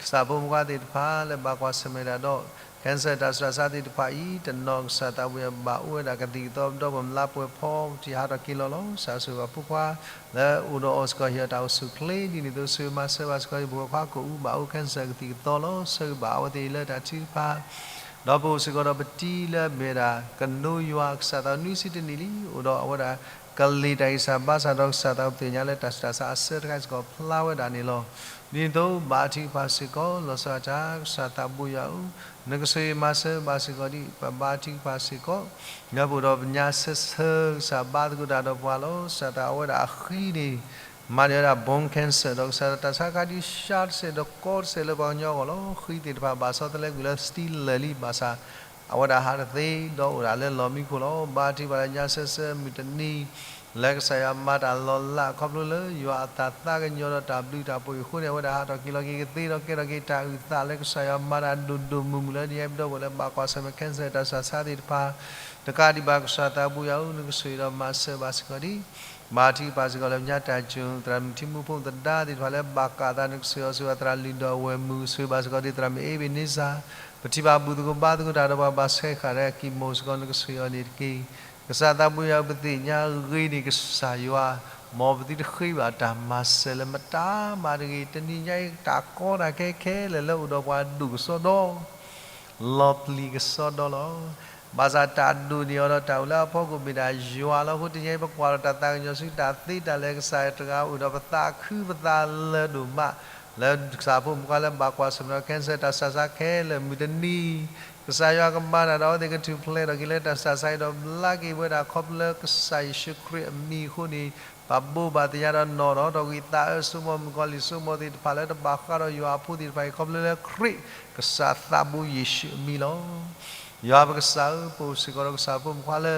ကစၢ်ဖိမုၣ်ဖိခွါသ့ၣ်တဖၣ်လၢဘၣ်ကွၢ်ဆၢၣ်မဲာ်တၢ်ဒီး cancer တၢ်ဆူးတၢ်ဆါသ့ၣ်တဖၣ်အံၤ တနီၤ ကစၢ်သးဘိယွၤ ဘၣ်အိၣ်ဝဲဒၣ်ကသံၣ်ကသီဒီး ပမၤလၢပှဲၤဖီ ပထံၣ်ဟးထီၣ်က့ၤလီၤလီၤ. ကစၢ်ဆိၣ်ဂ့ၤဘၣ်ဖိခွါလၢအိၣ်ဒီးအီၤစ့ၢ်ကီး ဟ့ၣ်အီၤတၢ်အိၣ်ဆူၣ်အိၣ်ချ့, ဒ်န့ၣ်အသိး ဆိၣ်ဂ့ၤမၤစၢၤဘၣ်စ့ၢ်ကီးဒံး ပှၤဖိခွါကိးအူဘၣ်အိၣ် cancer ကသံၣ်ကသီလီၤ. ဆိၣ်ဂ့ၤဘၣ်အဝဲသ့ၣ်လၢတၢ်ထုကဖၣ် ဒီးပအိၣ်စ့ၢ်ကီးဒီးပတံၤလၢအမ့ၢ်ဝဲဒၣ် ကနိယွၤ ကစၢ်သးနွံဆံတနံၣ်လံ, အိၣ်ဒီးအဝဲဒၣ်ကလံၤတၢ်ဂံၢ်စၢ်ဘါစၢ်ဒီး ကစၢ်သးဘိယွၤ သ့ၣ်ညါလၢတၢ်ဆူးတၢ်ဆါအဆၢတခါစ့ၢ်ကီးဖျါဝဲဒၣ်န့ၣ်လီၤ. ဒ်န့ၣ်အသိး ဘါထုကဖၣ်စ့ၢ်ကီး လီၤဆီဒၣ်တၢ် ကစၢ်သးဘိယွၤဧၢ, နကဆိၣ်ဂ့ၤမၤစၢၤဘၣ်စ့ၢ်ကီးဒံး ပဘါထုကဖၣ်စ့ၢ်ကီး လၢပအိၣ်ဒီးပညါဆၢဆၢ ကစၢ်ဘါသကိးတၢ်ဒီးပှၤလီၤ. ကစၢ်သး အဝဲဒၣ်အဃံန့ၣ် မၤန့ၢ်ဝဲဒၣ် bone cancer ဒီးကစၢ်တၢ်ဆါခါဒုး ရှါတစဲးဒီးကီတစဲးလၢပှၤကညီအဂီၢ်လီၤ. ဃံသ့ၣ်တဖၣ်ဘၣ်ဆီတလဲကွံာ်လၢ စတံလၢာ်လံ ဘၣ်ဆၣ် အဝဲဒၣ်ဟးတသ့ ဒီးအိၣ်ဒၣ်လၢလီၢ်မံခိၣ်လီၤ. ဘါထုကဖၣ်လၢညါဆၢဆၢမုၢ်တနံၤ လၢကစၢ်ယွၤမၤတၢ်လီၤလး ခီဖျိလၢယွၤအတၢ်သးကညီၤဒီးတၢ်ဘျုးတၢ်ဖှိၣ်အံၤအဃိန့ၣ် အဝဲဒၣ်ဟးထီၣ်က့ၤလီၤက့ၤကသ့ဒီးကဲထီၣ်က့ၤတၢ်အုၣ်သးလၢကစၢ်ယွၤမၤတၢ်ဒိၣ်ဒိၣ်မုၢ်မုၢ်လၢ ဒ်အံၤပဒီပုၢ်ဝဲၢ်လၢဘၣ်ကွၢ်ဆၢၣ်မဲာ် cancer တၢ်ဆူးတၢ်ဆါသ့ၣ်တဖၣ် တကးဒံးဘၣ် ကစၢ်သးဘိယွၤဧၢ, နကဆိၣ်ဂ့ၤဒီးမၤစၢၤဘၣ်စ့ၢ်ကီးဒံး ဘါထုကဖၣ်စ့ၢ်ကီးလၢညါတၢ်ကၠိ သရၣ်မုၣ်ထံမူဖိသဒါသ့ၣ်တဖၣ်လၢဘၣ်ဃးသး နကဆိၣ်ဂ့ၤအီၤ ဆိၣ်ဂ့ၤအသရၣ်လုၢ်ဒီးအဝဲၢ်မုၣ် ဆိၣ်ဂ့ၤဘၣ်စ့ၢ်ကီးဒံး သရၣ်မုၣ်အ့ဘ့းနံစၢ် ပထံၣ်ဘၣ်ဘူၣ်သကိးဘါသကိးတၢ်ဒီးပှၤဘၣ်ဆှဲခးဒီး chemo စ့ၢ်ကီး နကဆိၣ်ဂ့ၤအီၤန့ၣ်တက့ၢ်. ကစၢ်သးဘိယွၤဧၢ, ပသ့ၣ်ညါဂ့ၤန့ၣ် ကစၢ်ယွၤ မ်ပသုတဃ့ဘၣ်တၢ်မၤစၢၤလၢမတၤမးတဂ့ၤ. တနံၤညါအံၤ တၢ်ကီတၢ်ခဲခဲလၢာ်လၢအိၣ်ဒီးပှၤဒိၣ်ကစီဒီ လီၤပျံၤကစီဒီလီၤ. ဘၣ်ဆၣ်တၢ်ဒိၣ်န့ၢ်အီၤဒီးတၢ်အိၣ်လၢအဖီခိၣ်မ့ၢ်ဒၣ်ယွၤလီၤ. အဃိတနံၤအံၤ ပကွၢ်ဒီးတၢ်သးကညီၤဆူတၢ်သ့တၢ်လၢာ် ကစၢ်ယွၤတဂၤအိၣ်ဒီးပသးခုပသးလၢာ်ဒိၣ်မး လၢကစၢ်ဖိမုၣ်ခွါလၢဘၣ်ကွၢ်ဆၢၣ်မဲာ်ဒီး cancer တၢ်ဆူးတၢ်ဆါခဲလၢာ် မုၢ်တနံၤ ကစၢ်ယွၤကမၤတၢ်ဒီးအဝဲသ့ၣ်ကထူၣ်ဖျဲးထီၣ်က့ၤလၢတၢ်ဆူးတၢ်ဆါအံၤဒီး ဘျါက့ၤဝဲဒၣ် ခီဖျိလၢကစၢ်ယ့ၣ်ၡူးခရံာ်အမံၤအဃိန့ၣ် ပဘိးဘၣ်သ့ၣ်ညါဒီးနီၣ်ထီၣ်ထီၣ်က့ၤသးအၢ ဆိကမိၣ်မုၣ်ကီၤလံၢ် ဆိကမိၣ်သ့ၣ်တဖၣ်လၢတဘၣ်ဃးဒီးယွၤအဖိသ့ၣ်တဖၣ်အံၤ ခီဖျိလၢခရံာ်ကစၢ်သးဘိယ့ၣ်ၡူးအမံၤလီၤ. ယွၤပကစၢ်ဧၢ, ပအိၣ်စ့ၢ်ကီးဒီးကစၢ်ဖိမုၣ်ခွါလၢ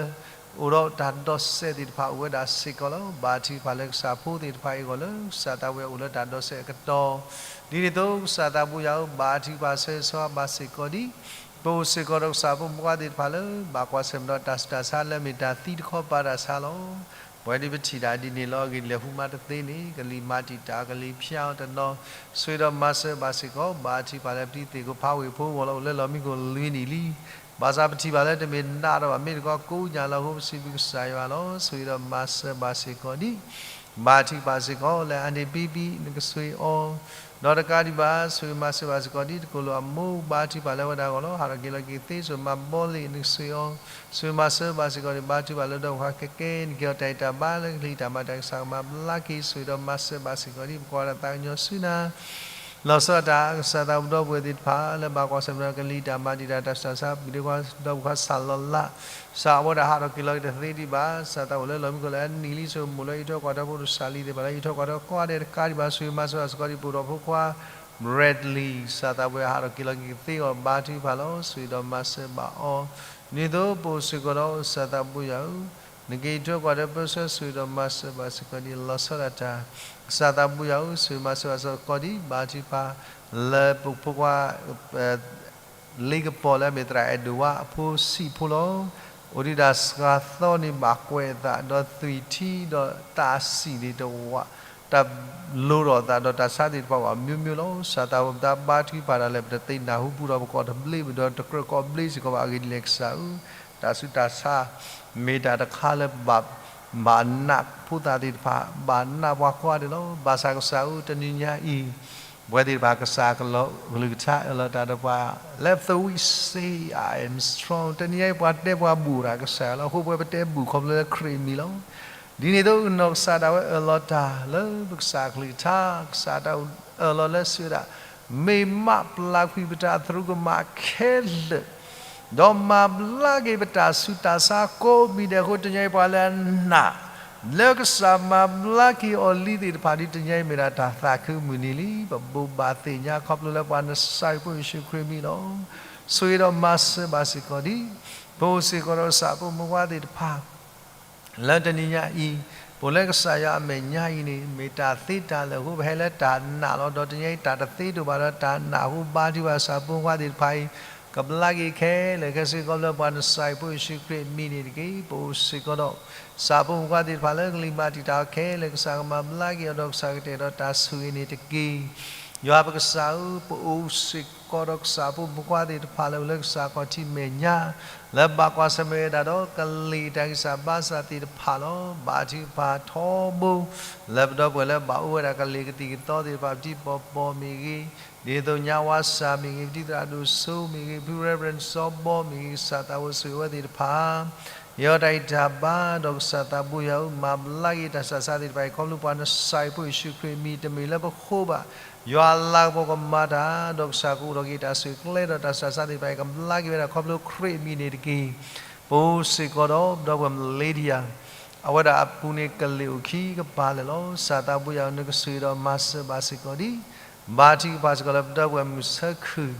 အိၣ်ဒီးတၢ်ဒိးစဲးသ့ၣ်တဖၣ်အိၣ်ဝဲဒၣ်စ့ၢ်ကီးလီၤ. ဘါထုကဖၣ်လၢကစၢ်ဖိသ့ၣ်တဖၣ်အံၤအဂီၢ်လၢ ကစၢ်သးဘိယွၤအိၣ်လၢတၢ်ဒိးစဲးအကတီၢ် ဒ်န့ၣ်အသိး ကစၢ်သးဘိယွၤဧၢ, ဘါထုကဖၣ်ဆၢဂ့ၤဆၢဝါဘၣ်စ့ၢ်ကီးဒံး ပအိၣ်စ့ၢ်ကီးဒီးကစၢ်ဖိမုၣ်ဖိခွါသ့ၣ်တဖၣ်လၢ ဘၣ်ကွၢ်ဆၢၣ်မဲာ်ဒီးတၢ်ဆူးတၢ်ဆါလၢမ့ၢ်တၢ်သံတခီပၤတၢ်ဆါလီၤ. ပဝဲဒၣ်ပထံၣ်တၢ်ဒ်န့ၣ်လီၤ. အဂ့ၢ်ဒ်လဲၣ် ဟူမါတသ့န့ၣ် ကလံၤမၤတံာ်တာ် ကလံၤဖၠါအီၤတနီၤ ဆိၣ်ဂ့ၤဒီးမၤစၢၤဘၣ်စ့ၢ်ကီး ဘါထုကဖၣ်လၢပတံၤသ့ၣ်ခိၣ်ဖးဝ့ၢ်ဖိအဂီၢ်လီၤ. အိၣ်လၢလီၢ်မံခိၣ်လွံၢ်နံၣ်လံ. ဘၣ်ဆၣ်ပထံၣ်ဘၣ်လၢတမ့ၢ်နးဒီးဘၣ် မ့ၢ်တကီကိးညါလီၤ. အဃိပစံးဘျုးကစၢ်ယွၤလီၤ. ဆိၣ်ဂ့ၤဒီးမၤစၢၤဘၣ်စ့ၢ်ကီးဒံး ဘါထုကဖၣ်စ့ၢ်ကီး လၢအန့ၣ် ပံပံ နကဆိၣ်ဂ့ၤအီၤ ဒီးတကးဒံးဘၣ် ဆိၣ်ဂ့ၤမၤစၢၤဘၣ်စ့ၢ်ကီးဒံး တကိၢ်လိာ်အမိၢ် ဘါထုကဖၣ်လၢအဝဲဒၣ်အဂီၢ်လီၤ. ဟးထီၣ်က့ၤလီၤက့ၤသ့ ဆိၣ်ဂ့ၤမၤဘီလ့ၣ် နကဆိၣ်ဂ့ၤအီၤ ဆိၣ်ဂ့ၤမၤစၢၤဘၣ်စ့ၢ်ကီးဒံး ဘါထုကဖၣ်လၢဒီးပှၤကကဲန့ၣ် ကဲထီၣ်တၢ်အံးတၢ်ဘါလၢကလံၤတၢ်မၤတၢ်ကစၢ်ကမၤဘျါက့ၤ ဆိၣ်ဂ့ၤဒီးမၤစၢၤဘၣ်စ့ၢ်ကီးဒံး ပကွၢ်ဒီးသးကညီၤဆူနၤ လီၤဆီဒၣ်တၢ် ကစၢ်သးဘိဒီပုၢ်ဝဲၢ်သ့ၣ်တဖၣ် လၢဘၣ်ကွၢ်ဆၢၣ်မဲာ်ဒီးကလံၤတၢ်မၤတံာ်တာ်တၢ်ဆူးတၢ်ဆါ ပူၤဒ့ခွါဒီပုၢ်ခွါစၢ်လီၤလး စၢ်အဝဲဒၣ်ဟးထီၣ်က့ၤလီၤက့ၤတသ့ဒံးဘၣ် စၢ်သးအိၣ်လၢလီၢ်မံခိၣ်လၢအနံၣ်လံ ဆိမိၣ်လၢအံးထွဲကွၢ်ထွဲဖိတစၢ်လံသ့ၣ်တဖၣ်လၢအံးထွဲကွၢ်ထွဲကိးဂၤဒဲးတကးဒံးဘၣ် ဆိၣ်ဂ့ၤမၤစၢၤဘၣ်စ့ၢ်ကီးဒံး ပအိၣ်ဒီးဖိခွါ Bradley စၢ်သးဘိယွၤဟးထီၣ်က့ၤလီၤက့ၤကသ့အီၤ ဘါထုကဖၣ်လီၤ ဆိၣ်ဂ့ၤဒီးမၤစၢၤဘၣ်အီၤ ဒ်န့ၣ်အသိး ပအိၣ်စ့ၢ်ကီးဒီး စၢ်သးဘိယွၤဧၢ နကအံးထွဲကွၢ်ထွဲပၢဆှၢ ဆိၣ်ဂ့ၤဒီးမၤစၢၤဘၣ်စ့ၢ်ကီးဒံး လီၤဆီဒၣ်တၢ် ကစၢ်သးဘိယွၤဧၢ ဆိၣ်ဂ့ၤမၤစၢၤဘၣ်စ့ၢ်ကီးဒံး ဘါထုကဖၣ် လၢပဖိခွါ လ့ကပီၤလၢအမ့ၢ်သရၣ်အဲၣ်ဒိးဝါအဖိဆံးဖိလီၤ. အိၣ်ဒံးဒၣ်စှၤသီန့ၣ်ဘၣ်ကွဲးအသး ဒီးသွံၣ်ထံဒီးသးဆံးန့ၣ်တဝး တၢ်လိၣ်ထီၣ်အသးဒီးတၢ်ဆါသ့ၣ်တဖၣ်အမျိုးမျိုးလီၤ. ကစၢ်သးဝဲပတၢ်ဘါထုကဖၣ်တၢ်လၢပတသ့ၣ်နၢ်ဟူပူၤဒီးပကိးတဘျ့ ပဒီးတကြၢးကိးဘျ့စ့ၢ်ကီးဘၣ်. အဂ့ၢ်ဒ်လဲၣ်ကစၢ်ဧၢ, တၢ်ဆူးတၢ်ဆါ မ့ၢ်တၢ်တခါလၢဘၣ် ဘၣ်နာ်ဖိသၣ်သ့ၣ်တဖၣ်, ဘၣ်နာ်ပှၤကိးဂၤဒဲးလီၤ. ဘၣ်ဆၣ်ကစၢ်ဧၢ တနံၤညါအံၤ ပဝဲသ့ၣ်တဖၣ်ကစၢ်ကလုၢ်ကထါအၢၣ်လီၤတၢ်ဒီးပှၤလၢ the weak say I am strong. တနံၤညါအံၤ ပှၤတဲပှၤဘူၣ်တၢ်ကစၢ်လီၤ. အဃိပဝဲပတဲဘူၣ်ခီဖျိလၢခရံာ်အမံၤလီၤ. ဒ်န့ၣ်အသိးကနီၢ်ကစၢ်ဒၣ်ဝဲအၢၣ်လီၤတၢ်လၢပကစၢ်ကလုၢ်ကထါ, ကစၢ်တၢ်အၢၣ်လီၤလၢစံးဝဲဒၣ်, မ့ၢ်မးပျၢ်ကွံာ်ပတၢ်သရူးကမၣ်ခဲလၢာ် ဒီးမၤဘျါက့ၤပတၢ်ဆူးတၢ်ဆါကိးမံၤဒဲးအဃိ တနံၤညါအံၤပှၤလၢအနာ် လၢကစၢ်မၤဘျါက့ၤအီၤလံသ့ၣ်တဖၣ် ဒ်တနံၤညါအံၤမ့ၢ်ဒၣ်တၢ်သးခုမုၢ်နံၤလံ. ပဘိးဘၣ်သ့ၣ်ညါခီဖျိလၢပှၤနစၤရ့းဖိယ့ၣ်ၡူးခရံာ်အမံၤလီၤ. ဆိၣ်ဂ့ၤဒီးမၤစၢၤဘၣ်စ့ၢ်ကီးဒံး ပအိၣ်စ့ၢ်ကီးဒီးကစၢ်ဖိမုၣ်ဖိခွါသ့ၣ်တဖၣ် လၢတနံၤညါအံၤ, ပအိၣ်လၢကစၢ်ယွၤအမဲာ်ညါအံၤန့ၣ် မ့ၢ်တၢ်သ့တၢ်လၢာ်အဃိ ပဟဲလၢတၢ်နာ်လီၤ. ဒီးတနံၤညါအံၤတၢ်တသ့တအိၣ်ဘၣ်ဒီးတၢ်နာ်အဃိ ဘါထုကဖၣ်ကစၢ်ဖိမုၣ်ဖိခွါသ့ၣ်တဖၣ်အံၤ ကဘျါက့ၤခဲလၢာ်ခဲဆ့ ခီဖျိလၢပှၤနစၤရ့းဖိယ့ၣ်ၡူးခရံာ်အမံၤန့ၣ်တက့ၢ်. ပအိၣ်စ့ၢ်ကီးဒီး ကစၢ်ဖိမုၣ်ဖိခွါသ့ၣ်တဖၣ်လၢကလံၤမၤတံာ်တာ်အီၤခဲလၢာ် ကစၢ်ကမၤဘျါက့ၤအီၤဒီးကစၢ်ကတဲာ်ဒီးတၢ်ဆိၣ်ဂ့ၤန့ၣ်တက့ၢ်. ယွၤပကစၢ်ဧၢ, ပအိၣ်စ့ၢ်ကီးဒီးကစၢ်ဖိမုၣ်ဖိခွါသ့ၣ်တဖၣ်လၢအိၣ်လၢကစၢ်ခီၣ်ထံးမဲာ်ညါ လၢဘၣ်ကွၢ်ဆၢၣ်မဲာ်ဝဲဒၣ်ဒီးကလံၤတၢ်ဂံၢ်စၢ်ဘါစၢ်သ့ၣ်တဖၣ်လီၤ. ဘါထုကဖၣ်ထီဘိ လၢပဒီပုၢ်ဝဲၢ်လၢဘၣ်အိၣ်ဝဲဒၣ်ကလံၤကသံၣ်ကသီသ့ၣ်တဖၣ် ပတံၤပီၢ်ပီၢ်မ့ၢ်ဂ့ၤ, ဒ်သိးညါဝါစၢ်မ့ၢ်ဂ့ၤ, ပတံၤသရၣ်ဒိၣ်စိမ့ၢ်ဂ့ၤ, ဖု Reverend စီဘီမ့ၢ်ဂ့ၤ, ကစၢ်သးဝဲဆိၣ်ဂ့ၤဝဲသ့ၣ်တဖၣ် ဟ့ၣ်အီၤတၢ်ဂံၢ်တၢ်ဘါ ဒီးကစၢ်သးဘိယွၤဧၢ မၤဘျါက့ၤတၢ်ဆူးတၢ်ဆါသ့ၣ်တဖၣ်အံၤ ခီဖျိပှၤနစၤရ့းဖိယ့ၣ်ၡူးခရံာ်အမံၤ တမ့ၢ်လၢပဃိဘၣ် ယွၤအလၤကပီၤကမၤတၢ် ဒီးကစၢ်ကအိၣ်ဒီးက့ၤတၢ်ဆူးကျဲ ဒီးတၢ်ဆူးတၢ်ဆါသ့ၣ်တဖၣ်အံၤ ကဘျါက့ၤဝဲဒၣ်ခီဖျိခရံာ်အမံၤန့ၣ်တက့ၢ်. ပအိၣ်စ့ၢ်ကီးဒီး ဒီပုၢ်ဝဲၢ် Lydia အဝဲဒၣ်အပူၤန့ၣ်ကလံၤအိၣ်ခံကပၤလၢာ်လီၤ. ကစၢ်သးဘိယွၤဧၢ နကဆိၣ်ဂ့ၤဒီးမၤစၢၤဘၣ်စ့ၢ်ကီးဒံး ဘါထုကဖၣ်စ့ၢ်ကီးလၢပဒီပုၢ်ဝဲၢ်မုၢ်ဆၢခုၣ်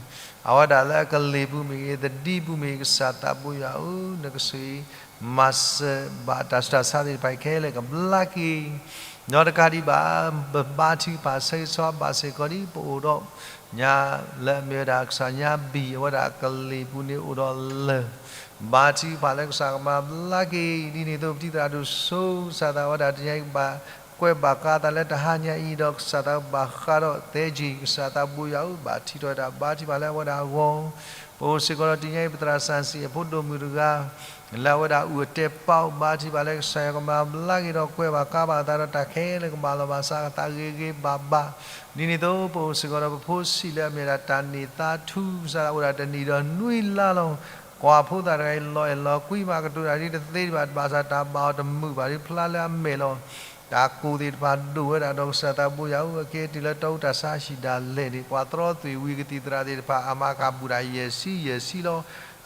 အဝဲဒၣ်လၢအကလံၤပူၤမ့ၢ်ဂ့ၤ သဒံပူၤမ့ၢ်ဂ့ၤ ကစၢ်သးဘိယွၤဧၢ နကဆိၣ်ဂ့ၤ မၤစၢၤဘၣ်တၢ်ဆူးတၢ်ဆါသ့ၣ်တဖၣ်အံၤခဲလၢာ်ကဘျါက့ၤ ဒီးတကးဒံးဘၣ် ပဘါထုကဖၣ်ဆၢဂ့ၤဆၢဝါဘၣ်စ့ၢ်ကီးဒံး ပအိၣ်ဒီး ညါလၢအမ့ၢ်ဝဲဒၣ်ကစၢ်ညါဘံၣ် အဝဲဒၣ်အကလံၤပူၤန့ၣ်အိၣ်ဒီးလၢၢ် ဘါထုကဖၣ်လၢကစၢ်ကမၤဘျါက့ၤ ဒ်န့ၣ်အသိးပတံၤသရၣ်ဒိၣ်စိ ကစၢ်သးဝဲဒၣ်တနံၤအံၤ ကဘၣ်ကွဲးဘၣ်ဃးအသးလၢတဟါညါအံၤ ဒီးကစၢ်သးဘၣ်ဃးဒီးသဲကၠံၣ် ကစၢ်သးဘိယွၤဧၢ ဘၣ်ထံးထီၣ်ဝဲဒၣ် ဘါထုကဖၣ်လၢအဝဲဒၣ်အဂီၢ် ပအိၣ်စ့ၢ်ကီးဒီးတနံၤအံၤ ပသရၣ်စၣ်စံၣ် အဖိဒိၣ်မုၣ်တဂၤ လၢအဝဲဒၣ်အုၣ်အတဲာ်ပာ်အိၣ် ဘါထုကဖၣ်လၢကစၢ်ယွၤကမၤဘျါက့ၤဒီးကွဲးဘၣ်ဃးဘၣ်အသးဒီးတၢ်ခဲလၢာ်ကဘၣ်လီၤဘၣ်စးအသးဂ့ၤဂ့ၤဘၣ်ဘၣ် ဒ်န့ၣ်အသိး ပအိၣ်စ့ၢ်ကီးဒီးပဖိဆံးလၢအမ့ၢ်ဒၣ်တၢ်န့ၢ်သါထူ ကစၢ်ဒၣ်ဝဲဒၣ်တနံၣ်ဒီးနွံလါလီၤ. ကွၢ်ဖိသၣ်တဂၤအံၤ လီၤအဲၣ်လီၤကွံမးကတိၤတၢ်ဒ်တသ့ဒံးဘၣ် ဘၣ်ဆၣ်တၢ်ဘၣ်အီၤတမုာ်ဘၣ်ဒ်ဖျါလၢအမဲာ်လီၤ. တၢ်ကိၢ်သ့ၣ်တဖၣ်ဒိၣ်ဝဲဒၣ်ဒီးကစၢ်သးဘိယွၤဧၢ အက့ၤတုၤလၢတီအူတၢ်ဆါဟံၣ်ဒၣ်လဲာ်န့ၣ် ပှၤသရီသုးဝံၤကသံၣ်သရၣ်သ့ၣ်တဖၣ် အမၤကၣ်ဘူၣ်တၢ်ယဲၢ်ဆံယဲၢ်ဆံလီၤ.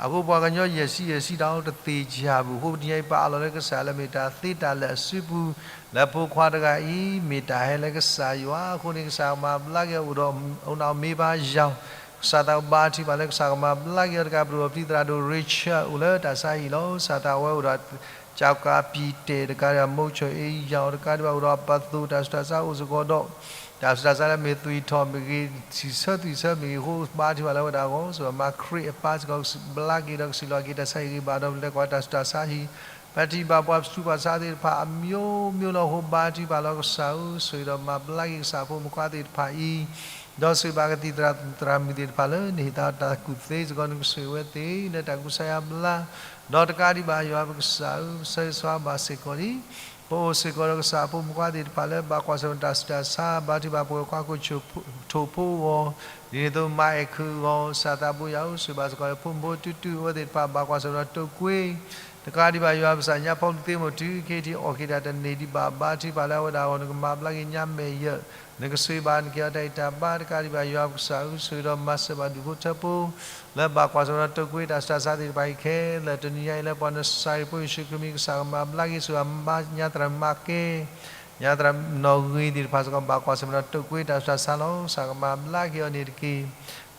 အဃိပှၤကညီယဲၢ်ဆံယဲၢ်ဆံတၢ်အိၣ် တသ့ၣ်ညါဘၣ်အဃိ ပတနံၤအံၤပာ်အလီၢ်လၢကစၢ်လၢမ့ၢ်တၢ်သ့တၢ်လၢာ်အစုပူၤ လၢဖိခွါတဂၤအံၤ မ့ၢ်တၢ်ဟဲလၢကစၢ်ယွၤအဃိန့ၣ် ကစၢ်ကမၤဘျါက့ၤအိၣ်ဒီးအိၣ်နၢ်အိၣ်မ့ၢ်ဘါယွၤ ကစၢ်သးဘါထုကဖၣ်လၢကစၢ်ကမၤဘျါက့ၤအီၤတကးပဒိၣ် ပတံၤသရၣ်ဒိၣ် Richard အိၣ်လၢတၢ်ဆါဟံၣ်လီၤ. ကစၢ်သးဝဲအိၣ်ဒီး ကၠီကးပံၤတဲာ်တကးဒံးဘၣ် မိးဆိၣ်အ့ယၣ်အီၤတကးဒံးဘၣ် အိၣ်ဒီးအပၢ်သိၣ်တၢ်ဆူးတၢ်ဆါအိၣ်စ့ၢ်ကီးဒီး တၢ်ဆူးတၢ်ဆါလၢမ့ၢ်သွံၣ်ထီၣ်မ့ၢ်ဂ့ၤ စံးဆၢသွံၣ်ဆၢမ့ၢ်ဂ့ၤအဃိ ဘါထုကဖၣ်လၢအဝဲဒၣ်အဂီၢ် စ့ၢ်ကီးမၤခရံာ်အပၢ်စ့ၢ်ကီး ဘျါက့ၤဒီးကစံးလီၤက့ၤတၢ်ဆါဟံၣ်ဂ့ၤဂ့ၤဘၣ်ဒီး ပလဲၤကွၢ်တၢ်ဆူးတၢ်ဆါဟံၣ် ပထံၣ်ဘၣ်ပှၤပစုပှၤဆါသ့ၣ်တဖၣ်အမျိုးမျိုးလီၤ. အဃိဘါထုကဖၣ်လီၤကစၢ်ဧၢ ဆိၣ်ဂ့ၤဒီးမၤဘျါက့ၤကစၢ်ဖိမုၣ်ခွါသ့ၣ်တဖၣ်အံၤ ဒီးဆိၣ်ဂ့ၤဘၣ်ကသံၣ်သရၣ်မုၣ်သ့ၣ်တဖၣ်လၢနဟ့ၣ်သးတၢ်ကူၣ်သ့စ့ၢ်ကီး နကဆိၣ်ဂ့ၤဝဲသ့ၣ်လၢတၢ်ကူစါယါဘျါ ဒီးတကးဒံးဘၣ်ယွၤပကစၢ်ဧၢ ပဆၢဂ့ၤဆၢဝါဘၣ်စ့ၢ်ကီးလံ ပအိၣ်စ့ၢ်ကီးဒီးကစၢ်ဖိမုၣ်ခွါသ့ၣ်တဖၣ်လၢဘၣ်ကွၢ်ဆၢၣ်မဲာ်တၢ်ဆူးတၢ်ဆါ ဘါထုကဖၣ်ပဝဲခွါခိၣ်ထိၣ်ဖိအဂီၢ် ဒ်န့ၣ်အသိးမါအဲၣ်ခုးအဂီၢ် ကစၢ်သးဘိယွၤဧၢ ဆိၣ်ဂ့ၤဘၣ်စ့ၢ်ကီးလၢဖိမုၣ်ဖိတုၤတုၤအဝဲသ့ၣ်တဖၣ် ဘၣ်ကွၢ်ဆၢၣ်မဲာ်ဒီးတိာ်ကွံာ် တကးဒံးဘၣ်ယွၤပကစၢ်ညါဖီလူၤသ့မိၢ်တုၤ ခ့ထံးအီၣ်က့ၤတၢ်တန့ၢ်ဒံးဘၣ် ဘါထုကဖၣ်လၢအဝဲဒၣ်အဂီၢ် နကမၤဘျါက့ၤညါမဲာ်ယၢၢ် နကဆိၣ်ဂ့ၤဘၣ်နက့ၤအီၤတၢ်အံၤတၢ်ဘါ တကးဒံးဘၣ်ယွၤပကစၢ်ဧၢ ဆိၣ်ဂ့ၤဒီးမၤစၢၤဘၣ်ဒူၣ်ဖိထၢဖိ လၢဘၣ်ကွၢ်ဆၢၣ်မဲာ်ဒီးတိာ်ကွံာ်တၢ်ဆူးတၢ်ဆါသ့ၣ်တဖၣ်အံၤခဲလၢာ် တနံၤညါအံၤလၢပှၤနစၤရ့းဖိယ့ၣ်ၡူးခရံာ်မံၤ ကစၢ်ကမၤဘျါက့ၤ ဆိၣ်ဂ့ၤဘၣ်ညါသရၣ်မၤကဲ ညါသရၣ်နီၣ်ဂံၢ်သ့ၣ်တဖၣ်စ့ၢ်ကီး ဘၣ်ကွၢ်ဆၢၣ်မဲာ်ဒီးတိာ်ကွံာ်တၢ်ဆူးတၢ်ဆါလီၤ ကစၢ်ကမၤဘျါက့ၤအီၤန့ၣ်တက့ၢ်.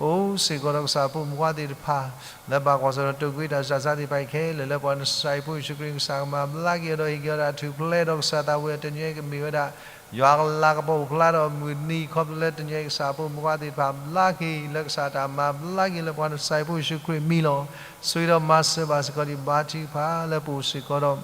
ပအိၣ်စ့ၢ်ကီးဒီးကစၢ်ဖိမုၣ်ဖိခွါသ့ၣ်တဖၣ် လၢဘၣ်ကွၢ်ဆၢၣ်မဲာ်ဒီးတိာ်ကွံာ်တၢ်ဆူးတၢ်ဆါသ့ၣ်တဖၣ်အံၤခဲလၢာ် လၢပှၤနစၤရ့းဖိယ့ၣ်ၡူးခရံာ်မံၤ ကစၢ်ကမၤဘျါက့ၤအီၤဒီးဟ့ၣ်က့ၤအီၤဒၣ်ထူၣ်ဖျဲးဒီးကစၢ်သးဝံၤ တနံၤညါအံၤကမ့ၢ်ဝဲဒၣ် ယွၤအလၤကပီၤအိၣ်ဖျါဒီးမုၢ်နံၤ ခီဖျိလၢတနံၤအံၤကစၢ်ဖိမုၣ်ဖိခွါသ့ၣ်တဖၣ်ဘျါက့ၤ လၢကစၢ်တၢ်မၤဘျါက့ၤလၢပှၤနစၤရ့းဖိယ့ၣ်ၡူးခရံာ်မံၤလီၤ. ဆိၣ်ဂ့ၤဒီးမၤစၢၤဘၣ်စ့ၢ်ကီးဒံးဘါထုကဖၣ်လၢပအိၣ်စ့ၢ်ကီးဒီး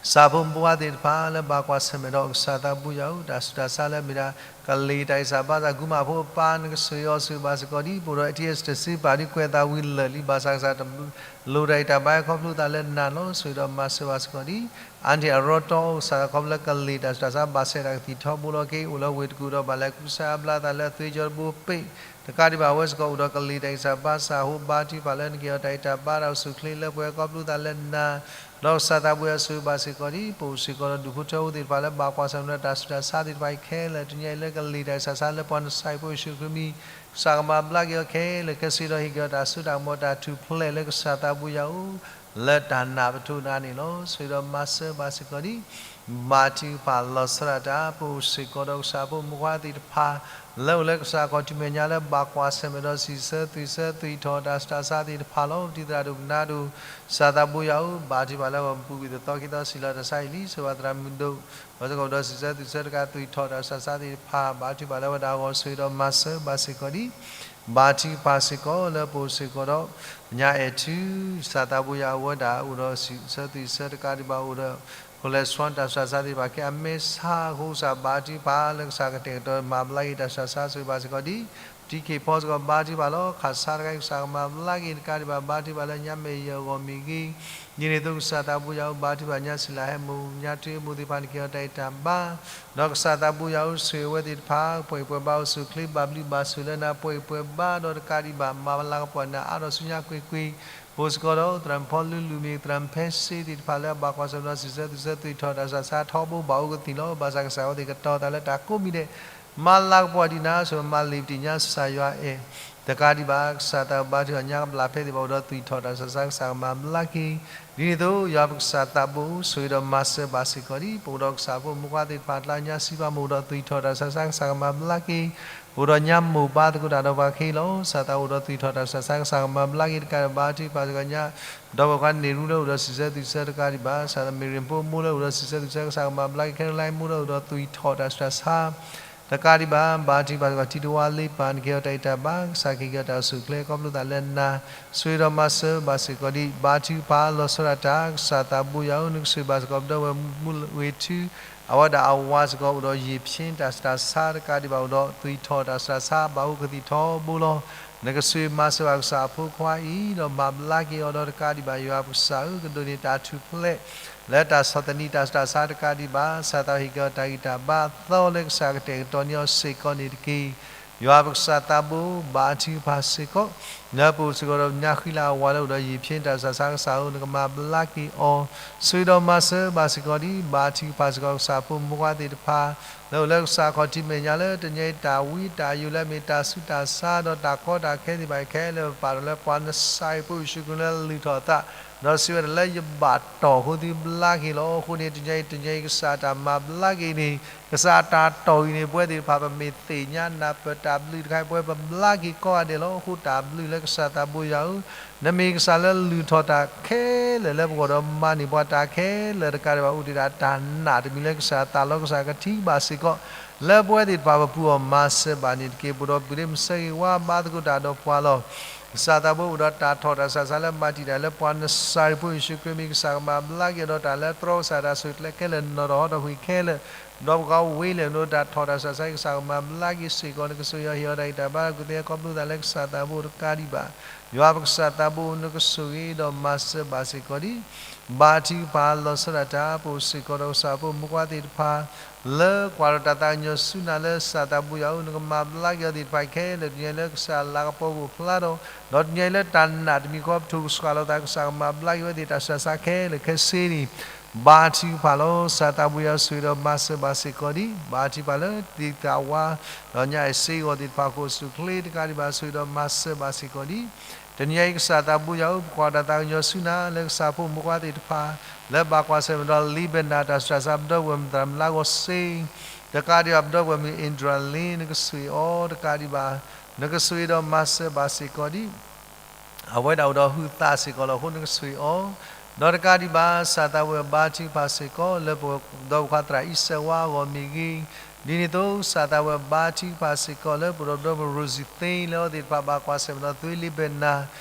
ကစၢ်ဖိမုၣ်ဖိခွါသ့ၣ်တဖၣ်လၢဘၣ်ကွၢ်ဆၢၣ်မဲာ်ဒီးကစၢ်သးဘိယွၤဧၢ, တၢ်ဆူးတၢ်ဆါလၢမ့ၢ်ဒၣ် ကလံၤတၢ်ဂံၢ်စၢ်ဘါစၢ် ကူမၣ်ဖိအပၢ် နကဆိၣ်ဂ့ၤအီၤဆိၣ်ဂ့ၤဘၣ်စ့ၢ်ကီးဒံး, ပအိၣ်ဒီး ATS တစ့ပာ်ဒုး ကွဲးသးဝံၤလၢာ်လံ ဘၣ်ဆၣ်ကစၢ်တလိၣ်တၢ်အံးတၢ်ဘါ ခီဖျိသးလၢနၤလီၤ. ဆိၣ်ဂ့ၤဒီးမၤစၢၤဘၣ်စ့ၢ်ကီးဒံး, အါန့ၢ်အရီတီအိၣ်ကစၢ် ခီဖျိလၢကလံၤတၢ်ဆူးတၢ်ဆါ ဘၣ်ဆဲးတၢ်ကသံၣ်ထီဘိလီၤက့ၤ အိၣ်လၢဝ့ၢ်တကူၣ်ဒီးဘၣ်လဲၤကူစါအါဘျါသးလၢအသွ့ကၠီတဘိပ့ၣ် တကးဒံးဘၣ် အဝဲစ့ၢ်ကီးအိၣ်ဒီးကလံၤတၢ်ဂံၢ်စၢ်ဘါစၢ်အဃိ ဘါထုကဖၣ်လၢနကဟ့ၣ်အီၤတၢ်အံးတၢ်ဘါ တၢ်အိၣ်ဆူၣ်အိၣ်ချ့လၢပှဲၤ ခီဖျိသးလၢနၤ ဒီးကစၢ်သးဘိယွၤဆိၣ်ဂ့ၤဘၣ်စ့ၢ်ကီးဒံး, ပအိၣ်စ့ၢ်ကီးဒီးဒူၣ်ဖိထၢဖိသ့ၣ်တဖၣ်လၢဘၣ်ကွၢ်ဆၢၣ်မဲာ်ဒီးတၢ်ဆူးတၢ်ဆါသ့ၣ်တဖၣ်အံၤခဲလၢာ် တနံၤအံၤလၢကလံၤတၢ်ဂံၢ်စၢ်ဘါစၢ်လၢပှၤနစၢ်အံၤဖိယ့ၣ်ၡူးခရံာ်မံၤ ကစၢ်ကမၤဘျါက့ၤအီၤခဲလၢာ်ခဲဆ့ဒီး ဟ့ၣ်က့ၤအီၤတၢ်စိတၢ်ကမီၤတၢ်ထူၣ်ဖျဲးလၢကစၢ်သးဘိယွၤအအိၣ် လၢတၢ်နာ်ပထိနၤန့ၣ်လီၤ. ဆိၣ်ဂ့ၤဒီးမၤစၢၤဘၣ်စ့ၢ်ကီးဒံး, ဘါထုကဖၣ်လီၤဆီဒၣ်တၢ် ပအိၣ်စ့ၢ်ကီးဒီးကစၢ်ဖိမုၣ်ဖိခွါသ့ၣ်တဖၣ် လၢအိၣ်လၢကစၢ်ခီၣ်ထံးမဲာ်ညါလၢဘၣ်ကွၢ်ဆၢၣ်မဲာ်ဒီးစံးဆၢသွံၣ်ဆၢသွံၣ်ထီၣ်တၢ်ဆူးတၢ်ဆါသ့ၣ်တဖၣ်လီၤ. ပတံၤသရၣ်ဒိၣ်ကနါဒိၣ် ကစၢ်သးဘိယွၤဧၢ, ဘါထုကဖၣ်လၢပှၤပူၤကွံာ်သသီခံသီစံးလီၤတၢ်ဆါအံၤလံ, ဆိၣ်ဂ့ၤဘၣ်သရၣ်မုၣ်ဒိၣ် အဝဲစ့ၢ်ကီးအိၣ်ဒီးစံးဆၢသွံၣ်ဆၢတကးသွံၣ်ထီၣ်တၢ်ဆူးတၢ်ဆါသ့ၣ်တဖၣ် ဘါထုကဖၣ်လၢဝဲဒၣ်အဂီၢ် ဆိၣ်ဂ့ၤဒီးမၤစၢၤဘၣ်စ့ၢ်ကီးဒံး, ဘါထုကဖၣ်စ့ၢ်ကီးလၢပအိၣ်စ့ၢ်ကီးဒီး ညါအဲၣ်ထူ ကစၢ်သးဘိယွၤအဝဲဒၣ်အိၣ်ဒီးစံးဆၢသွံၣ်ဆၢတကးဒံးဘၣ် အိၣ်ဒီး cholesterol တၢ်ဆူးတၢ်ဆါသ့ၣ်တဖၣ်ခဲအံၤ အမဲာ်ဆါအဃိ ကစၢ်ဘါထုကဖၣ်လၢကစၢ်ကတဲာ်ကတီၤမၤဘျါက့ၤတၢ်ဆူးတၢ်ဆါ ဆိၣ်ဂ့ၤဘၣ်စ့ၢ်ကီးဒံး, ပတံၤခံဖီစ့ၢ်ကီး ဘါထုကဖၣ်လီၤ. ခးဆါတခါအံၤ ကစၢ်ကမၤဘျါက့ၤတကးဒံးဘၣ် ဘါထုကဖၣ်လၢညါမ့ၢ်ယဲၢ်အဂီၢ်မ့ၢ်ဂ့ၤ, ဒ်န့ၣ်အသိးကစၢ်သးဘိယွၤဧၢ ဘါထုကဖၣ်ညါစံလၤဟဲမိၢ် ညါထုမိၢ်သ့ၣ်တဖၣ်န့ၣ် က့ၤအီၤတၢ်အံးတၢ်ဘါ ဒီးကစၢ်သးဘိယွၤဧၢ ဆိၣ်ဂ့ၤအဝဲသ့ၣ်တဖၣ် ပှဲၤပှဲၤဘါအိၣ်ဆူၣ်အိၣ်ချ့ ဘၣ်ဘျုးဘၣ်ဆိၣ်လၢနၤ ပှဲၤပှဲၤဘါဒီးတကးဒံးဘၣ် မၤလၤကပီၤနၤအါဒီးဆူညါကွ့ၢ်ကွ့ၢ်, ပအိၣ်စ့ၢ်ကီးဒီး သရၣ်မုၣ်ဖီလူလူမ့ၢ် သရၣ်မုၣ်ဖဲစ့သ့ၣ်တဖၣ်လၢအဘၣ်ကွၢ်ဆၢၣ်မဲာ်ဒီးစံးဆၢသွံၣ်ဆၢသွံၣ်ထီၣ်တၢ်ဆူးတၢ်ဆါထီဘိဘၣ်အိၣ်ကသံၣ်လီၤ. ဘၣ်ဆၣ်ကစၢ်အဝဲသ့ၣ်ကတီၤသးလၢတၢ်ကိးမံၤဒဲး မၤလၤကပီၤဒံးနၤ ဆိၣ်ဂ့ၤမၤလ့ၤပတံၢ်ညါ ကစၢ်ယွၤအဲၣ် တကးဒံးဘၣ် ကစၢ်သးဘိယွၤ ညါကဘျၣ်ဖဲသ့ၣ်တဖၣ်အိၣ်ဒီးသွံၣ်ထီၣ်တၢ်ဆူးတၢ်ဆါ ကစၢ်ကမၤဘျါက့ၤ, ဒ်န့ၣ်အသိး ယွၤပကစၢ်သးဘိ ဆိၣ်ဂ့ၤဒီးမၤစၢၤဘၣ်စ့ၢ်ကီးဒံး, ပအိၣ်ဒီးကစၢ်ဖိမုၣ်ဖိခွါသ့ၣ်တဖၣ်အကျါ ညါစံးပာ်မ့ၢ်အိၣ်ဒီးသွံၣ်ထီၣ်တၢ်ဆူးတၢ်ဆါ ကစၢ်ကမၤဘျါက့ၤ, ပအိၣ်ဒီးညါမိၢ်ပၢ်သကိးတၢ်ဒီးပှၤခဲအံၤလီၤ. ကစၢ်သးအိၣ်ဒီးသွံၣ်ထီၣ်တၢ်ဆူးတၢ်ဆါ ကစၢ်ကမၤဘျါက့ၤတကးဒံးဘၣ် ထုကဖၣ်စ့ၢ်ကီးညါ ဒီပုၢ်ဝဲၢ်ခွါန့ၢ်ရူလၢအိၣ်ဒီးစံးဆၢသွံၣ်ဆၢတကးဒံးဘၣ်, ကစၢ်သးမ့ၢ်ရ့ၣ်ဖိမိၢ်လၢအိၣ်ဒီးစံးဆၢသွံၣ်ဆၢ ကစၢ်ကမၤဘျါက့ၤ ခဲရူလါမိၢ်လၢအိၣ်ဒီးသွံၣ်ထီၣ်တၢ်ဆူးတၢ်ဆါ တကးဒံးဘၣ် ဘါထုကဖၣ်စ့ၢ်ကီး ထံတဝါလ့ပၢ် နက့ၤအီၤတၢ်အံးတၢ်ဘါ ကစၢ်က့ၤက့ၤအီၤတၢ်အိၣ်ဆူၣ်အိၣ်ချ့ ခီဖျိသးလၢနၤ ဆိၣ်ဂ့ၤဒီးမၤစၢၤဘၣ်စ့ၢ်ကီးဒံး ဘါထုကဖၣ်လီၤဆီဒၣ်တၢ် ကစၢ်သးဘိယွၤဧၢ နကဆိၣ်ဂ့ၤဘၣ်စ့ၢ်ကီး ဒီပုၢ်ဝဲၢ်မုၣ်ဝ့ၢ်ထူ အဝဲဒၣ်အဝၤစ့ၢ်ကီး အိၣ်ဒီးယံာ်ဖျ့တၢ်ဆူးတၢ်ဆါ တကးဒံးဘၣ် အိၣ်ဒီးသွံၣ်ထီၣ်တၢ်ဆူးတၢ်ဆါ ဘၣ်အိၣ်ကသံၣ်ထီဘိလီၤ. နကဆိၣ်ဂ့ၤမၤစၢၤဘၣ်ကစၢ်အဖိခွါအံၤ ဒီးမၤဘျါက့ၤအီၤဒီးတကးဒံးဘၣ် ယွၤပကစၢ်ဧၢ ကဒိးန့ၢ်တၢ်ထူၣ်ဖျဲး လၢတၢ်ဆီၣ်သနံးတၢ်ဆူးတၢ်ဆါတကးဒံးဘၣ် ကစၢ်သးဟ့ၣ်က့ၤအီၤတၢ်ဂံၢ်တၢ်ဘါအသီလၢကစၢ်ကတဲာ်ကတီၤန့ၢ်အီၤစ့ၢ်ကီးန့ၣ်တက့ၢ်. ယွၤပကစၢ်သးဘိ ဘါထုကဖၣ်စ့ၢ်ကီး လၢပအိၣ်စ့ၢ်ကီးဒီးညါဃံလၤအဝၤလၢအိၣ်ဒီးယံာ်ဖျ့တၢ်ဆူးတၢ်ဆါ ကစၢ်ဧၢ နကမၤဘျါက့ၤအီၤ ဆိၣ်ဂ့ၤဒီးမၤစၢၤဘၣ်စ့ၢ်ကီးဒံး ဘါထုကဖၣ်စ့ၢ်ကီး ကစၢ်ဖိမုၣ်ဖိခွါသ့ၣ်တဖၣ် လၢအိၣ်လၢကစၢ်ခီၣ်ထံးမဲာ်ညါလၢတနံၤအံၤ တၢ်ဝံတၢ်ယိးလၢအမ့ၢ်တၢ်ဆူးတၢ်ဆါ ဒီးတၢ်ကီတၢ်ခဲသ့ၣ်တဖၣ်အံၤခဲလၢာ် ပပာ်ဒီးလၢပှၤနစၢ်အံၤဖိယ့ၣ်ၡူးခရံာ်လၢလုၢ်ထီၣ်အသး ဒီးစံးဝဲဒၣ်လၢယဘၣ်တီၢ်အဃိသုဘျါက့ၤလီၤ. အဃိန့ၣ် တနံၤအံၤတနံၤအံၤ ကစၢ်တၢ်မၤဘျါက့ၤန့ၣ် ကစၢ်တၢ်တီၢ်အံၤန့ၣ် ပဝဲသ့ၣ်တဖၣ် ပမ့ၢ်သ့ၣ်ညါနၢ်ပၢၢ်တၢ်ဘျုးတခါအံၤ ပဝဲပဘျါက့ၤကိးဂၤဒဲးလီၤ. အဃိတၢ်ဘျုးလၢကစၢ်သးဘိယွၤဧၢ နမ့ၢ်ကစၢ်လၢလုၢ်ထီၣ်တၢ်ခဲလၢာ်လၢပဂီၢ်ဒီး မၤန့ၢ်ပှၤတၢ်ခဲလၢာ်တကးဒံးဘၣ် အိၣ်တ့ၢ်ဒၣ်တၢ်နာ်တမံၤလၢကစၢ်သးလီၤ. ကစၢ်ကထံၣ်ဘၣ်စ့ၢ်ကီး လၢပဝဲသ့ၣ်တဖၣ်ပပူၤအီၤ မၤစၢၤဘၣ်န့ၣ်တက့ၢ်. ပအိၣ်ဒီးပုၢ်ဒ့မုၣ်ဆၢဂ့ၤဝါဘါသကိးတၢ်ဒီးပှၤလီၤ. ကစၢ်သးဘိအိၣ်ဒီးတၢ်ထီၣ်တၢ်ဆူးတၢ်ဆါလၢမၤတံာ်တာ်လၢပှၤနစၢ်အံၤဖိယ့ၣ်ၡူးခရံာ်မံၤ ကစၢ်ကမၤဘျါက့ၤဒီးတၢ်လၢသြီကစၢ်တၢ်ဆိၣ်ကျဲခဲလၢာ် နီၢ်တဟီၣ်ဒီးဝ့ၢ်ခဲလၢာ် ဒီးပှၤဝ့ၢ်လၢာ် အိၣ်ဒီးတၢ်ထီၣ်တၢ်ဆူးတၢ်ဆါ ကစၢ်ကမၤဘျါက့ၤစ့ၢ်ကီး နကဆိၣ်ဂ့ၤအီၤဟ့ၣ်အီၤတၢ်ဂံၢ်တၢ်ဘါ ကူၣ်သ့ခီဖျိသးလၢကစၢ်သးဘိတကးဒံးဘၣ် ယွၤပကစၢ်သးဘိ နကဆိၣ်ဂ့ၤဒီးမၤစၢၤဘၣ်စ့ၢ်ကီးဒံး ဘါထုကဖၣ်လီၤဆီဒၣ်တၢ် ပအိၣ်စ့ၢ်ကီးဒီးကစၢ်ဖိမုၣ်ဖိခွါသ့ၣ်တဖၣ် လၢကွၢ်ဒီးတၢ်သးကညီၤဆူနၤလၢကစၢ်သးဘိယွၤဧၢ နကမၤဘျါက့ၤအီၤသ့ၣ်တဖၣ်ခဲလၢာ် တနံၤအံၤလၢကစၢ်လၤကပီၤပူၤဖျါဒီး ဒီးတနံၤအံၤလၢတၢ်နာ်တမံၤဃီ ပထိၣ်ကဆှီလီၤသး ကစၢ်ကမၤဘျါက့ၤဝဲသ့ၣ်တၢ်ဆူးတၢ်ဆါခဲလၢာ်ခဲဆ့န့ၣ် ဘါထုကဖၣ်လီၤ. ကစၢ်သးဘိယွၤဆိၣ်ဂ့ၤဒီးမၤစၢၤဘၣ်စ့ၢ်ကီးဒံး ဘါထုကဖၣ်လၢတံၤသးဝါ ဒီးညါအံၤစ့အဂီၢ်သ့ၣ်တဖၣ် ကအိၣ်ဆူၣ်အိၣ်ချ့တကးဒံးဘၣ် ဆိၣ်ဂ့ၤဒီးမၤစၢၤဘၣ်စ့ၢ်ကီးဒံး တနံၤအံၤကစၢ်သးဘိယွၤဧၢ ပကွၢ်ဒီးတၢ်သးကညီၤဆူနၤ လၢကစၢ်ဖိမုၣ်ဖိခွါသ့ၣ်တဖၣ် လၢဘၣ်ကွၢ်ဆၢၣ်မဲာ်ဒီး လံဘနၣ်တၢ်ဆူးတၢ်ဆါ ပဒီပုၢ်ဝဲၢ်မုၣ်သရၣ်မုၣ်လါဂီၤစ့ တကးဒံးဘၣ် ပဒီပုၢ်ဝဲၢ်မုၣ် Indralin နကဆိၣ်ဂ့ၤအီၤတကးဒံးဘၣ် နကဆိၣ်ဂ့ၤဒီးမၤစၢၤဘၣ်စ့ၢ်ကီးဒံး အဝဲဒၣ်အိၣ်ဒီးဟုးသးစ့ၢ်ကီးလီၤ. အဃိနကဆိၣ်ဂ့ၤအီၤ ဒီးတကးဒံးဘၣ် ကစၢ်သးဘိယွၤဘါထုကဖၣ်စ့ၢ်ကီး လၢပဒီပုၢ်ဝဲၢ်ခွါသရၣ်အံၣ်စၢးဝါအဂီၢ်မ့ၢ်ဂ့ၤ ဒ်န့ၣ်အသိး ကစၢ်သးဝဲဘါထုကဖၣ်စ့ၢ်ကီးလၢ ပအိၣ်ဒီးပဒီပုၢ်ဝဲၢ် Rosie Thing လၢအဝဲသ့ၣ်တဖၣ်ဘၣ်ကွၢ်ဆၢၣ်မဲာ်ဒီး သွ့လ့ဘဲနၤ,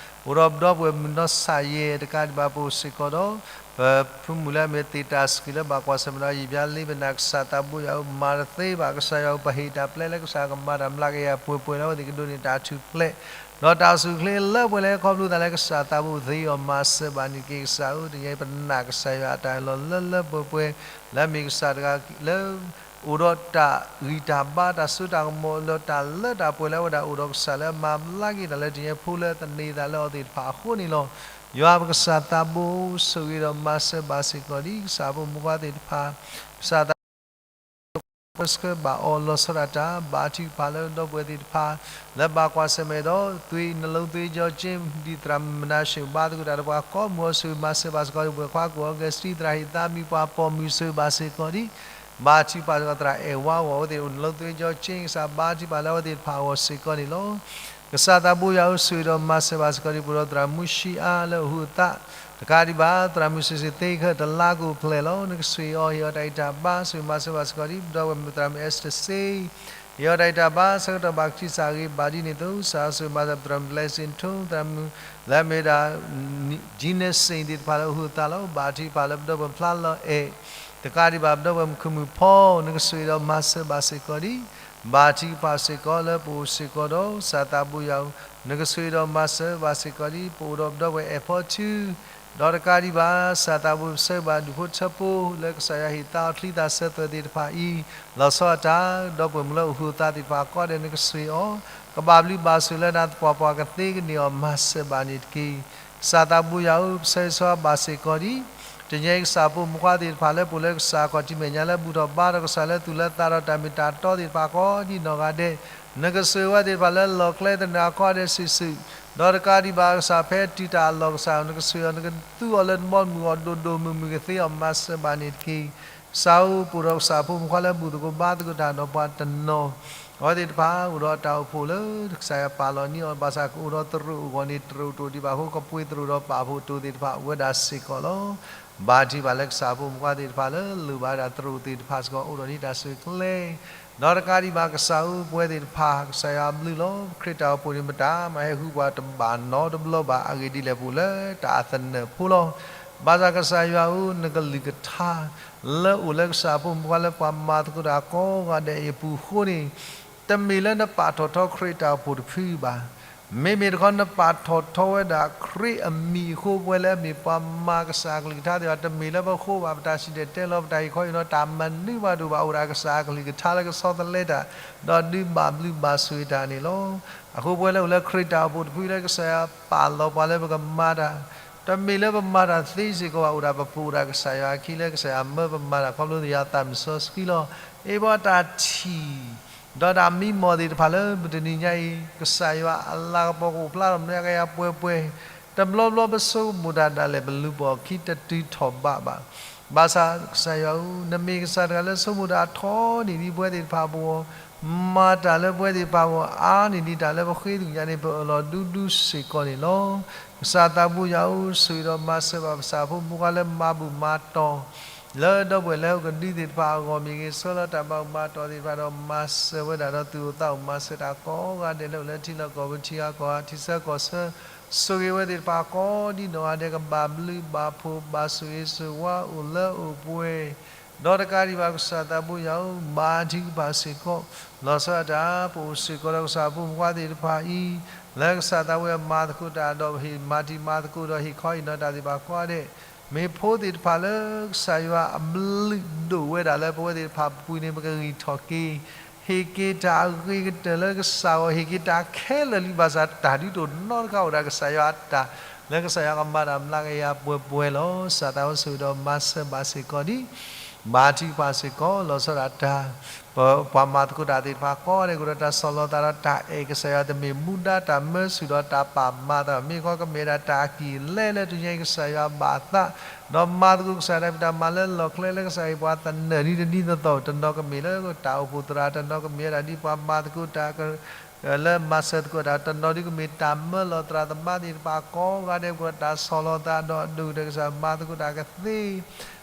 အိၣ်ဒီးပဒီပုၢ်ဝဲၢ်မုၣ်နီၢ်ဆၣ်ယဲၢ်တကးဒံးဘၣ် ပအိၣ်စ့ၢ်ကီးဒီး ပဖိမုၣ်လၢအမ့ၢ်သ့ၣ်တၢ်စကံလၢဘၣ်ကွၢ်ဆၢၣ်မဲာ်ဒီး ယံာ်ဘျါလ့ဘဲနၤ ကစၢ်သးဘိယွၤဧၢ မၤတသ့ဘၣ် ကစၢ်ယွၤဧၢ ပဟ့ၣ်တၢ်ပျဲလၢကစၢ်ကမၤတၢ်မျးကယၤပှဲၤပှဲၤလၢအဝဲသ့ၣ်ကဒိးန့ၢ်တၢ်ထူၣ်ဖျဲး ဒီးတၢ်အိၣ်ဆူၣ်အိၣ်ချ့လၢပှဲၤလၢခီဖျိသးလၢကစၢ်သးဘိသ့အီၤမၤစၢၤဘၣ်န့ၣ်တက့ၢ် ကစၢ်ဧၢ တနံၤအံၤပနာ်ကစၢ်ယွၤအတၢ်အၢၣ်လီၤလၢလၢပှဲၤပှဲၤ လၢအမ့ၢ်ကစၢ်တဂၤလၢ အိၣ်ဒီးတၢ်ဂံၢ်တၢ်ဘါတၢ်စိတၢ်ကမီၤလၢတၢ်လၢတၢ်ပှဲၤလၢအဝဲဒၣ်အိၣ်ဒီးကစၢ်လၢအမၤဘျါက့ၤတၢ်လၢတနံၤအံၤဖိလၢသန့ၤသးလၢအဝဲသ့ၣ်တဖၣ်အဃိန့ၣ်လီၤ. ယွၤပကစၢ်သးဘိ ဆိၣ်ဂ့ၤဒီးမၤစၢၤဘၣ်စ့ၢ်ကီးဒံး ကစၢ်ဖိမုၣ်ဖိခွါသ့ၣ်တဖၣ် ကစၢ်သး ပဆှၢဘၣ်အီၤလီၤဆီဒၣ်တၢ် ဘါထုကဖၣ်လၢဒီပုၢ်ဝဲၢ်သ့ၣ်တဖၣ် လၢဘၣ်ကွၢ်ဆၢၣ်မဲာ်ဒီး သွ့ နလိသွ့ကၠီကၠ့ ဒ်သရၣ်မုၣ်မနၤၡ့ ဘါသကိးတၢ်ဒီးပှၤကိးမုၢ်အီၤ ဆိၣ်ဂ့ၤမၤစၢၤဘၣ်စ့ၢ်ကီးဒံး ပှၤခွါကိၣ်အီကူးစတံ သရၣ်ဟ့ၣ်သးမံ ပှၤပိာ်မုၣ် ဆိၣ်ဂ့ၤဘၣ်စ့ၢ်ကီးဒံး ဘါထုကဖၣ်စ့ၢ်ကီး သရၣ်အဲၣ်ဝါအဂီၢ် အဝဲသ့ၣ်အိၣ်နလိသွ့ကၠီကၠ့ ကစၢ်ဘါထုကဖၣ်လၢအဝဲသ့ၣ်တဖၣ်အဂီၢ်စ့ၢ်ကီးန့ၣ်လီၤ. ကစၢ်သးဘိယွၤဧၢ ဆိၣ်ဂ့ၤဒီးမၤစၢၤဘၣ်စ့ၢ်ကီးဒံး ပအိၣ်ဒီးသရၣ်မူၡံအါလၢအဟူးအသး တကးဒံးဘၣ် သရၣ်မုၣ်စံးစံးသ့ခဲ တလါကိၣ်ဖျဲးလီၤ နကဆိၣ်ဂ့ၤအီၤ ဟ့ၣ်အီၤတၢ်ဂံၢ်တၢ်ဘါ ဆိၣ်ဂ့ၤမၤစၢၤဘၣ်စ့ၢ်ကီးဒံး ပဒီပုၢ်ဝဲၢ်မုၣ်သရၣ်မုၣ်အဲစတၢၢ်စ့ ဟ့ၣ်အီၤတၢ်ဂံၢ်တၢ်ဘါ ဆၢကတီၢ်ဘၣ်ကထံၣ်စၢ်ဂ့ၤဘၣ်ဒ်န့ၣ်အသိး ကစၢ်ဆိၣ်ဂ့ၤမၤစၢၤ သရၣ်မုၣ် blessing ထိ သရၣ်မုၣ် လၢအမ့ၢ်ဒၣ် ကၠံန့ၣ်စ့ၣ်သ့ၣ်တဖၣ်လၢအဟူးအသးလီၤ ဘါထုကဖၣ်လၢပဒီပုၢ်ဝဲၢ်ဖျါလီၤအဲၣ် တကးဒံးဘၣ် ပဒီပုၢ်ဝဲၢ်မုၣ်ခုၣ်မုၣ်ဖီ နကဆိၣ်ဂ့ၤဒီးမၤစၢၤဘၣ်စ့ၢ်ကီးဒံး ဘါထုကဖၣ်စ့ၢ်ကီးလၢပအိၣ်စ့ၢ်ကီးဒီး ကစၢ်သးဘိယွၤဧၢ နကဆိၣ်ဂ့ၤဒီးမၤစၢၤဘၣ်စ့ၢ်ကီးဒံး ပအိၣ်ဒီးပဒီပုၢ်ဝဲၢ်အဲၣ်ဖီထူ ဒီးတကးဒံးဘၣ် ကစၢ်သးဘိပဆၢဘၣ်ဒူၣ်ဖိထၢဖိ လၢကစၢ်ယွၤဟ့ၣ်သါအီၤချံသၣ်စၢၤသွဲၣ်သ့ၣ်တဖၣ်အံၤ လီၤဆီဒၣ်တၢ် ဒီပုၢ်ဝဲၢ်မုၣ်လၢအဟူးအသးသ့ၣ်တဖၣ်ကိးဂၤဒဲး နကဆိၣ်ဂ့ၤအီၤ ကဘၣ်ဘျုးဘၣ်ဆိၣ်လၢနသပှၢ်ပှၢ်ကသ့ကန့ၢ်အီၤ မၤစၢၤဘၣ်န့ၣ်တက့ၢ်. ကစၢ်သးဘိယွၤဧၢ ပဆၢဂ့ၤဆၢဝါဘၣ်စ့ၢ်ကီးဒံး တနံၤအံၤကစၢ်ဖိမုၣ်ဖိခွါသ့ၣ်တဖၣ်လၢပအိၣ်လၢကစၢ်ခီၣ်ထံးမဲာ်ညါလၢဘူၣ်ထီၣ်ဘါထီၣ်ကစၢ်လၢသူၣ်လၢသး ဒီးတၢ်မ့ၢ်တၢ်တီသ့ၣ်တဖၣ်ကိးဒံးနီၢ်ဂၤဒဲး နကဆိၣ်ဂ့ၤဝဲသ့ၣ်တဖၣ်လၢလီၢ်ကျဲသနၢၣ်အကိးဂၤဒဲးစုာ်စုာ် ဒီးတကးဒံးဘၣ်ကစၢ်ဖဲတုၤတၢ်အလီၢ်ကစၢ် နကဆိၣ်ဂ့ၤအီၤ နကသူအီၤလၢနဘီမုၢ်အီၤဒိၣ်ဒိၣ်မုၢ်မုၢ်ကသ့အီၤ မၤစၢၤဘၣ်န့ၣ်တက့ၢ်. ကစၢ်ဧၢ ပအိၣ်ဒီးကစၢ်ဖိမုၣ်ဖိခွါလၢဘူၣ်သကိးဘါသကိးတၢ်ဒီးပှၤတနီၤ အဝဲသ့ၣ်တဖၣ်အိၣ်ဒီးတၢ်အိၣ်ဖှိၣ်လၢကစၢ်ယွၤပာ်လီၤန့ၢ်အီၤ ဘၣ်ဆၣ်ကအိၣ်ဒီးသရိာ်အဂီၢ်န့ၣ် သရိာ်တအိၣ်ဒံးဘၣ်အဃိ ကပှ့ၤသရိာ်ဒီးပာ်ဖှိၣ်တိၢ်သ့ၣ်တဖၣ်အိၣ်ဝဲဒၣ်စ့ၢ်ကီးလီၤ. ဘါထုကဖၣ်လၢကစၢ်ဖိမုၣ်ဖိခွါသ့ၣ်တဖၣ်လၢလိၣ်ဘၣ်ဝဲဒၣ်သရိာ်သ့ၣ်တဖၣ်စ့ၢ်ကီး အိၣ်ဒီးန့ၢ်တၢ်ဆူၣ်ချ့ ဒီးတကးဒံးဘၣ်ကစၢ်ဧၢ ပဝဲသ့ၣ်တဖၣ် ကစၢ်ယွၤအဘျုးလီၤ. ခရံာ်တၢ်အိၣ်ဖှိၣ်န့ၣ် မတၤမၤဟဲဃုပှၤတဘၣ်နီတဘျီဘၣ် အဂ့ၢ်ဒ်လဲၣ်ပအိၣ်လၢတၢ်အသနၢၣ်ဖိလီၤ. ဘၣ်ဆၣ်ကစၢ်ယွၤဧၢ နကလုၢ်ကထါ လၢအိၣ်လၢကစၢ်ဖိမုၣ်ဖိခွါလၢပှၤမၤသကိးတၢ်ကိးဂၤဒဲးအံၤအပူၤအဃိန့ၣ် တမ့ၢ်လၢနပာ်ထီၣ်ထီခရံာ်တၢ်အိၣ်ဖှိၣ်တဖုဘၣ်. မ့မ့ၢ်တခီ နပာ်ထီၣ်ထီဝဲဒၣ်ခရံာ်အမံၤအဃိ ပဝဲလၢအမ့ၢ်ပှၤမၤကစၢ်အကလုၢ်ကထါသ့ၣ်တဖၣ် တမ့ၢ်လၢပဃိဘၣ် ပတၢ်စံၣ်တဲၤတဲလီၤ ပတၢ်ဟ့ၣ်ခီဟ့ၣ်နီၤ တၢ်မနုၤဘၣ်ဒိၣ်ဘၣ် အိၣ်ဒၣ်ကစၢ်အကလုၢ်ကထါလၢကဆီတလဲတၢ် ဒီးဒုးဘၣ်ဘျုးဘၣ်ဆိၣ်ဂ့ၤတၢ်န့ၣ်လီၤ. အဃိပဝဲလၢအိၣ်လၢခရံာ်တၢ်အိၣ်ဖှိၣ်တဖုလၢကစၢ်ယွၤပာ်လီၤပှၤလၢပကမၤတၢ် တမ့ၢ်လၢပမၤတၢ်သ့စ့ၢ်ကီးဘၣ် အိၣ်ဒၣ်ပပူၤအိၣ်ဒၣ်ကစၢ်ယွၤအခံလၢကစၢ်ယွၤမၢပမၤတၢ်ခီဖျိသယၤသးမုၢ်စီဆှံလီၤ. အ့ၣ် ပှၤတၢ်ထံၣ် ဒီးတၢ်မံမီၢ်သ့ၣ်တဖၣ်လၢပတနံၤညါအံၤ ကစၢ်ယွၤအလၤကပီၤကအိၣ်ဖျါထီၣ်မျးကယၤပှဲၤပှဲၤ တဘျီဘျီပဆိကမိၣ်တၢ်ဒၣ်လဲာ် ပလူၤပိာ်အခံတတုၤထီၣ်ဘးဘၣ်. ဘၣ်ဆၣ်ကစၢ်ယွၤဧၢ နမ့ၢ်ကစၢ်တဂၤလၢဆိကမိၣ်တၢ်ထီန့ၢ်ဒံးပဝဲသ့ၣ်တဖၣ်အဂီၢ်, မၤတၢ်လၢပဝဲသ့ၣ်တဖၣ်အဂီၢ် အါန့ၢ်ဒံးတၢ်လၢပဃ့ကညးန့ၣ် ပအၢၣ်လီၤဒူဒူစ့ၢ်ကီးန့ၣ်လီၤ. ကစၢ်သးဘိယွၤဧၢ ဆိၣ်ဂ့ၤဒီးမၤစၢၤဘၣ်ပပၢ်ဖိမုၣ်ဖိခွါလၢမၤဘူၣ်မၤတီၢ် လၢဒီပုၢ်ဝဲၢ်လၢအကဒုသ့ၣ်တဖၣ်အဂီၢ်မ့ၢ်ဂ့ၤ, ဆှၢလီၤတၢ်မၤဘူၣ်မၤတီၢ်သ့ၣ်တဖၣ်ဒီး မၤစၢၤဝဲဒၣ်ဒီးသူၣ်အိၣ်သးအိၣ် မၤစၢၤတၢ်ကိးဂၤဒဲးလၢအိၣ်လၢထံလီၢ်ကီၢ်ပူၤ ထံဂၤကီၢ်ဂၤ ထံဆၢကီၢ်ဆၢ, ဆိၣ်ဂ့ၤဝဲသ့ၣ်တဖၣ်ကိးဒံနီၢ်ဂၤဒဲး ကဘၣ်ဘျုးဘၣ်ဖှိၣ် ဘၣ်ဆိၣ်ဂ့ၤဆိၣ်ဝါအိၣ်လၢအိၣ်ပှဲၤ ဒီးတကးဒံးဘၣ်ကစၢ်သးဘိယွၤဧၢ, ဘါထုကဖၣ်စ့ၢ်ကီး, လီၤဆီဒၣ်တၢ် ပအိၣ်စ့ၢ်ကီးဒီးကစၢ်ဖိမုၣ်ဖိခွါသ့ၣ်တဖၣ်အံၤ, လၢကစၢ်သးဝဲမၤသကိးတၢ်ဒီးဟ့ၣ်မၤတံၤမၤသကိးဒီးဟ့ၣ်ခီဟ့ၣ်နီၤတၢ်သ့ၣ်တဖၣ်ကိးဂၤဒဲး, မ့ၢ်ဖိသ့ၣ်တဖၣ်လၢကစၢ်ယွၤအဘျုးဒိၣ်ဝဲဒၣ်လၢပဝဲသ့ၣ်တဖၣ်ပူၤန့ၣ် ပကဂံၢ်ထီၣ်က့ၤ ဟ့ၣ်က့ၤတၢ်အဂ့ၤကတၢၢ်လၢကစၢ်အဂီၢ် ဟ့ၣ်က့ၤတၢ်ခဲလၢာ်လံ ဘၣ်ဆၣ်တၢ်ဒုးတအိၣ်နီတခါအိၣ်ဒၣ်ကစၢ်ယွၤအတၢ် လၢကစၢ်ယွၤကမၤတၢ်မျးကယၤပှဲၤပှဲၤလီၤ. ကစၢ်သးဝဲဆိၣ်ဂ့ၤဒီးမၤစၢၤဘၣ်စ့ၢ်ကီးဒံး ဘါထုကဖၣ်စ့ၢ်ကီး လီၤဆီဒၣ်တၢ် ပပှၤမၤသကိးတၢ်သ့ၣ်တဖၣ်ကိးဂၤဒဲး ကအိၣ်ဒီးတၢ်ဆီၣ်လီၤသးဒီးတၢ်အဲၣ်ကစၢ်ယွၤ တမ့ၢ်မူဒါတၢ်မၢဆူၣ်ဒီးတၢ်ပာ်မၤသးဘၣ် မ့ၢ်ခီကမ့ၢ်ဝဲဒၣ်တၢ်အကံၢ်အလဲလၢတနံၤညါအံၤ ကစၢ်ယွၤဘၣ်သး ဒီးမၤသကိးကစၢ်တၢ်ဖံးတၢ်မၤလၢလီၢ်ကျဲလၢကစၢ်ဟ့ၣ်ပှၤသနၢၣ်ဒ်တနံၤသီသီ တနီၤကမ့ၢ်လၢတၢ်အိၣ်ဖှိၣ်သရၣ် တနီၤကမ့ၢ်ဝဲဒၣ်ဒ်ပှၤမၤသကိးတၢ် လၢမၤစၢၤသကိးတၢ် တနီၤဒ်ကမ့ၢ်တၢ်မၢလီၤသရၣ်သမါသ့ၣ်တဖၣ်ကိးဂၤဒဲး ကအိၣ်ဒီးတၢ်ဆီၣ်လီၤသးဒီးအဒိၣ်ကတၢၢ် ကစၢ်မၤသကိးတၢ်ကသ့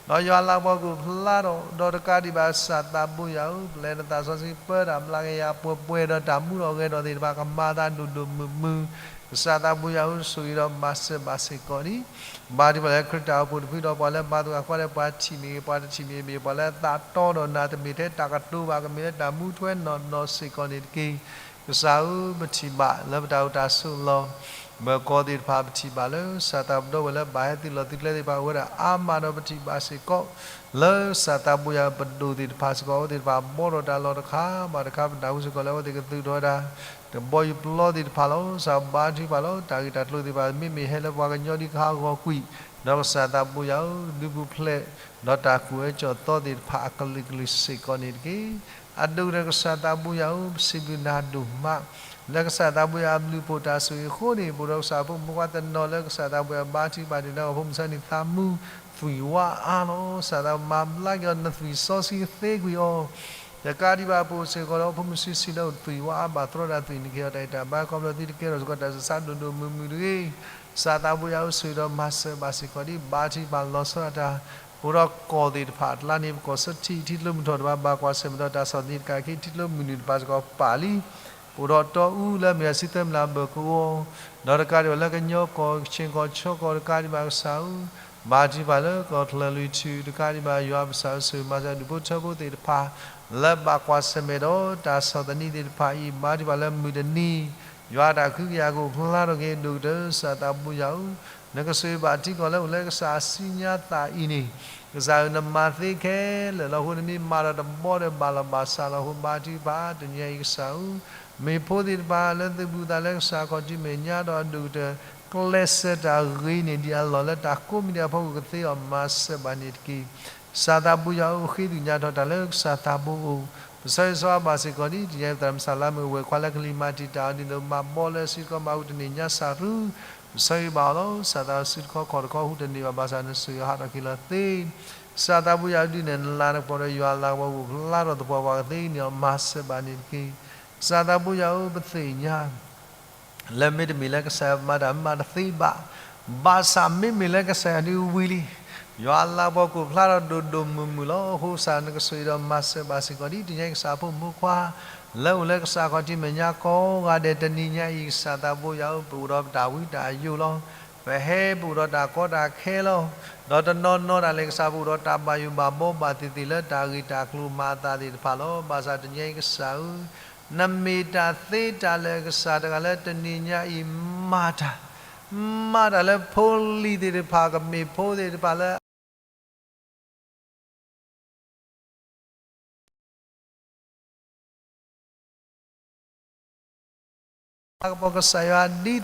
ဒီးယွၤလၤကပီၤကအိၣ်ဖျါထီၣ်, ဒီးတကးဒံးဘၣ်ကစၢ်သးဘိယွၤဧၢ, ပျဲနသးစီဆှံပၢတၢ်ဘျါက့ၤယၤ ပှဲၤပှဲၤဒီးတၢ်မူထီၣ်ဂဲၤထီၣ်သ့ၣ်တဖၣ် ကမၤသးဒိၣ်ဒိၣ်မုၢ်မုၢ်, ကစၢ်သးဘိယွၤဧၢ, ဆိၣ်ဂ့ၤဒီးမၤစၢၤဘၣ်စ့ၢ်ကီးန့ၣ်, ဘါထုကဖၣ်လၢခရံာ်တၢ်အိၣ်ဖှိၣ်တဖုဒီးပှၤလၢမၤသကိးအဃိဒီး ပှၤတထံၣ်မ့ၢ်ဂ့ၤ ပှၤတထံၣ်မ့ၢ်ဂ့ၤ ပှၤလၢအသးတီဒီးနၤတမ့ၢ်ထဲတၢ်ကတိၤဘၣ် ကမ့ၢ်လၢတၢ်မူထွဲနီၢ်နီၢ်စ့ၢ်ကီးန့ၣ်တက့ၢ်. ကစၢ်ဧၢ, ပထံၣ်ဘၣ်လၢပတၢ်အိၣ်တၢ်ဆိးလီၢ် မၢကီၢ်သ့ၣ်တဖၣ် ပထံၣ်ဘၣ်လၢကစၢ်သးပဒီပုၢ်ဝဲၢ်လၢဘၣ်ဟဲသုးလီၢ်သုးကျဲသ့ၣ်တဖၣ် အိၣ်ဝဲဒၣ်အါမးဒီးပထံၣ်ဘၣ်စ့ၢ်ကီး လၢကစၢ်သးဘိယွၤပဒိၣ်သ့ၣ်တဖၣ်စ့ၢ်ကီး အဝဲသ့ၣ်တဖၣ်ဘီထီၣ်တၢ်လီၢ်တခါဘၣ်တခါ ပနၢ်ဟူစ့ၢ်ကီးလၢအဝဲသ့ၣ်ကသုးထီၣ်ဝဲဒၣ် တဘီယူၤပျီသ့ၣ်တဖၣ်လီၤ. ကစၢ်ဘါထုကဖၣ်လီၤ တၢ်ဂ့ၢ်တၢ်ကျိၤသ့ၣ်တဖၣ် မ့မ့ၢ်ဟဲလၢပှၤကညီဒ်ကဟးဂီၤကွံာ်, ဒီးကစၢ်သးဘိယွၤဧၢ, ဒုးပူၤဖျဲး ဒီးတၢ်ကူၣ်အၢကၠီၣ်သီသ့ၣ်တဖၣ်အကလုာ်ကလုာ်စ့ၢ်ကီးန့ၣ်တက့ၢ်. အဒိၣ်ကတၢၢ်ကစၢ်သးဘိယွၤဧၢ, ပစံးဘျုးနၤဒိၣ်မး လၢကစၢ်သးဘိယွၤအဘျုးအဖှိၣ်တၢ်ဆိၣ်ဂ့ၤအဃိန့ၣ် ပအိၣ်ဒီးကစၢ်ဖိမုၣ်ဖိခွါတနီၤလၢကစၢ်သးဘိယွၤဘါထုကဖၣ်န့ၣ် လၢအဖိမုၣ်ဆၢန့ၣ် သးမူသွံၣ်ဝါအါလီၤ. ကစၢ်သးမၤဘျါက့ၤအီၤ နသွံၣ်စီဆှံသ့ကွံာ်အီၤ တကးဒံးဘၣ် ပအိၣ်စ့ၢ်ကီးဒီးဖိမုၣ်ဆံးဆံးလၢအိၣ်သွံၣ်ဝါအါဘၣ် သရီဒၣ်သွံၣ်န့ၣ် ကဟ့ၣ်အီၤတၢ်ဂံၢ်တၢ်ဘါ ခီဖျိသုတကဲထီၣ်စ့ၢ်ကီးတၢ်စူၢ်စါဒိၣ်ဒိၣ်မုၢ်မုၢ်တဂ့ၤ. ကစၢ်သးဘိယွၤဧၢ, ဆိၣ်ဂ့ၤဒီးမၤစၢၤဘၣ်စ့ၢ်ကီးဒ်ဘါထုကဖၣ်လီၤဆီဒၣ်တၢ် ပအိၣ်ဒီးကီၢ်သ့ၣ်တဖၣ်အကျါန့ၣ် ပကီၢ်စၢထံၣ် ထံကျိမုၢ်ထီၣ်တဖၣ် ဘၣ်ကွၢ်ဆၢၣ်မဲာ်ဒီးတၢ်ဆီၣ်သနံးတကးခံ ထံကျိမုၢ်နုာ်တဖၣ်စ့ၢ်ကီးပာ်လံ ပအိၣ်ဒီးတီအူလၢအမ့ၢ်အဆံသၢမံၤလၢအဘၢၣ်ကဝီၤ ဒီးတကးဒံးဘၣ်လၢကညီကီၢ် ကခ့ၣ်ကီၢ် ခၠီကီၢ် တကးဒံးဘၣ်ကစၢ်ဧၢ, ဘါထုကဖၣ်လၢကီၢ်ချၢၣ်လွံၢ်ထူၣ် တကးဒံးဘၣ်ယွၤပကစၢ်ဧၢ, ဆိၣ်ဂ့ၤမၤစၢၤဒူၣ်ဖိထၢဖိသ့ၣ်တဖၣ် လၢဘၣ်ကွၢ်ဆၢၣ်မဲာ်ဒီးတၢ်ဆီၣ်သနံးသ့ၣ်တဖၣ်အံၤ ဘါထုကဖၣ်လၢမုၢ်တနံၤ ယွၤအတၢ်ကဟုကယာ်ကအိၣ်ဖျါထီၣ်က့ၤ ဒိၣ်ကတၢၢ်ကစၢ်သးဘိယွၤဧၢ, နကဆိၣ်ဂ့ၤဘၣ်ထံကီၢ်လၢအိၣ်လၢကစၢ်အစုညါသးအံၤန့ၣ် ကစၢ်ဧၢ, နမၤသ့ခဲလၢာ်လီၤအဃိ နမ့ၢ်မၤဒီးတဘီဒီးဘၣ်လီၤဘၣ်စးလီၤအဃိ ဘါထုကဖၣ်တနံၤအံၤကစၢ်ဧၢ, မ့ၢ်ဖိသ့ၣ်တဖၣ်လၢသုးဘူးသးလၢကစၢ်ခီၣ်ထံးမဲာ်ညါဒီးအဒိၣ်ကတၢၢ် ကျဲးစၢးတၢ်ဂ့ၤန့ၢ်ဒံးအလီၢ်လၢတၢ်ကိးမံၤဒဲးအဖီခိၣ် ကသ့အီၤမၤစၢၤဘၣ်န့ၣ်တက့ၢ်. ကစၢ်သးဘိယွၤဧၢ, ဃ့သ့ၣ်ညါထီၣ်တၢ်လၢကစၢ်သးဘိအအိၣ်, ပဆၢဂ့ၤဆၢဝါဘၣ်စ့ၢ်ကီးဒ်တနံၤညါအံၤ ပသရၣ်မုၣ်ဆလါမုၣ် အဝဲၢ်ခွါလၢကလံၤမၤတံာ်တာ်အီၤဒ်သိး မၤဘီလၢစုတခီ မၤဟူးတန့ၢ်ညါစၢ်ရူ, ပဆၢဂ့ၤဘၣ်အီၤလီၤ. ကစၢ်သးဘိ စုတခီခီၣ်တခီဟူးတန့ၢ်ဘၣ်ဘၣ်ဆၣ် နဆိၣ်ဂ့ၤဟးထီၣ်က့ၤလီၤသ့ ကစၢ်သးဘိယွၤဒုးနဲၣ်နလၤနကပီၤဒီး ယွၤလၤကပီၤကအိၣ်ဖျါထီၣ်သပှၢ်ပှၢ် ကသ့န့ၢ်အီၤ မၤစၢၤဘၣ်န့ၣ်တက့ၢ်. ကစၢ်သးဘိယွၤဧၢ, ပသ့ၣ်ညါ လၢမ့တမ့ၢ်လၢကစၢ်ယွၤပမၤတၢ်မၤတသ့ဘၣ်, ဘၣ်ဆၣ်မ့မ့ၢ်လၢကစၢ်ယွၤဒုးဝံၤလံ, ယွၤလၤကပီၤကအိၣ်ဖျါထီၣ်ဒိၣ်ဒိၣ်မုၢ်မုၢ်လီၤ. အဃိကစၢ်နကဆိၣ်ဂ့ၤဒီးမၤစၢၤဘၣ်စ့ၢ်ကီးဒ်တနံၤညါအံၤ ကစၢ်ဖိမုၣ်ဖိခွါ လၢအိၣ်လၢကစၢ်ခီၣ်ထံးမဲာ်ညါကိးဂၤဒဲး တနံၤညါအံၤ ကစၢ်သးဘိယွၤဧၢ, ပအိၣ်ဒီးပတၢ်ဝံတၢ်ယိာ်လီၤ. ပဟဲပအိၣ်ဒီးတၢ်ကီတၢ်ခဲလီၤ. ဒီးတနီၤနီၤဒၣ်လဲာ်ကစၢ် ပအိၣ်ဒီးတၢ်ဘၣ်ယိၣ်ဘၣ်ဘီဘၣ်သ့ၣ်သ့ၣ်လၢတၢ်ဂ့ၢ်တၢ်ကျိၤမၤအသးသ့ၣ်တဖၣ်လီၤ. ဘၣ်ဆၣ်တနံၤညါအံၤကစၢ်ဧၢ, နမ့ၢ်တၢ်သ့တၢ်လၢာ်အကစၢ်တဂၤလၢတနံၤညါအံၤမၤတၢ်, မၤတၢ်လၢဖိလံၤသ့ၣ်တဖၣ် ကမ့ၢ်ဖိသ့ၣ်တဖၣ်လၢ အကပီၤကစၢ်ယွၤ ဒ်သိး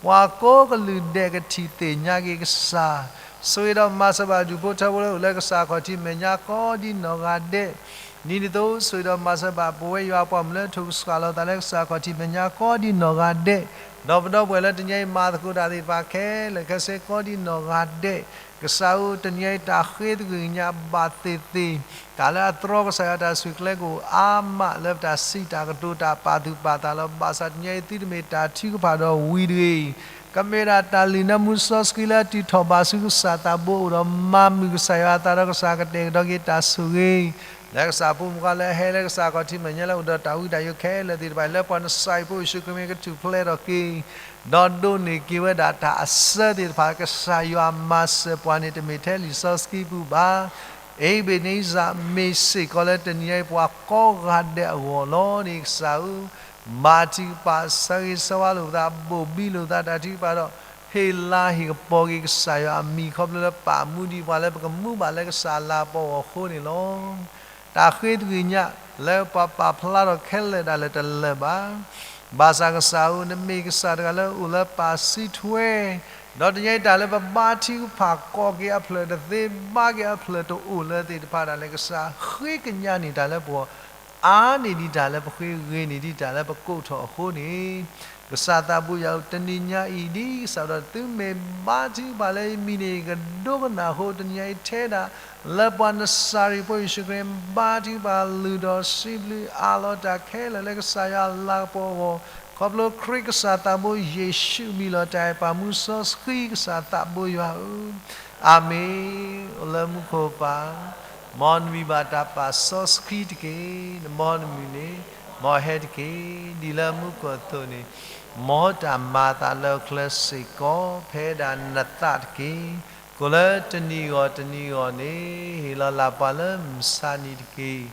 ပှၤကိးကလုာ်ဒဲးကထံၣ်သ့ၣ်ညါက့ၤကစၢ်, ဆိၣ်ဂ့ၤဒီးမၤစၢၤဘၣ်ဒူၣ်ဖိထၢဖိလၢအိၣ်လၢကစၢ်ခီၣ်ထံးမဲာ်ညါကိးဒ်နီၢ်ဂၤဒဲး, ဒ်န့ၣ်အသိး ဆိၣ်ဂ့ၤဒီးမၤစၢၤဘၣ်ပဝဲယွၤပှၤမုၣ်လၢထိၣ်ကစှၤလီၤသးလၢကစၢ်ခီၣ်ထံးမဲာ်ညါကိးဒ်နီၢ်ဂၤဒဲး, ဒီးပဒီပုၢ်ဝဲၢ်လၢတနံၤညါအံၤမၤသကိးတၢ်သ့ၣ်တဖၣ်ခဲလၢာ်ခဲဆ့ကိးဒ်နီၢ်ဂၤဒဲး, ကစၢ်ဧၢ တနံၤညါအံၤတၢ်ဃ့သကွံာ်ကညးဘၣ်သ့ၣ်သ့ၣ်, တၢ်လၢအတြီကစၢ်ယွၤတၢ်ဆူၣ်ကျဲကအိၣ်အါမးလၢပတၢ်စံးတၢ်ကတိၤတၢ်ပာ်သူၣ်ပာ်သးလီၤ. ဘၣ်ဆၣ်တနံၤညါအံၤသုတမ့ၢ်တၢ်ထုကဖၣ်ဒီးဝံၤတဂ့ၤ, ကမ့ၢ်ဒၣ်တၢ်လုၢ်နၢမူစီဆှံလၢအတုၤထီၣ်ဘၣ်ဆူကစၢ်သးဘိအအိၣ်ဒီးမၤမုာ်ကစၢ်ယွၤအသးဒီးကစၢ်ကတဲာ်ကတီၤက့ၤတၢ်ဆိၣ်ဂ့ၤ လၢကစၢ်ဖိမုၣ်ဖိခွါလၢအဟဲလၢကစၢ်ခီၣ်ထံးမဲာ်ညါလၢအိၣ်ဒီးတၢ်ဝံတၢ်ယိာ်ခဲလၢာ်သ့ၣ်တဖၣ် လၢပှၤနစၢ်အံၤဖိယ့ၣ်ၡူးခရံာ်မ့ၢ်ကထူၣ်ဖျဲးထီၣ်က့ၤ, ဒီးဒိးန့ၢ်က့ၤဝဲဒၣ်တၢ်အစၢသ့ၣ်တဖၣ် ကစၢ်ယွၤမၤစၢၤပှၤန့ၣ်တမ့ၢ်ထဲလံာ်စီဆှံပူၤဘၣ် အ့ဘ့ၣ်နံစၢ် မ့ၢ်စ့ၢ်ကီးလၢတနံၤညါအံၤပှၤကိးဂၤဒဲးအဂီၢ်လီၤန့ၣ် ကစၢ်ဧၢ, မၤထံကပၤ ဆၢဂ့ၤဆၢဝါလိာ်ပသး ဘိၣ်ဘံလိာ်သးတၢ်ထုကဖၣ်ဒီး ဟ့ၣ်လၤဟ့ၣ်ကပီၤက့ၤကစၢ်ယွၤအမံၤ ခီဖျိလၢပာ်မူဒံးပှၤလၢပကမူဘၣ်လၢကစၢ်အလၤကပီၤအဂီၢ်အဃိန့ၣ်လီၤ. တၢ်ဃ့သကွံာ်ကညးလၢပှၤပာ်ဖျါထီၣ်ခဲလၢာ်ဒၣ်လဲာ်တလၢာ်ဘၣ် ဘၣ်ဆၣ်ကစၢ်ဧၢ, နမ့ၢ်ကစၢ်တဂၤလၢအိၣ်လၢပာ်စုထွဲ, ဒီးတနံၤညါအံၤတၢ်လၢပဘါထုကဖၣ်ကိးက့ၤအဖျၢၣ် တသ့ဘါက့ၤအဖျၢၣ်တအိၣ်လၢသ့ၣ်တဖၣ်ဒၣ်လဲာ် ကစၢ်ဃ့ကညးန့ၢ်တၢ်လၢပဂီၢ် အါန့ၢ်ဒံးတၢ်လၢပဃ့ ဂ့ၤန့ၢ်ဒံးတၢ်လၢပကိးထီၣ်အဃိန့ၣ်, ကစၢ်သးဘိယွၤဧၢ, တနံၤညါအံၤဒ်ကစၢ်ဒီးသုမ့ၢ်ဘါထုကဖၣ်လၢယမံၤန့ၣ် ယကဒိကနၣ်အဃိ တနံၤညါအံၤထဲဒၣ် လၢပှၤနစၢ်ရံၣ်ဖိယ့ၣ်ၡူးခရံာ် ဘါထုကဖၣ်လုၢ်ဒီးစံးဘျုးအးလီၤတၢ်ခဲလၢာ်လၢကစၢ်ယွၤအလၤကပီၤအဂီၢ်, ခီဖျိခရံာ်ကစၢ်သးဘိယ့ၣ်ၡူးအမံၤလီၤ. တၢ်အဲၣ်ပာ်မူစီဆှံကစၢ်သးဘိယွၤဧၢ, အၤမ့ၣ်. အိၣ်လၢမူခိၣ်ပၢ်, မ်နမံၤဘၣ်တၢ်ပာ်စီဆှံတက့ၢ်. နမ်နမုၢ်န့ၣ်, မ်ဟဲတက့ၢ်. ဒ်လၢမူခိၣ်အသိးန့ၣ်, မ်တၢ်မၤအသးလၢဟီၣ်ခိၣ်ချၢစ့ၢ်ကီး ဖဲဒၣ်နသးတက့ၢ်. ကိၣ်လၢတနံၤဂီၤတနံၤဂီၤန့ၣ်, ဟ့ၣ်လီၤလၢ်ပှၤလၢမုၢ်ဆါနံၤတက့ၢ်.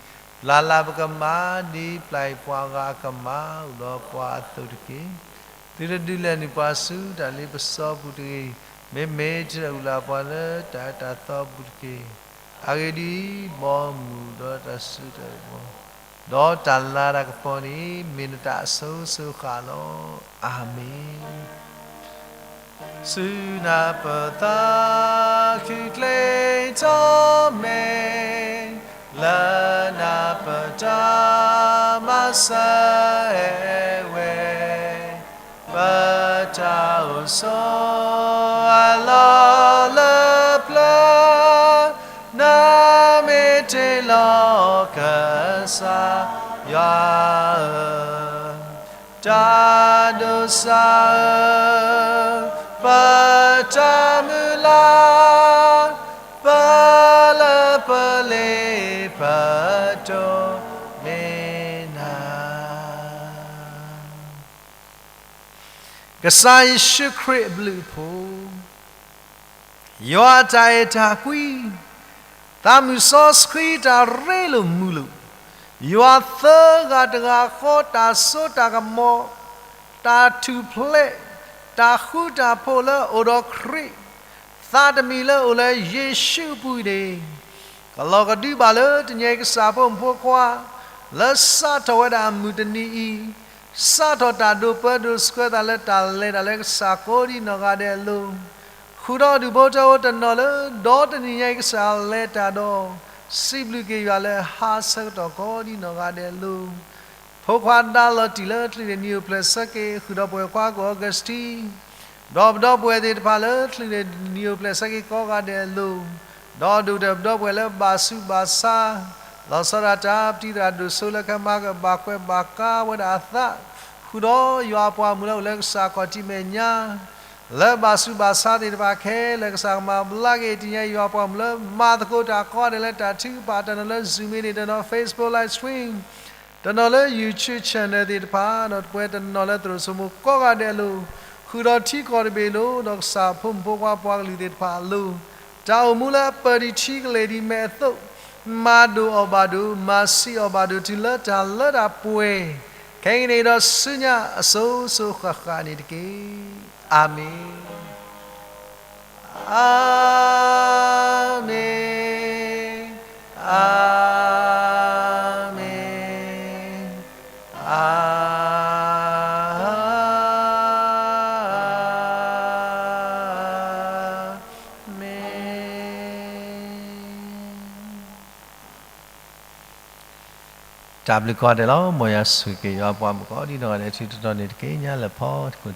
ပျၢ်လၢ်ပကမၢ် ဒ်ပျၢ်အံၤပှၤဂၤအကမၢ် အိၣ်ဒီးပှၤအသိးတက့ၢ်. သုတဒုးလဲၤနုာ်ပှၤဆူတၢ်လ့ပစီပူၤတဂ့ၤ. မ့မ့ၢ်တုၤဒၣ်အုၣ်လၢ်ပှၤလၢတၢ်အၢတၢ်သီအပူၤတက့ၢ်. အဂ့ၢ်ဒ်အံၤ, ဘီမုၢ်ဒီးတၢ်စုတၢ်ကဝီၤ, ဒီးတၢ်လၤတၢ်ကပီၤန့ၣ် မ့ၢ်နတၢ်အစိၤစိၤဃၣ်လီၤ. အၤမ့ၣ်. ဆူနၢ်ပၢၢ်သးခုကျ့ထီၣ်မဲာ်, လၢနၢ်ပၢၢ်တၢ်မၤစၢၤအဲၣ်ဝဲ, ပတၢ်အိၣ်ဆိးအလီၢ်လၢပျၢၤ, နမ့ၢ်တ့ၢ်လီၤကစၢ်ယွၤဧၢ, တၢ်ဒိးစၢ်ဧၢ, ပတၢ်မုၢ်လၢ်, ပလၢပလ့ပတိၢ်မ့ၢ်နၤ. ကစၢ်ယ့ၣ်ၡူးခရံာ်အဘျုးအဖှိၣ်, ယွၤအတၢ်အဲၣ်တၢ်ကွံ, သးမုၢ်စီဆှံတၢ်ရ့လိာ်မုာ်လိာ်, ယွၤသၢဂၤတဂၤဃီတၢ်စိတၢ်ကမီၤ, တၢ်ထူၣ်ဖျဲး, တၢ်ဃူတၢ်ဖိးလၢအအိၣ်ဒီးခရံာ်, သးတမံၤလၢအအိၣ်လၢယ့ၣ်ၡူးအပူၤန့ၣ်, ကလီၤကဒုဘၣ်လၢတနံၤအံၤကစၢ်ဖိမုၣ်ဖိခွါ, လၢစးထီၣ်ဝဲဒၣ်အမုၢ်တနံၤအံၤ, စးထီၣ်တၢ်ဒိးပၢဒိးဆှၢသးလၢတၢ်လဲၤတၢ်လၢကစၢ်ကိးဒ်နီၢ်ဂၤဒဲးအလိၤ, ဃုာ်ဒီးဒူၣ်ဖိထၢဖိတနီၤလၢ ဒီတနံၤညါအံၤကစၢ်လဲၤတၢ်ဒီး, စံးဘျုးက့ၤယွၤလၢဟါဆၢကတီၢ်ကိးဒ်နီၢ်ဂၤဒဲးအလိၤ, ဖိခွါဒါလီၤတံၢ်လၢချုးန့ၣ်နံၤအိၣ်ဖျဲၣ်ဆၢက့ၤ ဃုာ်ဒီးပဝဲခွါကီၢ်အီကူးစတံ, ဒီးပဒီပုၢ်ဝဲၢ်သ့ၣ်တဖၣ်လၢချုးန့ၣ်နံၤအိၣ်ဖျဲၣ်ဆၢက့ၤကိးဂၤဒဲးအလိၤ, ဒီးဒိၣ်ကတၢၢ်ပဒီပုၢ်ဝဲၢ်လၢဘၣ်ဆူးဘၣ်ဆါ, လီၤဆီဒၣ်တၢ်ပတံၤသရၣ်ဒိၣ်စိလၢခဲမၤကဘၣ်ကွဲးဘၣ်ကါဝဲဒၣ်အသး, ဃုာ်ဒီးယွၤအပှၤမုၣ်လၢအိၣ်လၢကစၢ်ခီၣ်ထံးမဲာ်ညါ လၢဘၣ်ဆူးဘၣ်ဆါသ့ၣ်တဖၣ်ခဲလၢာ် ကစၢ်ကမၤဘျါက့ၤတနံၤညါအံၤ ယွၤအပှၤမုၣ်လၢမၤသကိးတၢ်ကိးဂၤဒဲးလၢတၢ်ထုကဖၣ် တနီၤလၢ Zoom မ့ၢ်န့ၣ် တနီၤ Facebook live stream, တနီၤလၢ YouTube channel သ့ၣ်တဖၣ် ဒီးပဝဲတနီၤလၢသရိာ်စိမိၤကိးဂၤဒဲးအလိၤ, ဃုာ်ဒီးထံကီၢ်တဘ့ၣ်အလိၤ ဒီးကစၢ်ဖိမုၣ်ဖိခွါပှၤကလုာ်သ့ၣ်တဖၣ်အလိၤ, တၢ်အိၣ်မူလၢအပၢၢ်ဒံးထံကလဲၢ်ဒံးမဲာ်အသိး, မၤဒိၣ်အီၤဘၣ်ဒိး, မၤဆံးအီၤဘၣ်ဒိး တုၤလၢတၢ်လၢတၢ်ပှဲၤ, ခဲကနံၣ်အံၤဒီးဆူညါအစိၤစိၤဃၣ်ဃၣ်န့ၣ်တက့ၢ်. အၤမ့ၣ်. အၤမ့ၣ်, အၤမ့ၣ်, အၤမ့ၣ်. တၢ်ဘျုးကိးဂၤဒဲးလီၤ. မ်ယွၤဆိၣ်ဂ့ၤက့ၤယွၤအပှၤမုၣ်ကိးဒ်နီၢ်ဂၤဒဲး ထံတတီၤန့ၣ်တက့ၢ်. ညါလၢဖီခိၣ်